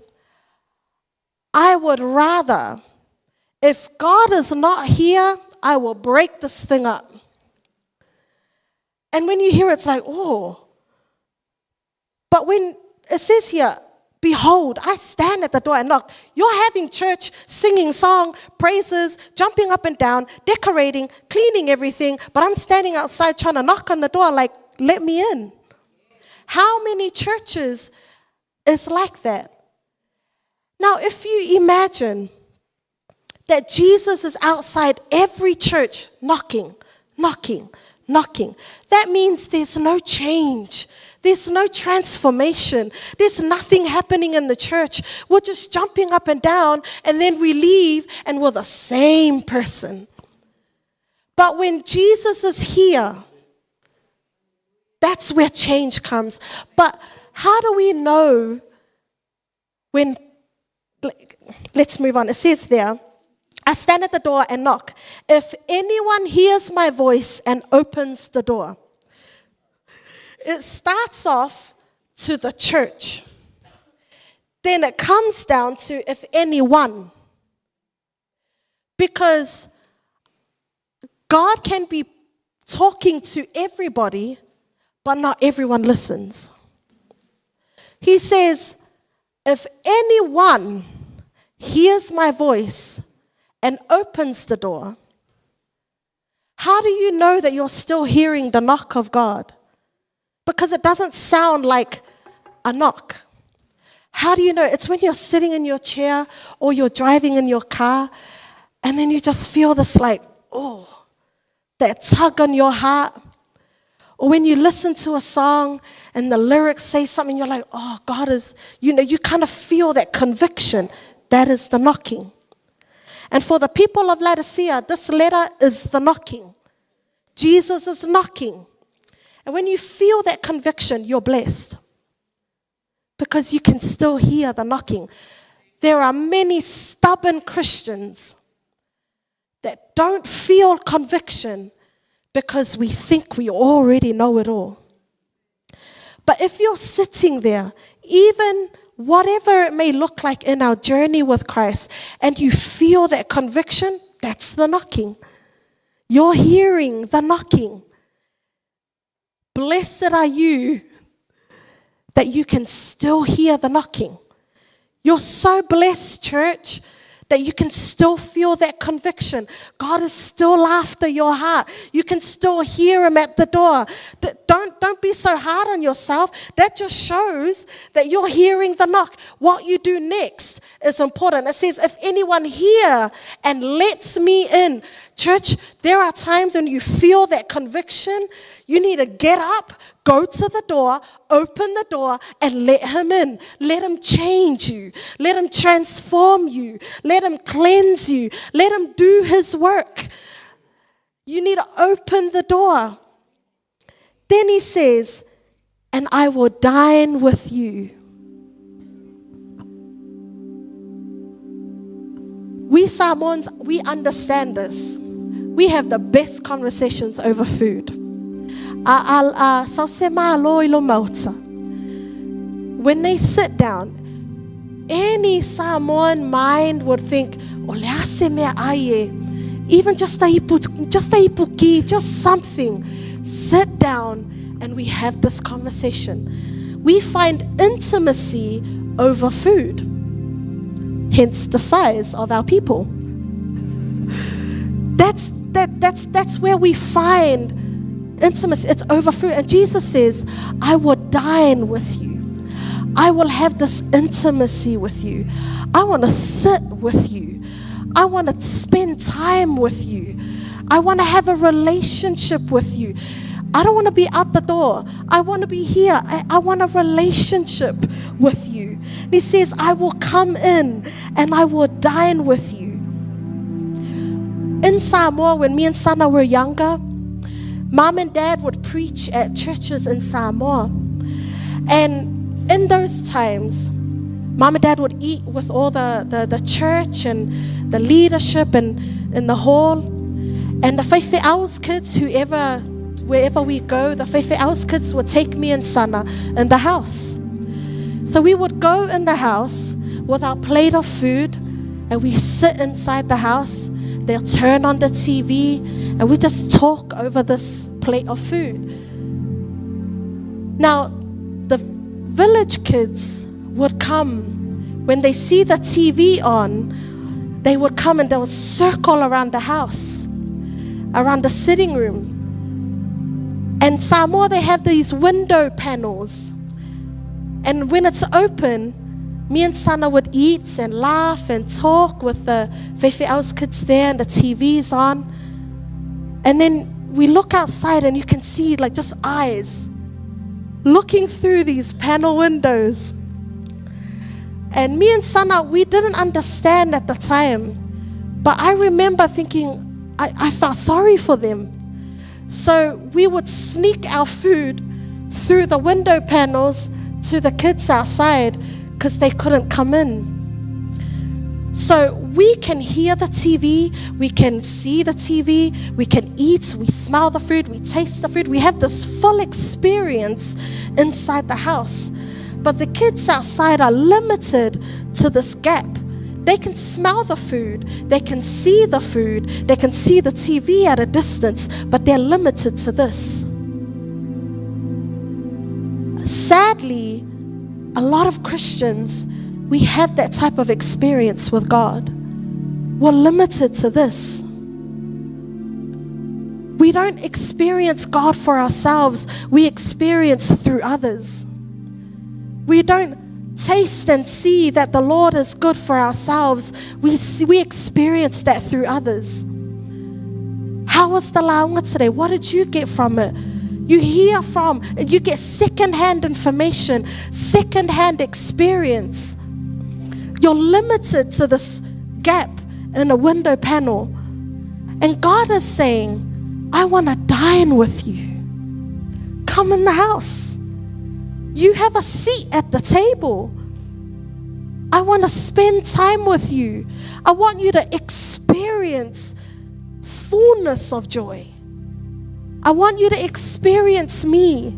I would rather, if God is not here, I will break this thing up. And when you hear it, it's like, oh. But when it says here, behold, I stand at the door and knock. You're having church, singing song, praises, jumping up and down, decorating, cleaning everything, but I'm standing outside trying to knock on the door like, let me in. How many churches is like that? Now, if you imagine that Jesus is outside every church knocking, knocking, knocking, that means there's no change. There's no transformation. There's nothing happening in the church. We're just jumping up and down, and then we leave, and we're the same person. But when Jesus is here, that's where change comes. But how do we know when... Let's move on. It says there, I stand at the door and knock. If anyone hears my voice and opens the door. It starts off to the church. Then it comes down to if anyone. Because God can be talking to everybody, but not everyone listens. He says, if anyone hears my voice and opens the door, how do you know that you're still hearing the knock of God? Because it doesn't sound like a knock. How do you know? It's when you're sitting in your chair or you're driving in your car, and then you just feel this, like, oh, that tug on your heart. Or when you listen to a song and the lyrics say something, you're like, oh, God is, you kind of feel that conviction. That is the knocking. And for the people of Laodicea, this letter is the knocking. Jesus is knocking. And when you feel that conviction, you're blessed. Because you can still hear the knocking. There are many stubborn Christians that don't feel conviction because we think we already know it all. But if you're sitting there, even whatever it may look like in our journey with Christ, and you feel that conviction, that's the knocking. You're hearing the knocking. Blessed are you that you can still hear the knocking. You're so blessed, church, that you can still feel that conviction. God is still after your heart. You can still hear him at the door. Don't be so hard on yourself. That just shows that you're hearing the knock. What you do next is important. It says, if anyone hear and lets me in. Church, there are times when you feel that conviction. You need to get up, go to the door, open the door, and let him in. Let him change you. Let him transform you. Let him cleanse you. Let him do his work. You need to open the door. Then he says, and I will dine with you. We Samoans, we understand this. We have the best conversations over food. When they sit down, any Samoan mind would think, O le a se mea ai e. Even just a ipu, just a ipuki, just something. Sit down and we have this conversation. We find intimacy over food. Hence the size of our people. That's where we find intimacy. It's over food. And Jesus says, I will dine with you. I will have this intimacy with you. I want to sit with you. I want to spend time with you. I want to have a relationship with you. I don't want to be out the door. I want to be here. I want a relationship with you. And he says, I will come in and I will dine with you. In Samoa, when me and Sana were younger, Mom and Dad would preach at churches in Samoa. And in those times, Mom and Dad would eat with all the church and the leadership and in the hall. And the Faife'au's kids, wherever we go, the Faife'au's kids would take me and Sana in the house. So we would go in the house with our plate of food and we sit inside the house. They'll turn on the TV and we just talk over this plate of food. Now, the village kids would come. When they see the TV on, they would come and they would circle around the house, around the sitting room. And Samoa, they have these window panels. And when it's open, me and Sana would eat and laugh and talk with the Faife'au's kids there and the TV's on. And then we look outside and you can see just eyes looking through these panel windows. And me and Sana, we didn't understand at the time. But I remember thinking, I felt sorry for them. So we would sneak our food through the window panels to the kids outside because they couldn't come in. So we can hear the TV, we can see the TV, we can eat, we smell the food, we taste the food. We have this full experience inside the house. But the kids outside are limited to this gap. They can smell the food, they can see the food, they can see the TV at a distance, but they're limited to this. Sadly, a lot of Christians, we have that type of experience with God. We're limited to this. We don't experience God for ourselves, we experience through others. We don't taste and see that the Lord is good for ourselves, we, see, we experience that through others. How was the launga today? What did you get from it? You hear from, you get second-hand information, second-hand experience. You're limited to this gap in a window panel. And God is saying, I want to dine with you. Come in the house. You have a seat at the table. I want to spend time with you. I want you to experience fullness of joy. I want you to experience me.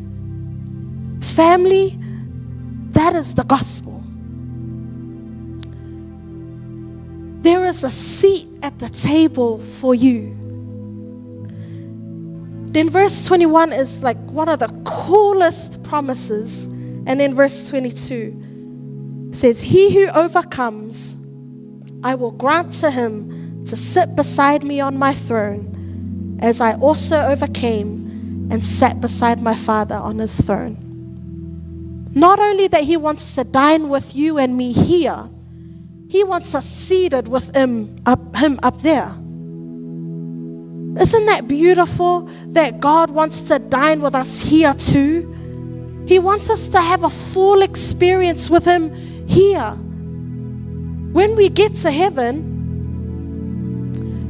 Family, that is the gospel. There is a seat at the table for you. Then verse 21 is like one of the coolest promises. And then verse 22 says, He who overcomes, I will grant to him to sit beside me on my throne, as I also overcame and sat beside my Father on his throne. Not only that he wants to dine with you and me here, he wants us seated with him up, him up there. Isn't that beautiful that God wants to dine with us here too? He wants us to have a full experience with Him here. When we get to heaven,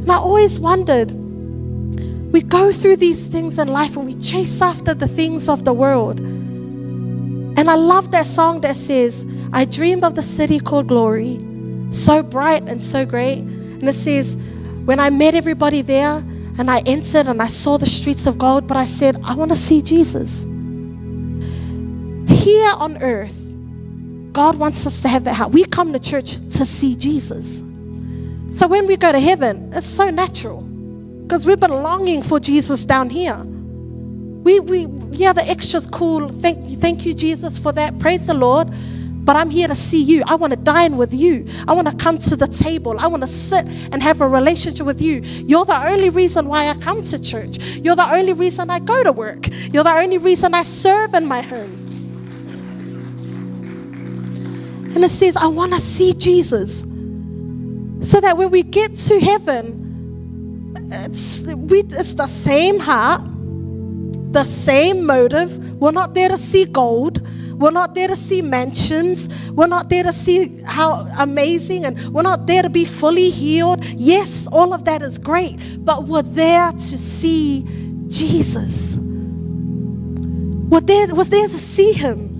and I always wondered, we go through these things in life and we chase after the things of the world. And I love that song that says, I dreamed of the city called glory, so bright and so great. And it says, when I met everybody there and I entered and I saw the streets of gold, but I said, I want to see Jesus. Here on earth, God wants us to have that heart. We come to church to see Jesus. So when we go to heaven, it's so natural because we've been longing for Jesus down here. We, we, yeah, the extra's cool. Thank, thank you, Jesus, for that. Praise the Lord. But I'm here to see you. I want to dine with you. I want to come to the table. I want to sit and have a relationship with you. You're the only reason why I come to church. You're the only reason I go to work. You're the only reason I serve in my home. And it says, I want to see Jesus. So that when we get to heaven, it's, we, it's the same heart, the same motive. We're not there to see gold. We're not there to see mansions. We're not there to see how amazing, and we're not there to be fully healed. Yes, all of that is great, but we're there to see Jesus. We're there, was there to see him.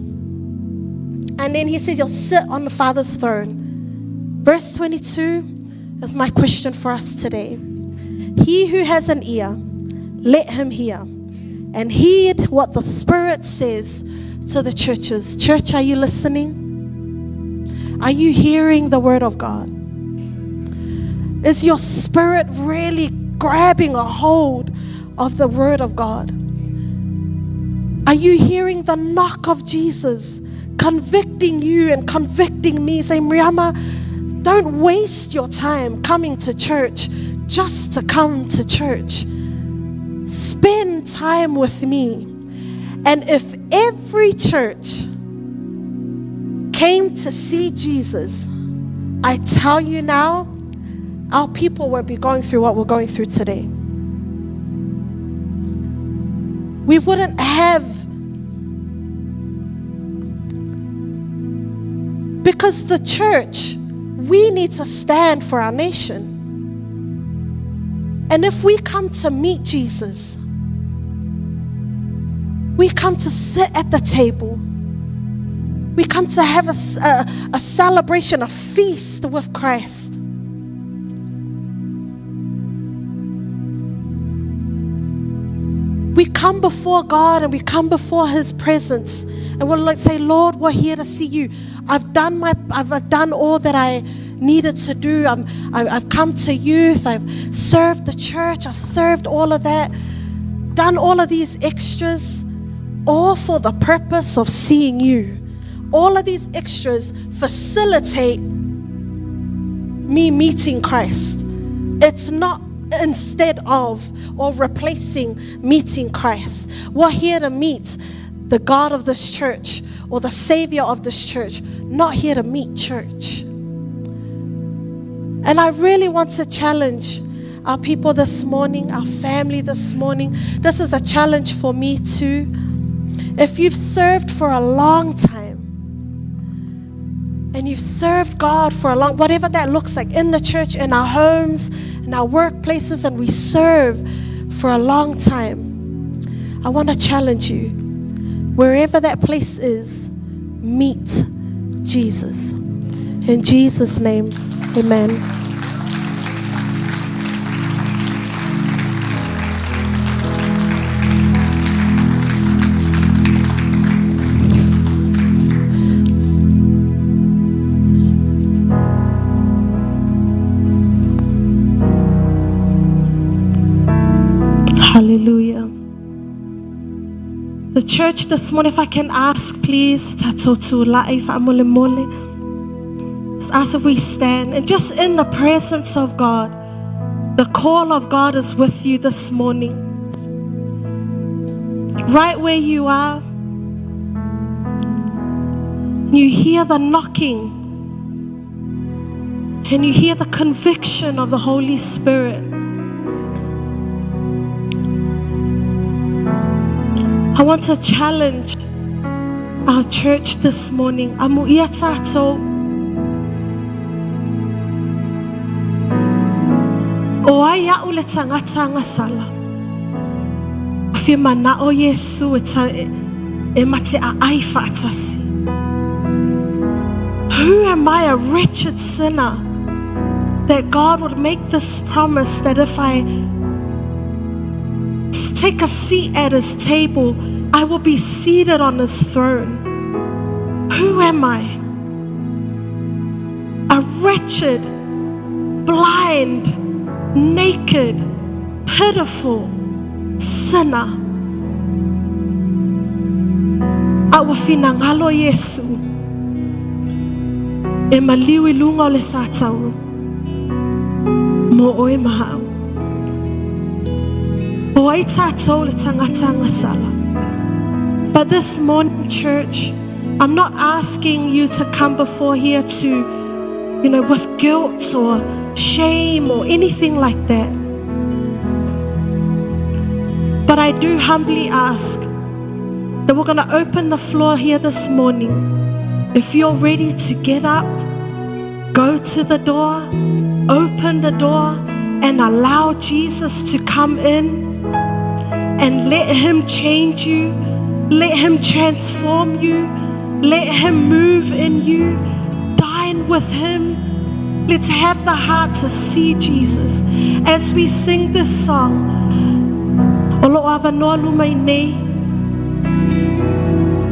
And then he says, You'll sit on the Father's throne. Verse 22 is my question for us today. He who has an ear, let him hear and heed what the Spirit says to the churches. Church, are you listening? Are you hearing the word of God? Is your spirit really grabbing a hold of the word of God? Are you hearing the knock of Jesus convicting you and convicting me, saying, Miriama, don't waste your time coming to church just to come to church. Spend time with me. And if every church came to see Jesus, I tell you now, our people won't be going through what we're going through today. We wouldn't have, because the church, we need to stand for our nation. And if we come to meet Jesus, we come to sit at the table. We come to have a, a, a celebration, a feast with Christ. We come before God and we come before His presence and we'll like say, Lord, we're here to see you. I've done my, I've done all that I needed to do. I'm, I've come to youth. I've served the church. I've served all of that. Done all of these extras, all for the purpose of seeing you. All of these extras facilitate me meeting Christ. It's not instead of or replacing meeting Christ. We're here to meet the God of this church or the Savior of this church, not here to meet church. And I really want to challenge our people this morning, our family this morning. This is a challenge for me too. If you've served for a long time, and you've served God for a long, whatever that looks like, in the church, in our homes, in our workplaces, and we serve for a long time, I want to challenge you. Wherever that place is, meet Jesus. In Jesus' name, amen. Hallelujah. The church this morning, if I can ask, please, tatotu la'i fa'amolemole. Just ask if we stand and just in the presence of God, the call of God is with you this morning. Right where you are, you hear the knocking and you hear the conviction of the Holy Spirit. I want to challenge our church this morning. Amu ia tātou. O ai au le tangata ngasala. O fia manao Iesu e, ta, e, e mate a ai whaatasi. Who am I, a wretched sinner, that God would make this promise that if I take a seat at his table, I will be seated on his throne? Who am I? A wretched, blind, naked, pitiful sinner. A ua finagalo Iesu e maliu i luga o le satauro mo oe ma hau. O ai tātou le tangata ngasala. But this morning, church, I'm not asking you to come before here to, with guilt or shame or anything like that. But I do humbly ask that we're going to open the floor here this morning. If you're ready to get up, go to the door, open the door, and allow Jesus to come in and let him change you, let him transform you, let him move in you, dine with him. Let's have the heart to see Jesus. As we sing this song, o lo avanoa luma i nei,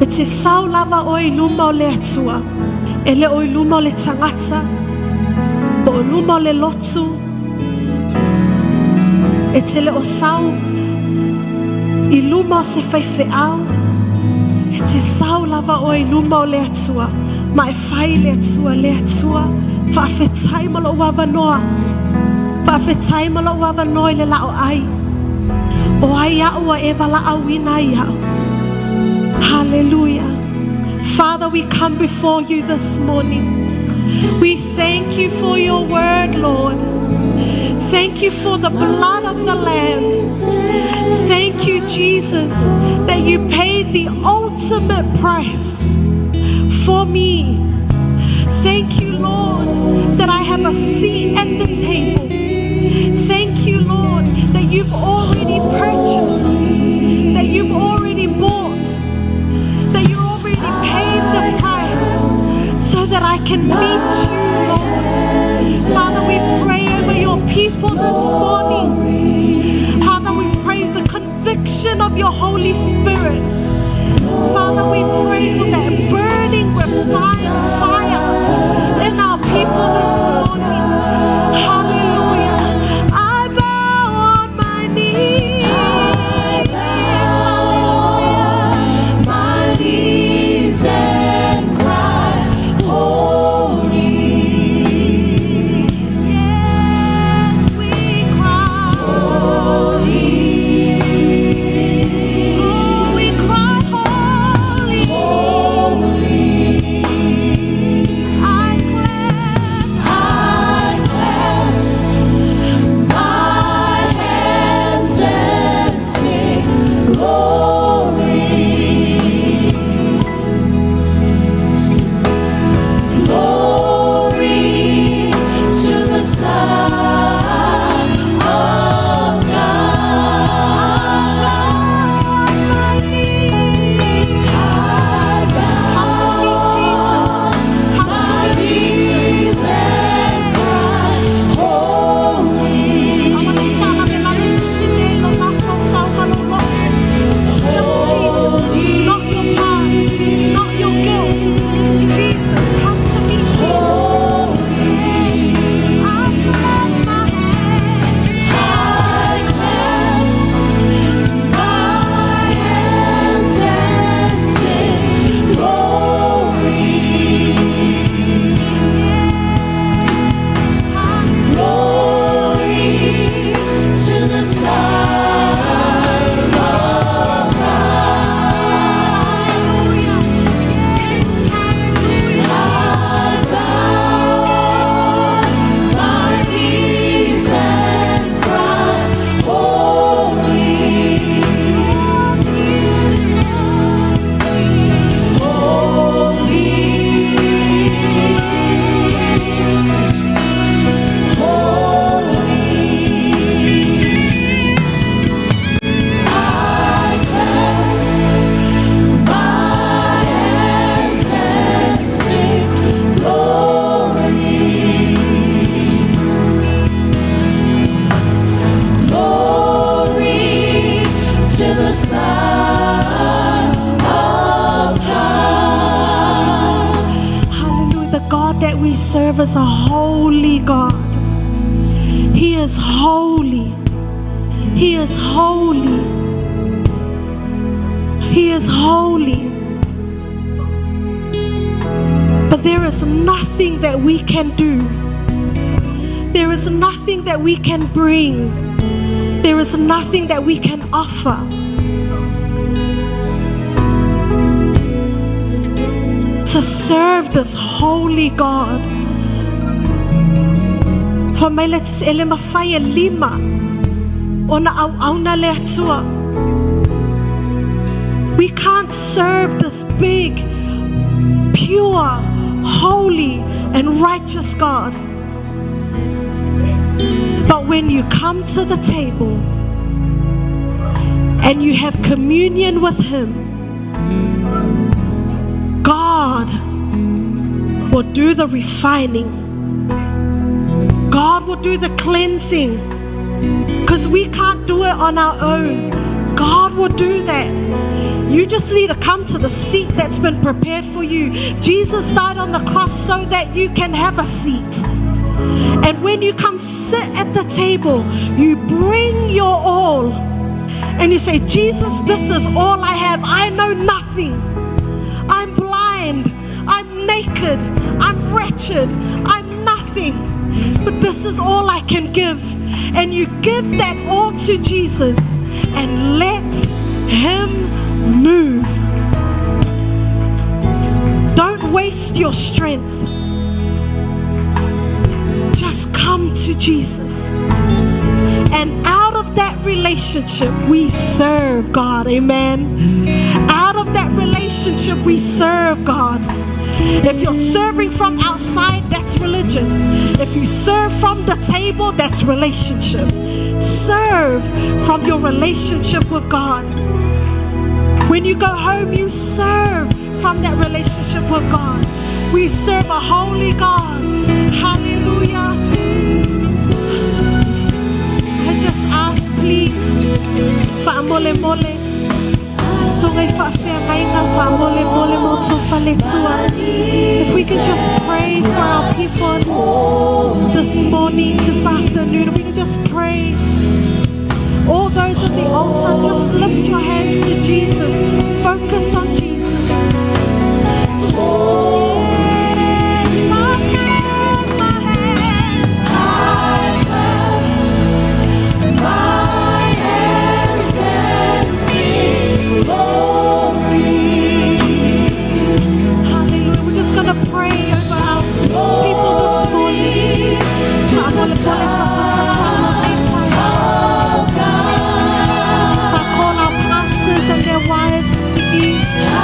e te sao lava o i luma o le atua, e le o i luma o le tangata, po o luma o le lotu, e te le o sao i luma o se whaiwheau, e te sao lava o i luma o le atua, ma e whai le atua, le atua, whaawhetai ma lo avanoa, whaawhetai ma lo avanoa i le lao ai. O ai au a e wala au ina i au. Hallelujah. Father, we come before you this morning. We thank you for your word, Lord. Thank you for the blood of the Lamb. Thank you, Jesus, that you paid the ultimate price for me. Thank you, Lord, that I have a seat at the table. Thank you, Lord, that you've already purchased, that you've already bought, that you already paid the price so that I can meet you, Lord. Father, we pray over your people this morning. Father, we pray the conviction of your Holy Spirit. Father, we pray for that burning, refined fire in our people this morning. Hallelujah. I bow on my knees. Hallelujah. My knees and cry, holy. Yes, we cry. to the Son of God. Hallelujah. The God that we serve is a holy God. He is holy. He is holy. He is holy. But there is nothing that we can do. There is nothing that we can bring. There is nothing that we can offer. To serve this holy God. Fa mai le tusi e le mawhai e lima o na au auna le atua. We can't serve this big, pure, holy, and righteous God. But when you come to the table and you have communion with Him, God will do the refining. God will do the cleansing. Because we can't do it on our own. God will do that. You just need to come to the seat that's been prepared for you. Jesus died on the cross so that you can have a seat. And when you come sit at the table, you bring your all. And you say, Jesus, this is all I have. I know nothing. I'm blind. I'm naked. I'm wretched. I'm nothing. But this is all I can give. And you give that all to Jesus and let Him move. Don't waste your strength. Just come to Jesus. And out of that relationship, we serve God. Amen. Out of that relationship, we serve God. If you're serving from outside, that's religion. If you serve from the table, that's relationship. Serve from your relationship with God. When you go home, you serve from that relationship with God. We serve a holy God. Hallelujah. I just ask, please, whaamole mole, songa i whaafeangainga, whaamole mole mo tō whaletua. If we can just pray for our people this morning, this afternoon, if we can just pray. All those at the altar, just lift your hands to Jesus. Focus on Jesus. Yes, I clap my hands. I clap my hands and sing glory. Hallelujah. We're just going to pray over our people this morning. To the Son of God. I call our pastors and their wives, please.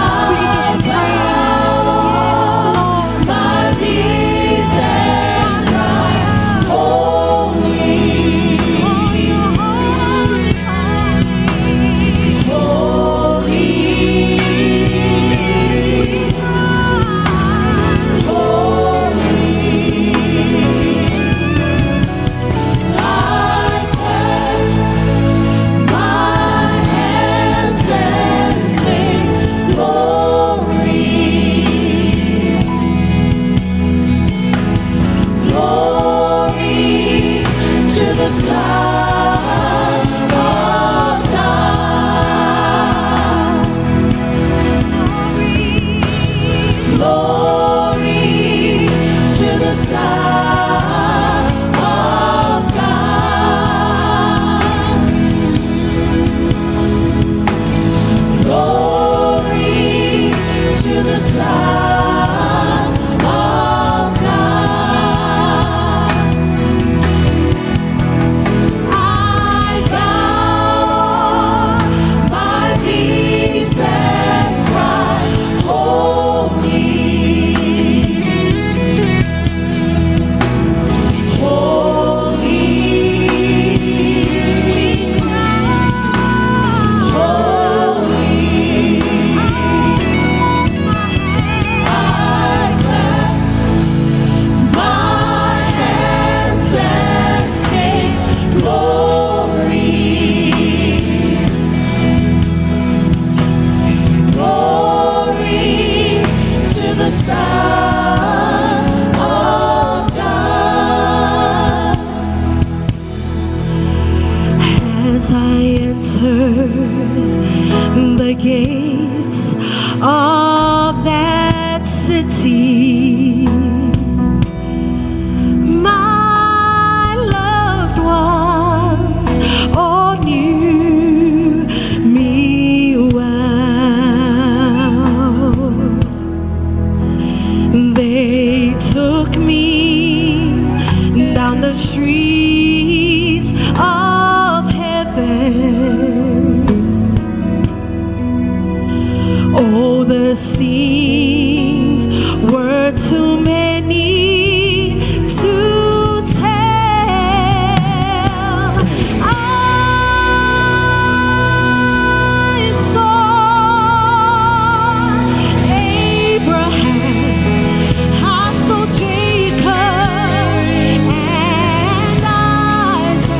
the gates of that city. My loved ones all knew me well. They took me down the streets of heaven. Oh, the scenes were too many to tell. I saw Abraham, I saw Jacob and Isaac.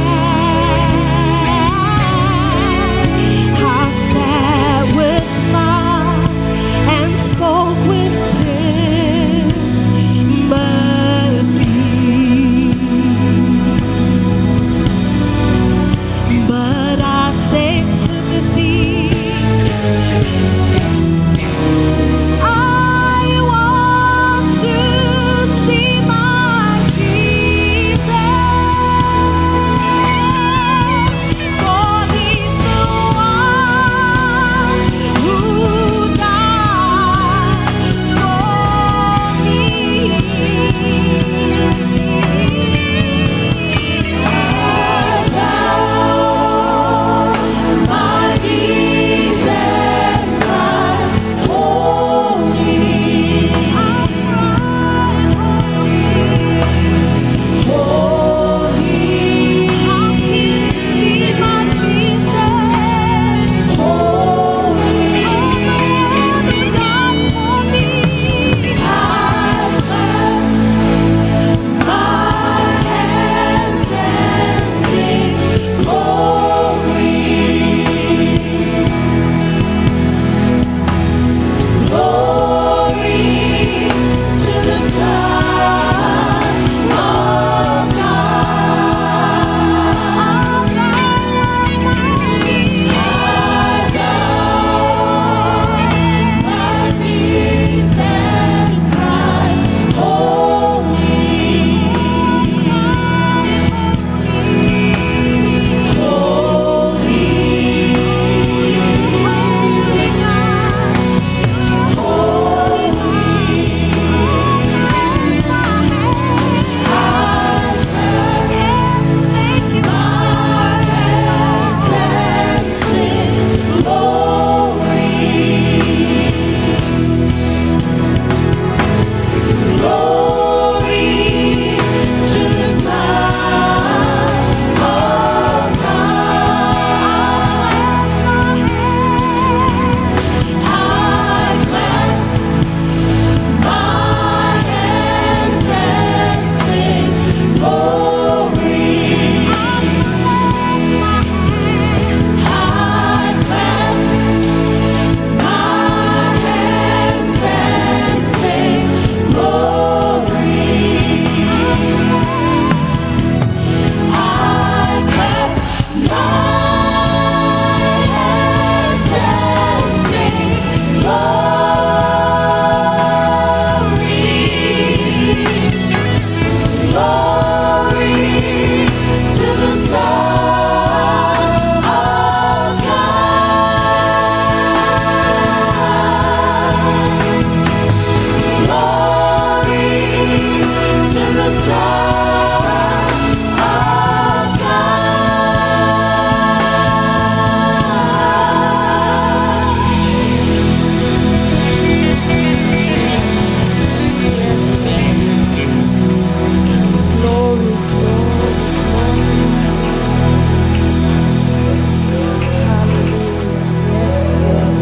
I sat with Mark and spoke with Timothy. But I say, Timothy, I want to see my Jesus, for he's the one who died for me. I bow my knees and cry, holy. I cry, holy, holy. I'm here to see my Jesus, holy. Oh, the one who died for me. I clap my hands and sing glory. Glory to the Son of God. I bow my knees and cry, holy, holy, God. Glory to the Son of God. I clap my hands and sing glory. I clap my hands and sing glory. I clap my hands and sing glory. Glory to the Son of God. Glory to the Son of God. Yes, yes. Glory, glory, glory. Jesus. Hallelujah. Yes, yes.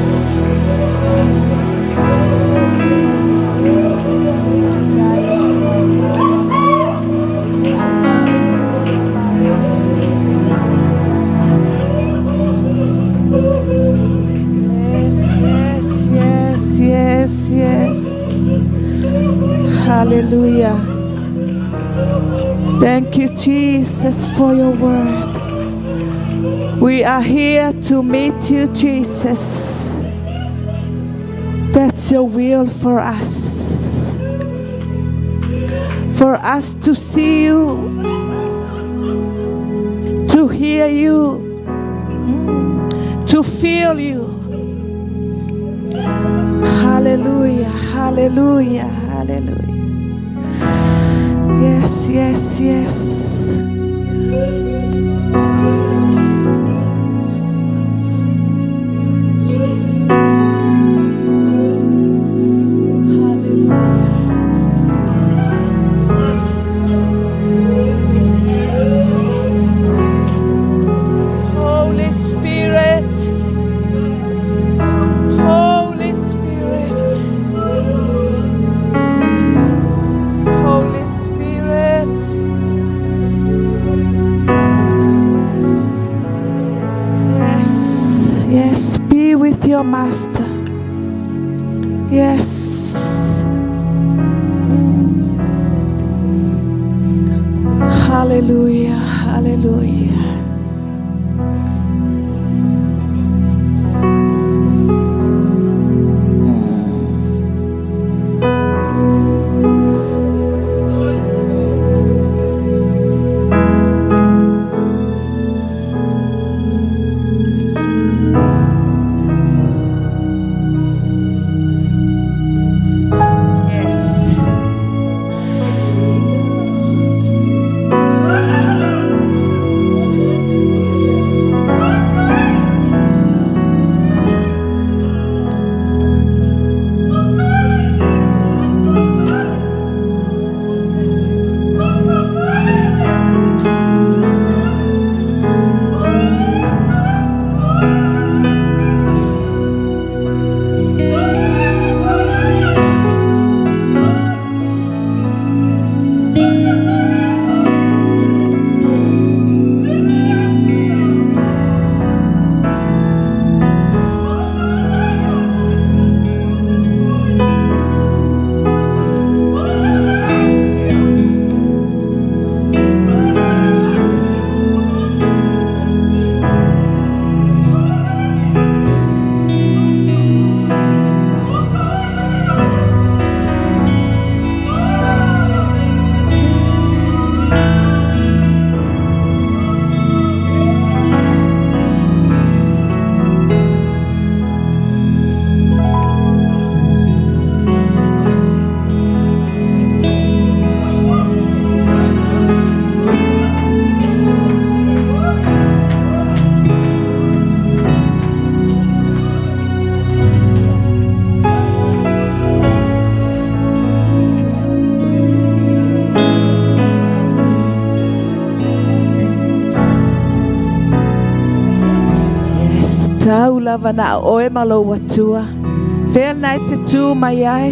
Yes, yes, yes, yes, yes. Hallelujah. Thank you, Jesus, for your word. We are here to meet you, Jesus. That's your will for us. For us to see you, to hear you, to feel you. Hallelujah, hallelujah, hallelujah. Yes, yes, yes. Holy Spirit, Holy Spirit, Holy Spirit. Yes, yes, yes. Be with your master. Yes. Hallelujah, hallelujah. Yes. Yes, tau lava na oe ma lou atua. Fea na e te tū mai ai.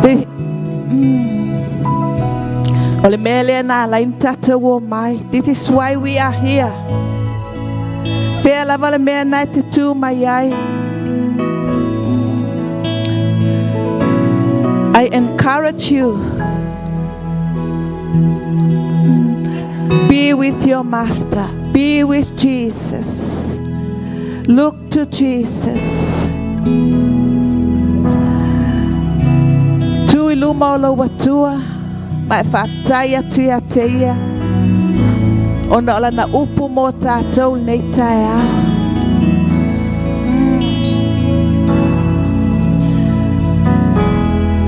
Te, O le mea lea na ala ai ona tatou o mai. This is why we are here. Fea lava le mea na e te tū mai ai. I encourage you. Be with your master. Be with Jesus. Look to Jesus. Tū i luma o lou Atua, ma e faafetai atu ia te ia, ona o lana upu mō tātou i lenei taeao.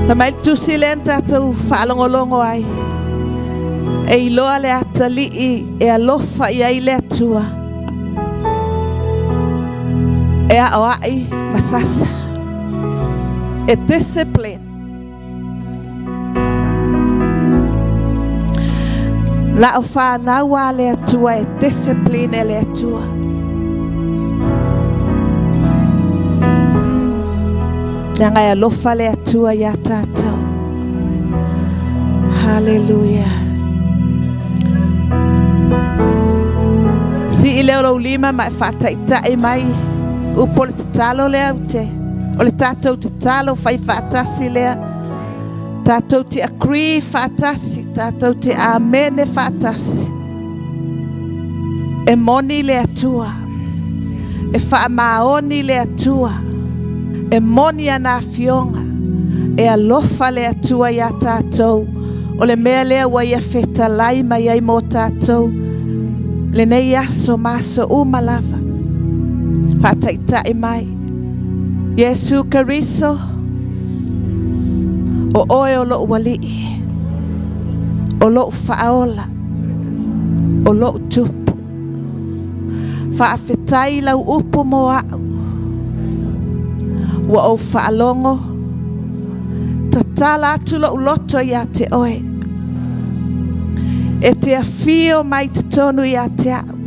Fai mai le tusi lea na tatou faalogologo ai, e iloa le atalii e alofa i ai le Atua, e aoai ma sasa, e discipline. Na o whānau a le Atua e discipline e le Atua. Leaga e alofa le Atua iā tātou. Hallelujah. Sii lea o lou lima ma e faataitai mai upu o le tatalo lea ou te o le tatou tatalo fai faatasi lea. Tatou te agree faatasi, tatou te amene faatasi. E moni le Atua, e faamaoni le Atua, e moni ana afioga, e alofa le Atua iā tatou, o le mea lea ua ia fetalai mai ai mo tatou, lenei aso ma aso uma lava. Faataitai mai. Iesu Keriso, o oe o lou Alii, o lou Faaola, o lou Tupu. Faafetai i lau upu mo a'u. Ua ou faalogo, tatala atu lo'u loto iā te oe. E te afio mai totonu iā te a'u.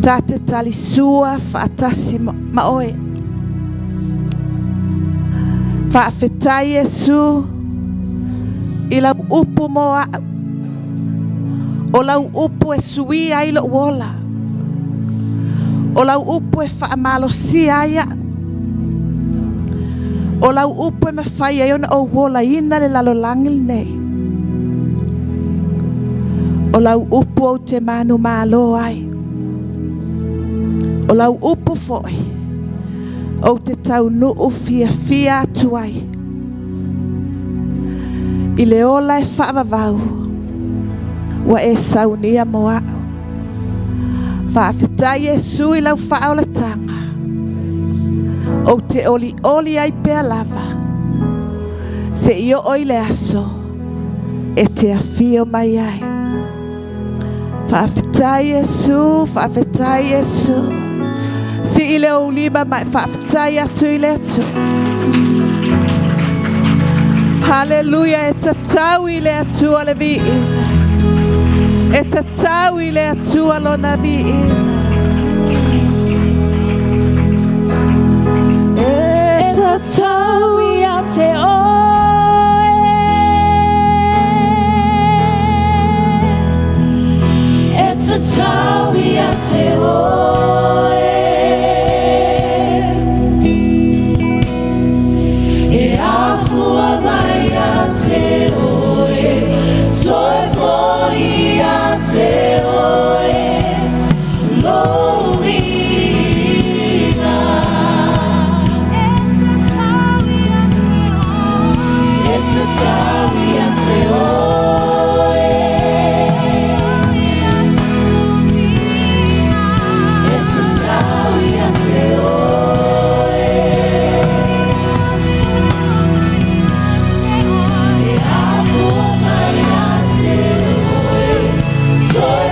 Ta te talisua faatasi ma oe. Faafetai Iesu i lau upu mo a'u. O lau upu e suia ai lo'u ola. O lau upu e faamalosia ai a'u. O lau upu e mafai ai ona ou olaina le lalolagi lenei. O lau upu ou te manumalo ai. O lau upu foi ou te taunuu fiafia atu ai. I le ola e faavavau, ua e saunia mo a'u. Faafetai Iesu i lau faaolataga. Ou te olioli ai pea lava, seia oo i le aso e te afio mai ai. Faafetai Iesu, faafetai Iesu. Sii le ou lima ma e faafetai atu i le Atua. Haleluia, e tatau i le Atua le viiga. E tatau i le Atua lona viiga. E tatau ia te oe. E tatau ia te oe. E afua mai ia te oe, toe foi ia te oe, lou viiga. E tatau ia te oe. E tatau ia te oe. E tatau ia te oe. E afua mai ia te oe, toe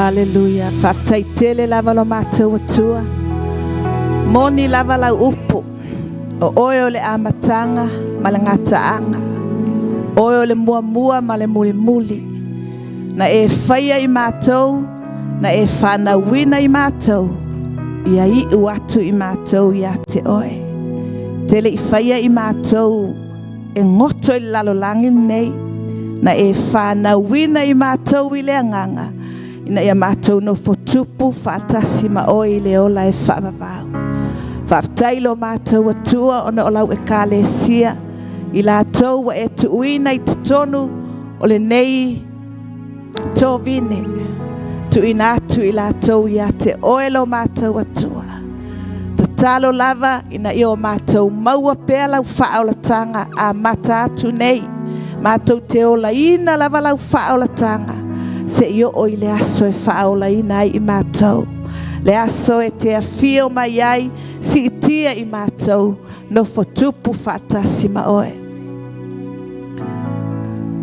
Haleluia. Faafetai tele lava lo matou Atua. Moni lava lau upu. O oe o le amataga ma le gataaga. Oe o le muamua ma le mulimuli. Na e faia i matou, na e fanauina i matou, ia iu atu i matou ia te oe. Te le i faia i matou e goto i le lalolagi lenei, na e fanauina i matou i le agaga, ina ia matou nofo tupu faatasi ma oe i le ola e faavavau. Faafetai lo matou Atua ona o lau Ekalesia, i latou ua e tuuina i totonu o lenei tovine, tuuina atu i latou ia te oe lo matou Atua. Tatalo lava ina ia o matou maua pea lau faaolataga amata atu nei. Matou te olaina lava lau faaolataga seia oo i le aso e faaolaina ai i matou. Le aso e te afio mai ai, siitia i matou, nofo tupu faatasi ma oe.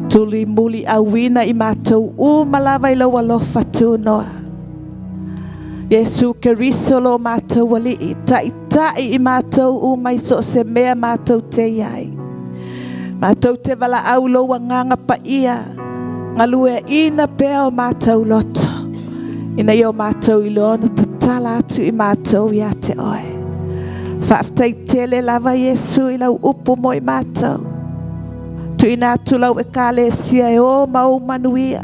Tuli muliauina i matou uma lava i lou alofa tunoa. Iesu Keriso lo matou Alii, taitai i matou uma i so o se mea matou te i ai. Matou te valaau i lou Agaga Paia, galueaina pea o matou loto, ina ia o matou iloa ona tatala atu i matou ia te oe. Faafetai tele lava Iesu i lau upu mo i matou. Tuuina atu lau Ekalesia e o ma ou manuia.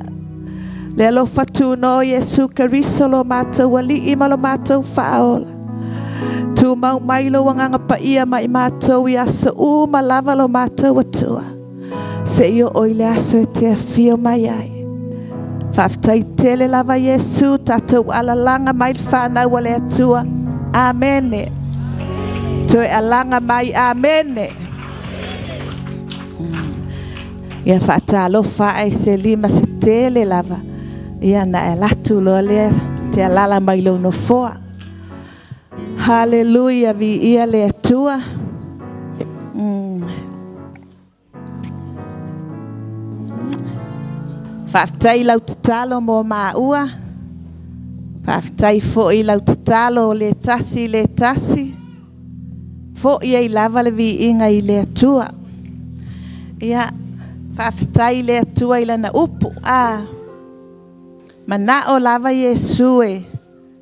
Le alofa tunoa o Iesu Keriso lo matou Alii ma lo matou Faaola. Tumau mai lou Agaga Paia ma i matou i aso uma lava lo matou Atua, seia oo i le aso e te afio mai ai. Faafetai tele lava Iesu, tatou alalaga mai le fanau a le Atua. Amene. Toe alaga mai. Amene. Ia faatalofa ae se lima se tele lava. Ia na e alatu loa lea te alala mai lou nofoa. Haleluia, viia le Atua. Faafetai lau tatalo mo maua. Faafetai foi lau tatalo le tasi le tasi. Foi ai lava le viiga i le Atua. Ia, faafetai i le Atua i lana upu. A manao lava Iesu e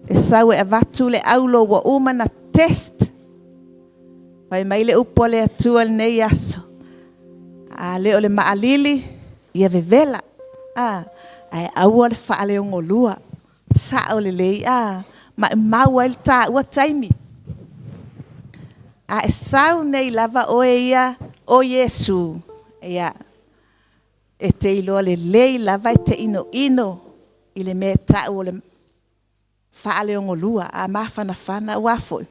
e sau e avatu le aulo ua uma na test. Fai mai le upu a le Atua i lenei aso, a le o le maalili, ia vevela. A, ae aua le faaleogolua. Sao lelei a, maumau ai le taua taimi. A e sau nei lava oe ia o Iesu, ia, e te iloa lelei lava e te inoino i le mea e tau o le faaleogolua, a mafanafana, aua foi,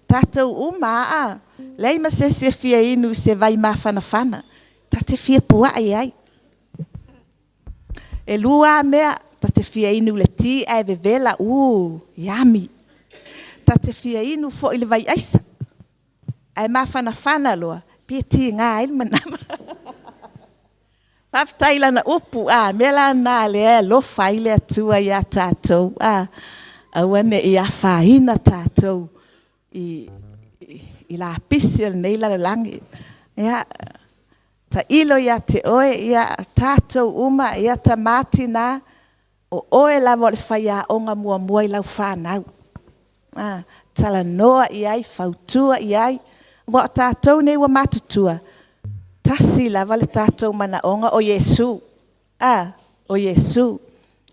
tatou uma a, leai ma se isi e fia inu i se vai mafanafana, ta te fia puai ai. E lua a mea, ta te fia inu i le ti ae vevela, uu, yummy. Ta te fia inu foi i le vai aisa, ae mafanafana loa, pei e tiga ai le manava. Faafetai i lana upu, a mea la na lea e alofa ai le Atua ia tatou, a aua ne i afaina tatou i lapisi o lenei lalolagi. Ia, tailo ia te oe, ia, tatou uma, ia, tama tina, o oe lava o le faiaoga muamua i lau fanau. A, talanoa i ai, fautua i ai, aua o tatou nei ua matutua, tasi lava le tatou manaoga o Iesu. A, o Iesu.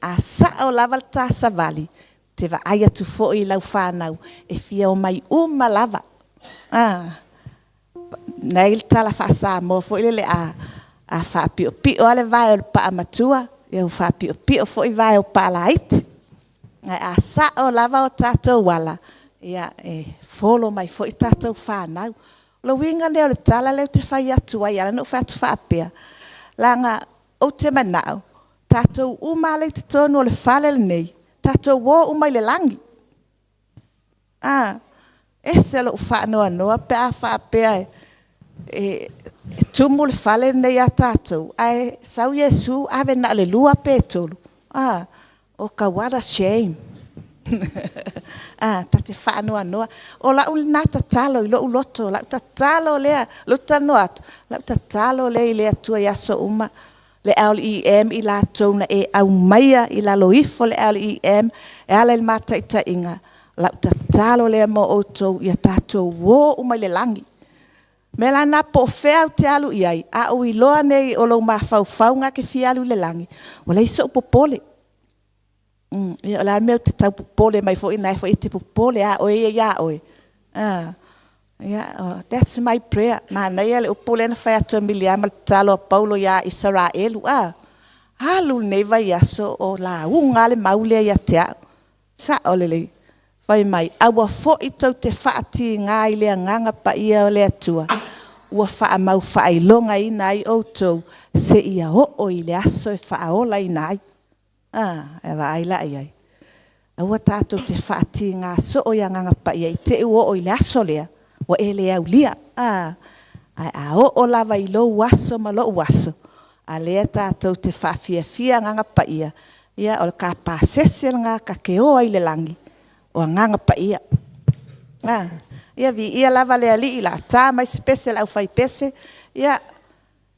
A sao lava le ta savali, te vaai atu foi i lau fanau, e fia omai uma lava. A, na i le tala faa-Samoa foi lele, a, a faapiopio lava le vae o le paamatua, ia ua faapiopio foi vae o paalaiti. Ae a sao lava o tatou ala, ia e follow mai foi tatou fanau. O le uiga lea o le tala lea ou te fai atu ai, e ala ona ou fai atu faapea, leaga ou te manao, tatou uma lava lea i totonu o le fale lenei, tatou o uma i le lagi. A, ese lou faanoanoa pe a faapea e tumu le fale lenei ia tatou, ae sau Iesu ave na o le 2 pe 3. A, Oka, what a shame. Ta te faanoanoa. O la'u lena tatalo i lo'u loto, la'u tatalo lea, lou talanoa atu, la'u tatalo lea i le Atua i aso uma, le LEM i latou na e aumaia i lalo ifo le LEM e ala i le mataitaiga, la'u tatalo lea mo outou ia tatou o uma i le lagi. O le mea la lena po o fea ou te alu i ai, a ou iloa nei o lou mafaufauga e te fia alu i le lagi, ua leai sou popole. Ia o le a le mea ou te tau popole mai foi, o lena foi e te popole lava oe ia ia oe. Ia, that's my prayer. Manaia le upu lea na fai atu e Miliama i le tatalo a Paulo ia Isaraelu, a? Alu lenei vaiaso o lauga lava le mau lea ia te au. Sao lelei. Fai mai, aua foi tou te faatiga i le Agaga Paia o le Atua, ua faamaufaailogaina ai outou seia oo i le aso e faaolaina ai. A, e vaai la i ai. Aua tatou te faatiga soo i Agaga Paia i te i ua oo i le aso lea, ua e le aulia. Ae a oo lava i lou aso ma lou aso, a lea tatou te faafiafia Agaga Paia, ia o le ta pasese lena ta te o ai i le lagi, o Agaga Paia. Ia viia lava le Alii, o le a ta mai se pese a le aufaipese, ia,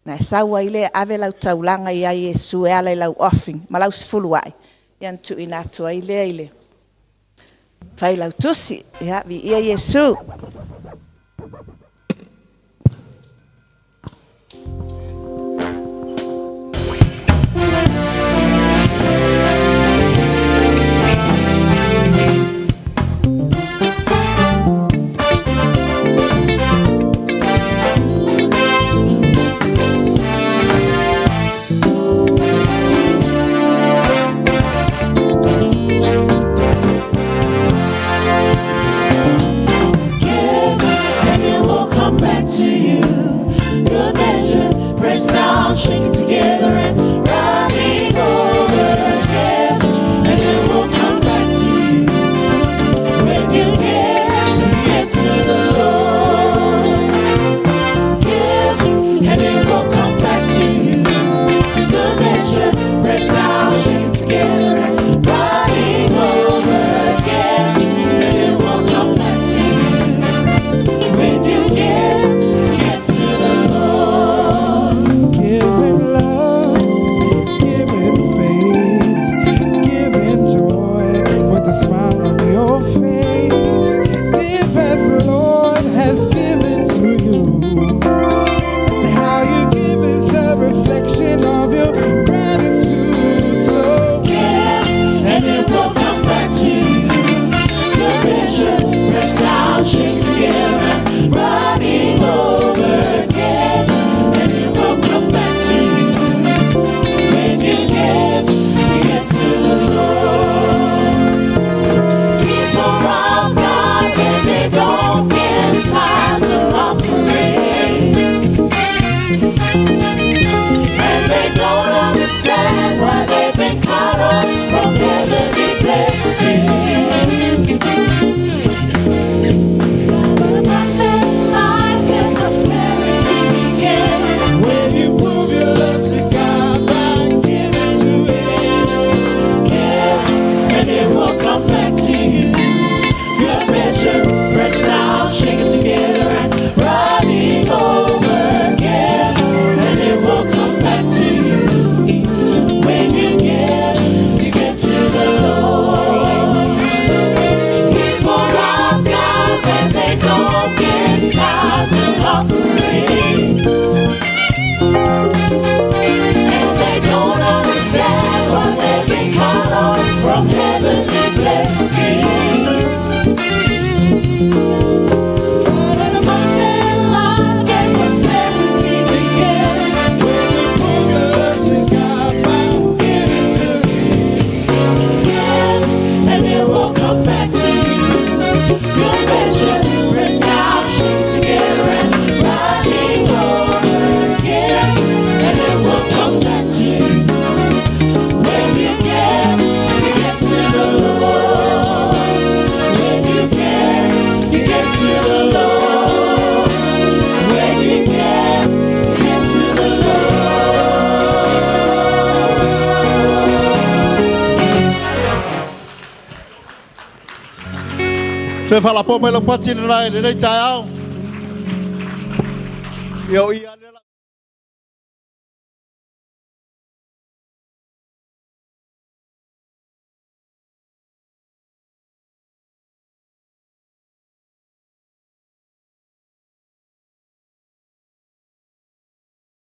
ona e sau ai lea e ave lau taulaga ia Iesu e ala i lau offering ma lau sefuluai, ia ona tuuina atu ai lea i le Failautusi. Ia, viia Iesu. Se faalapoa mai lau pati lenā i lenei taeao. Ia o ia.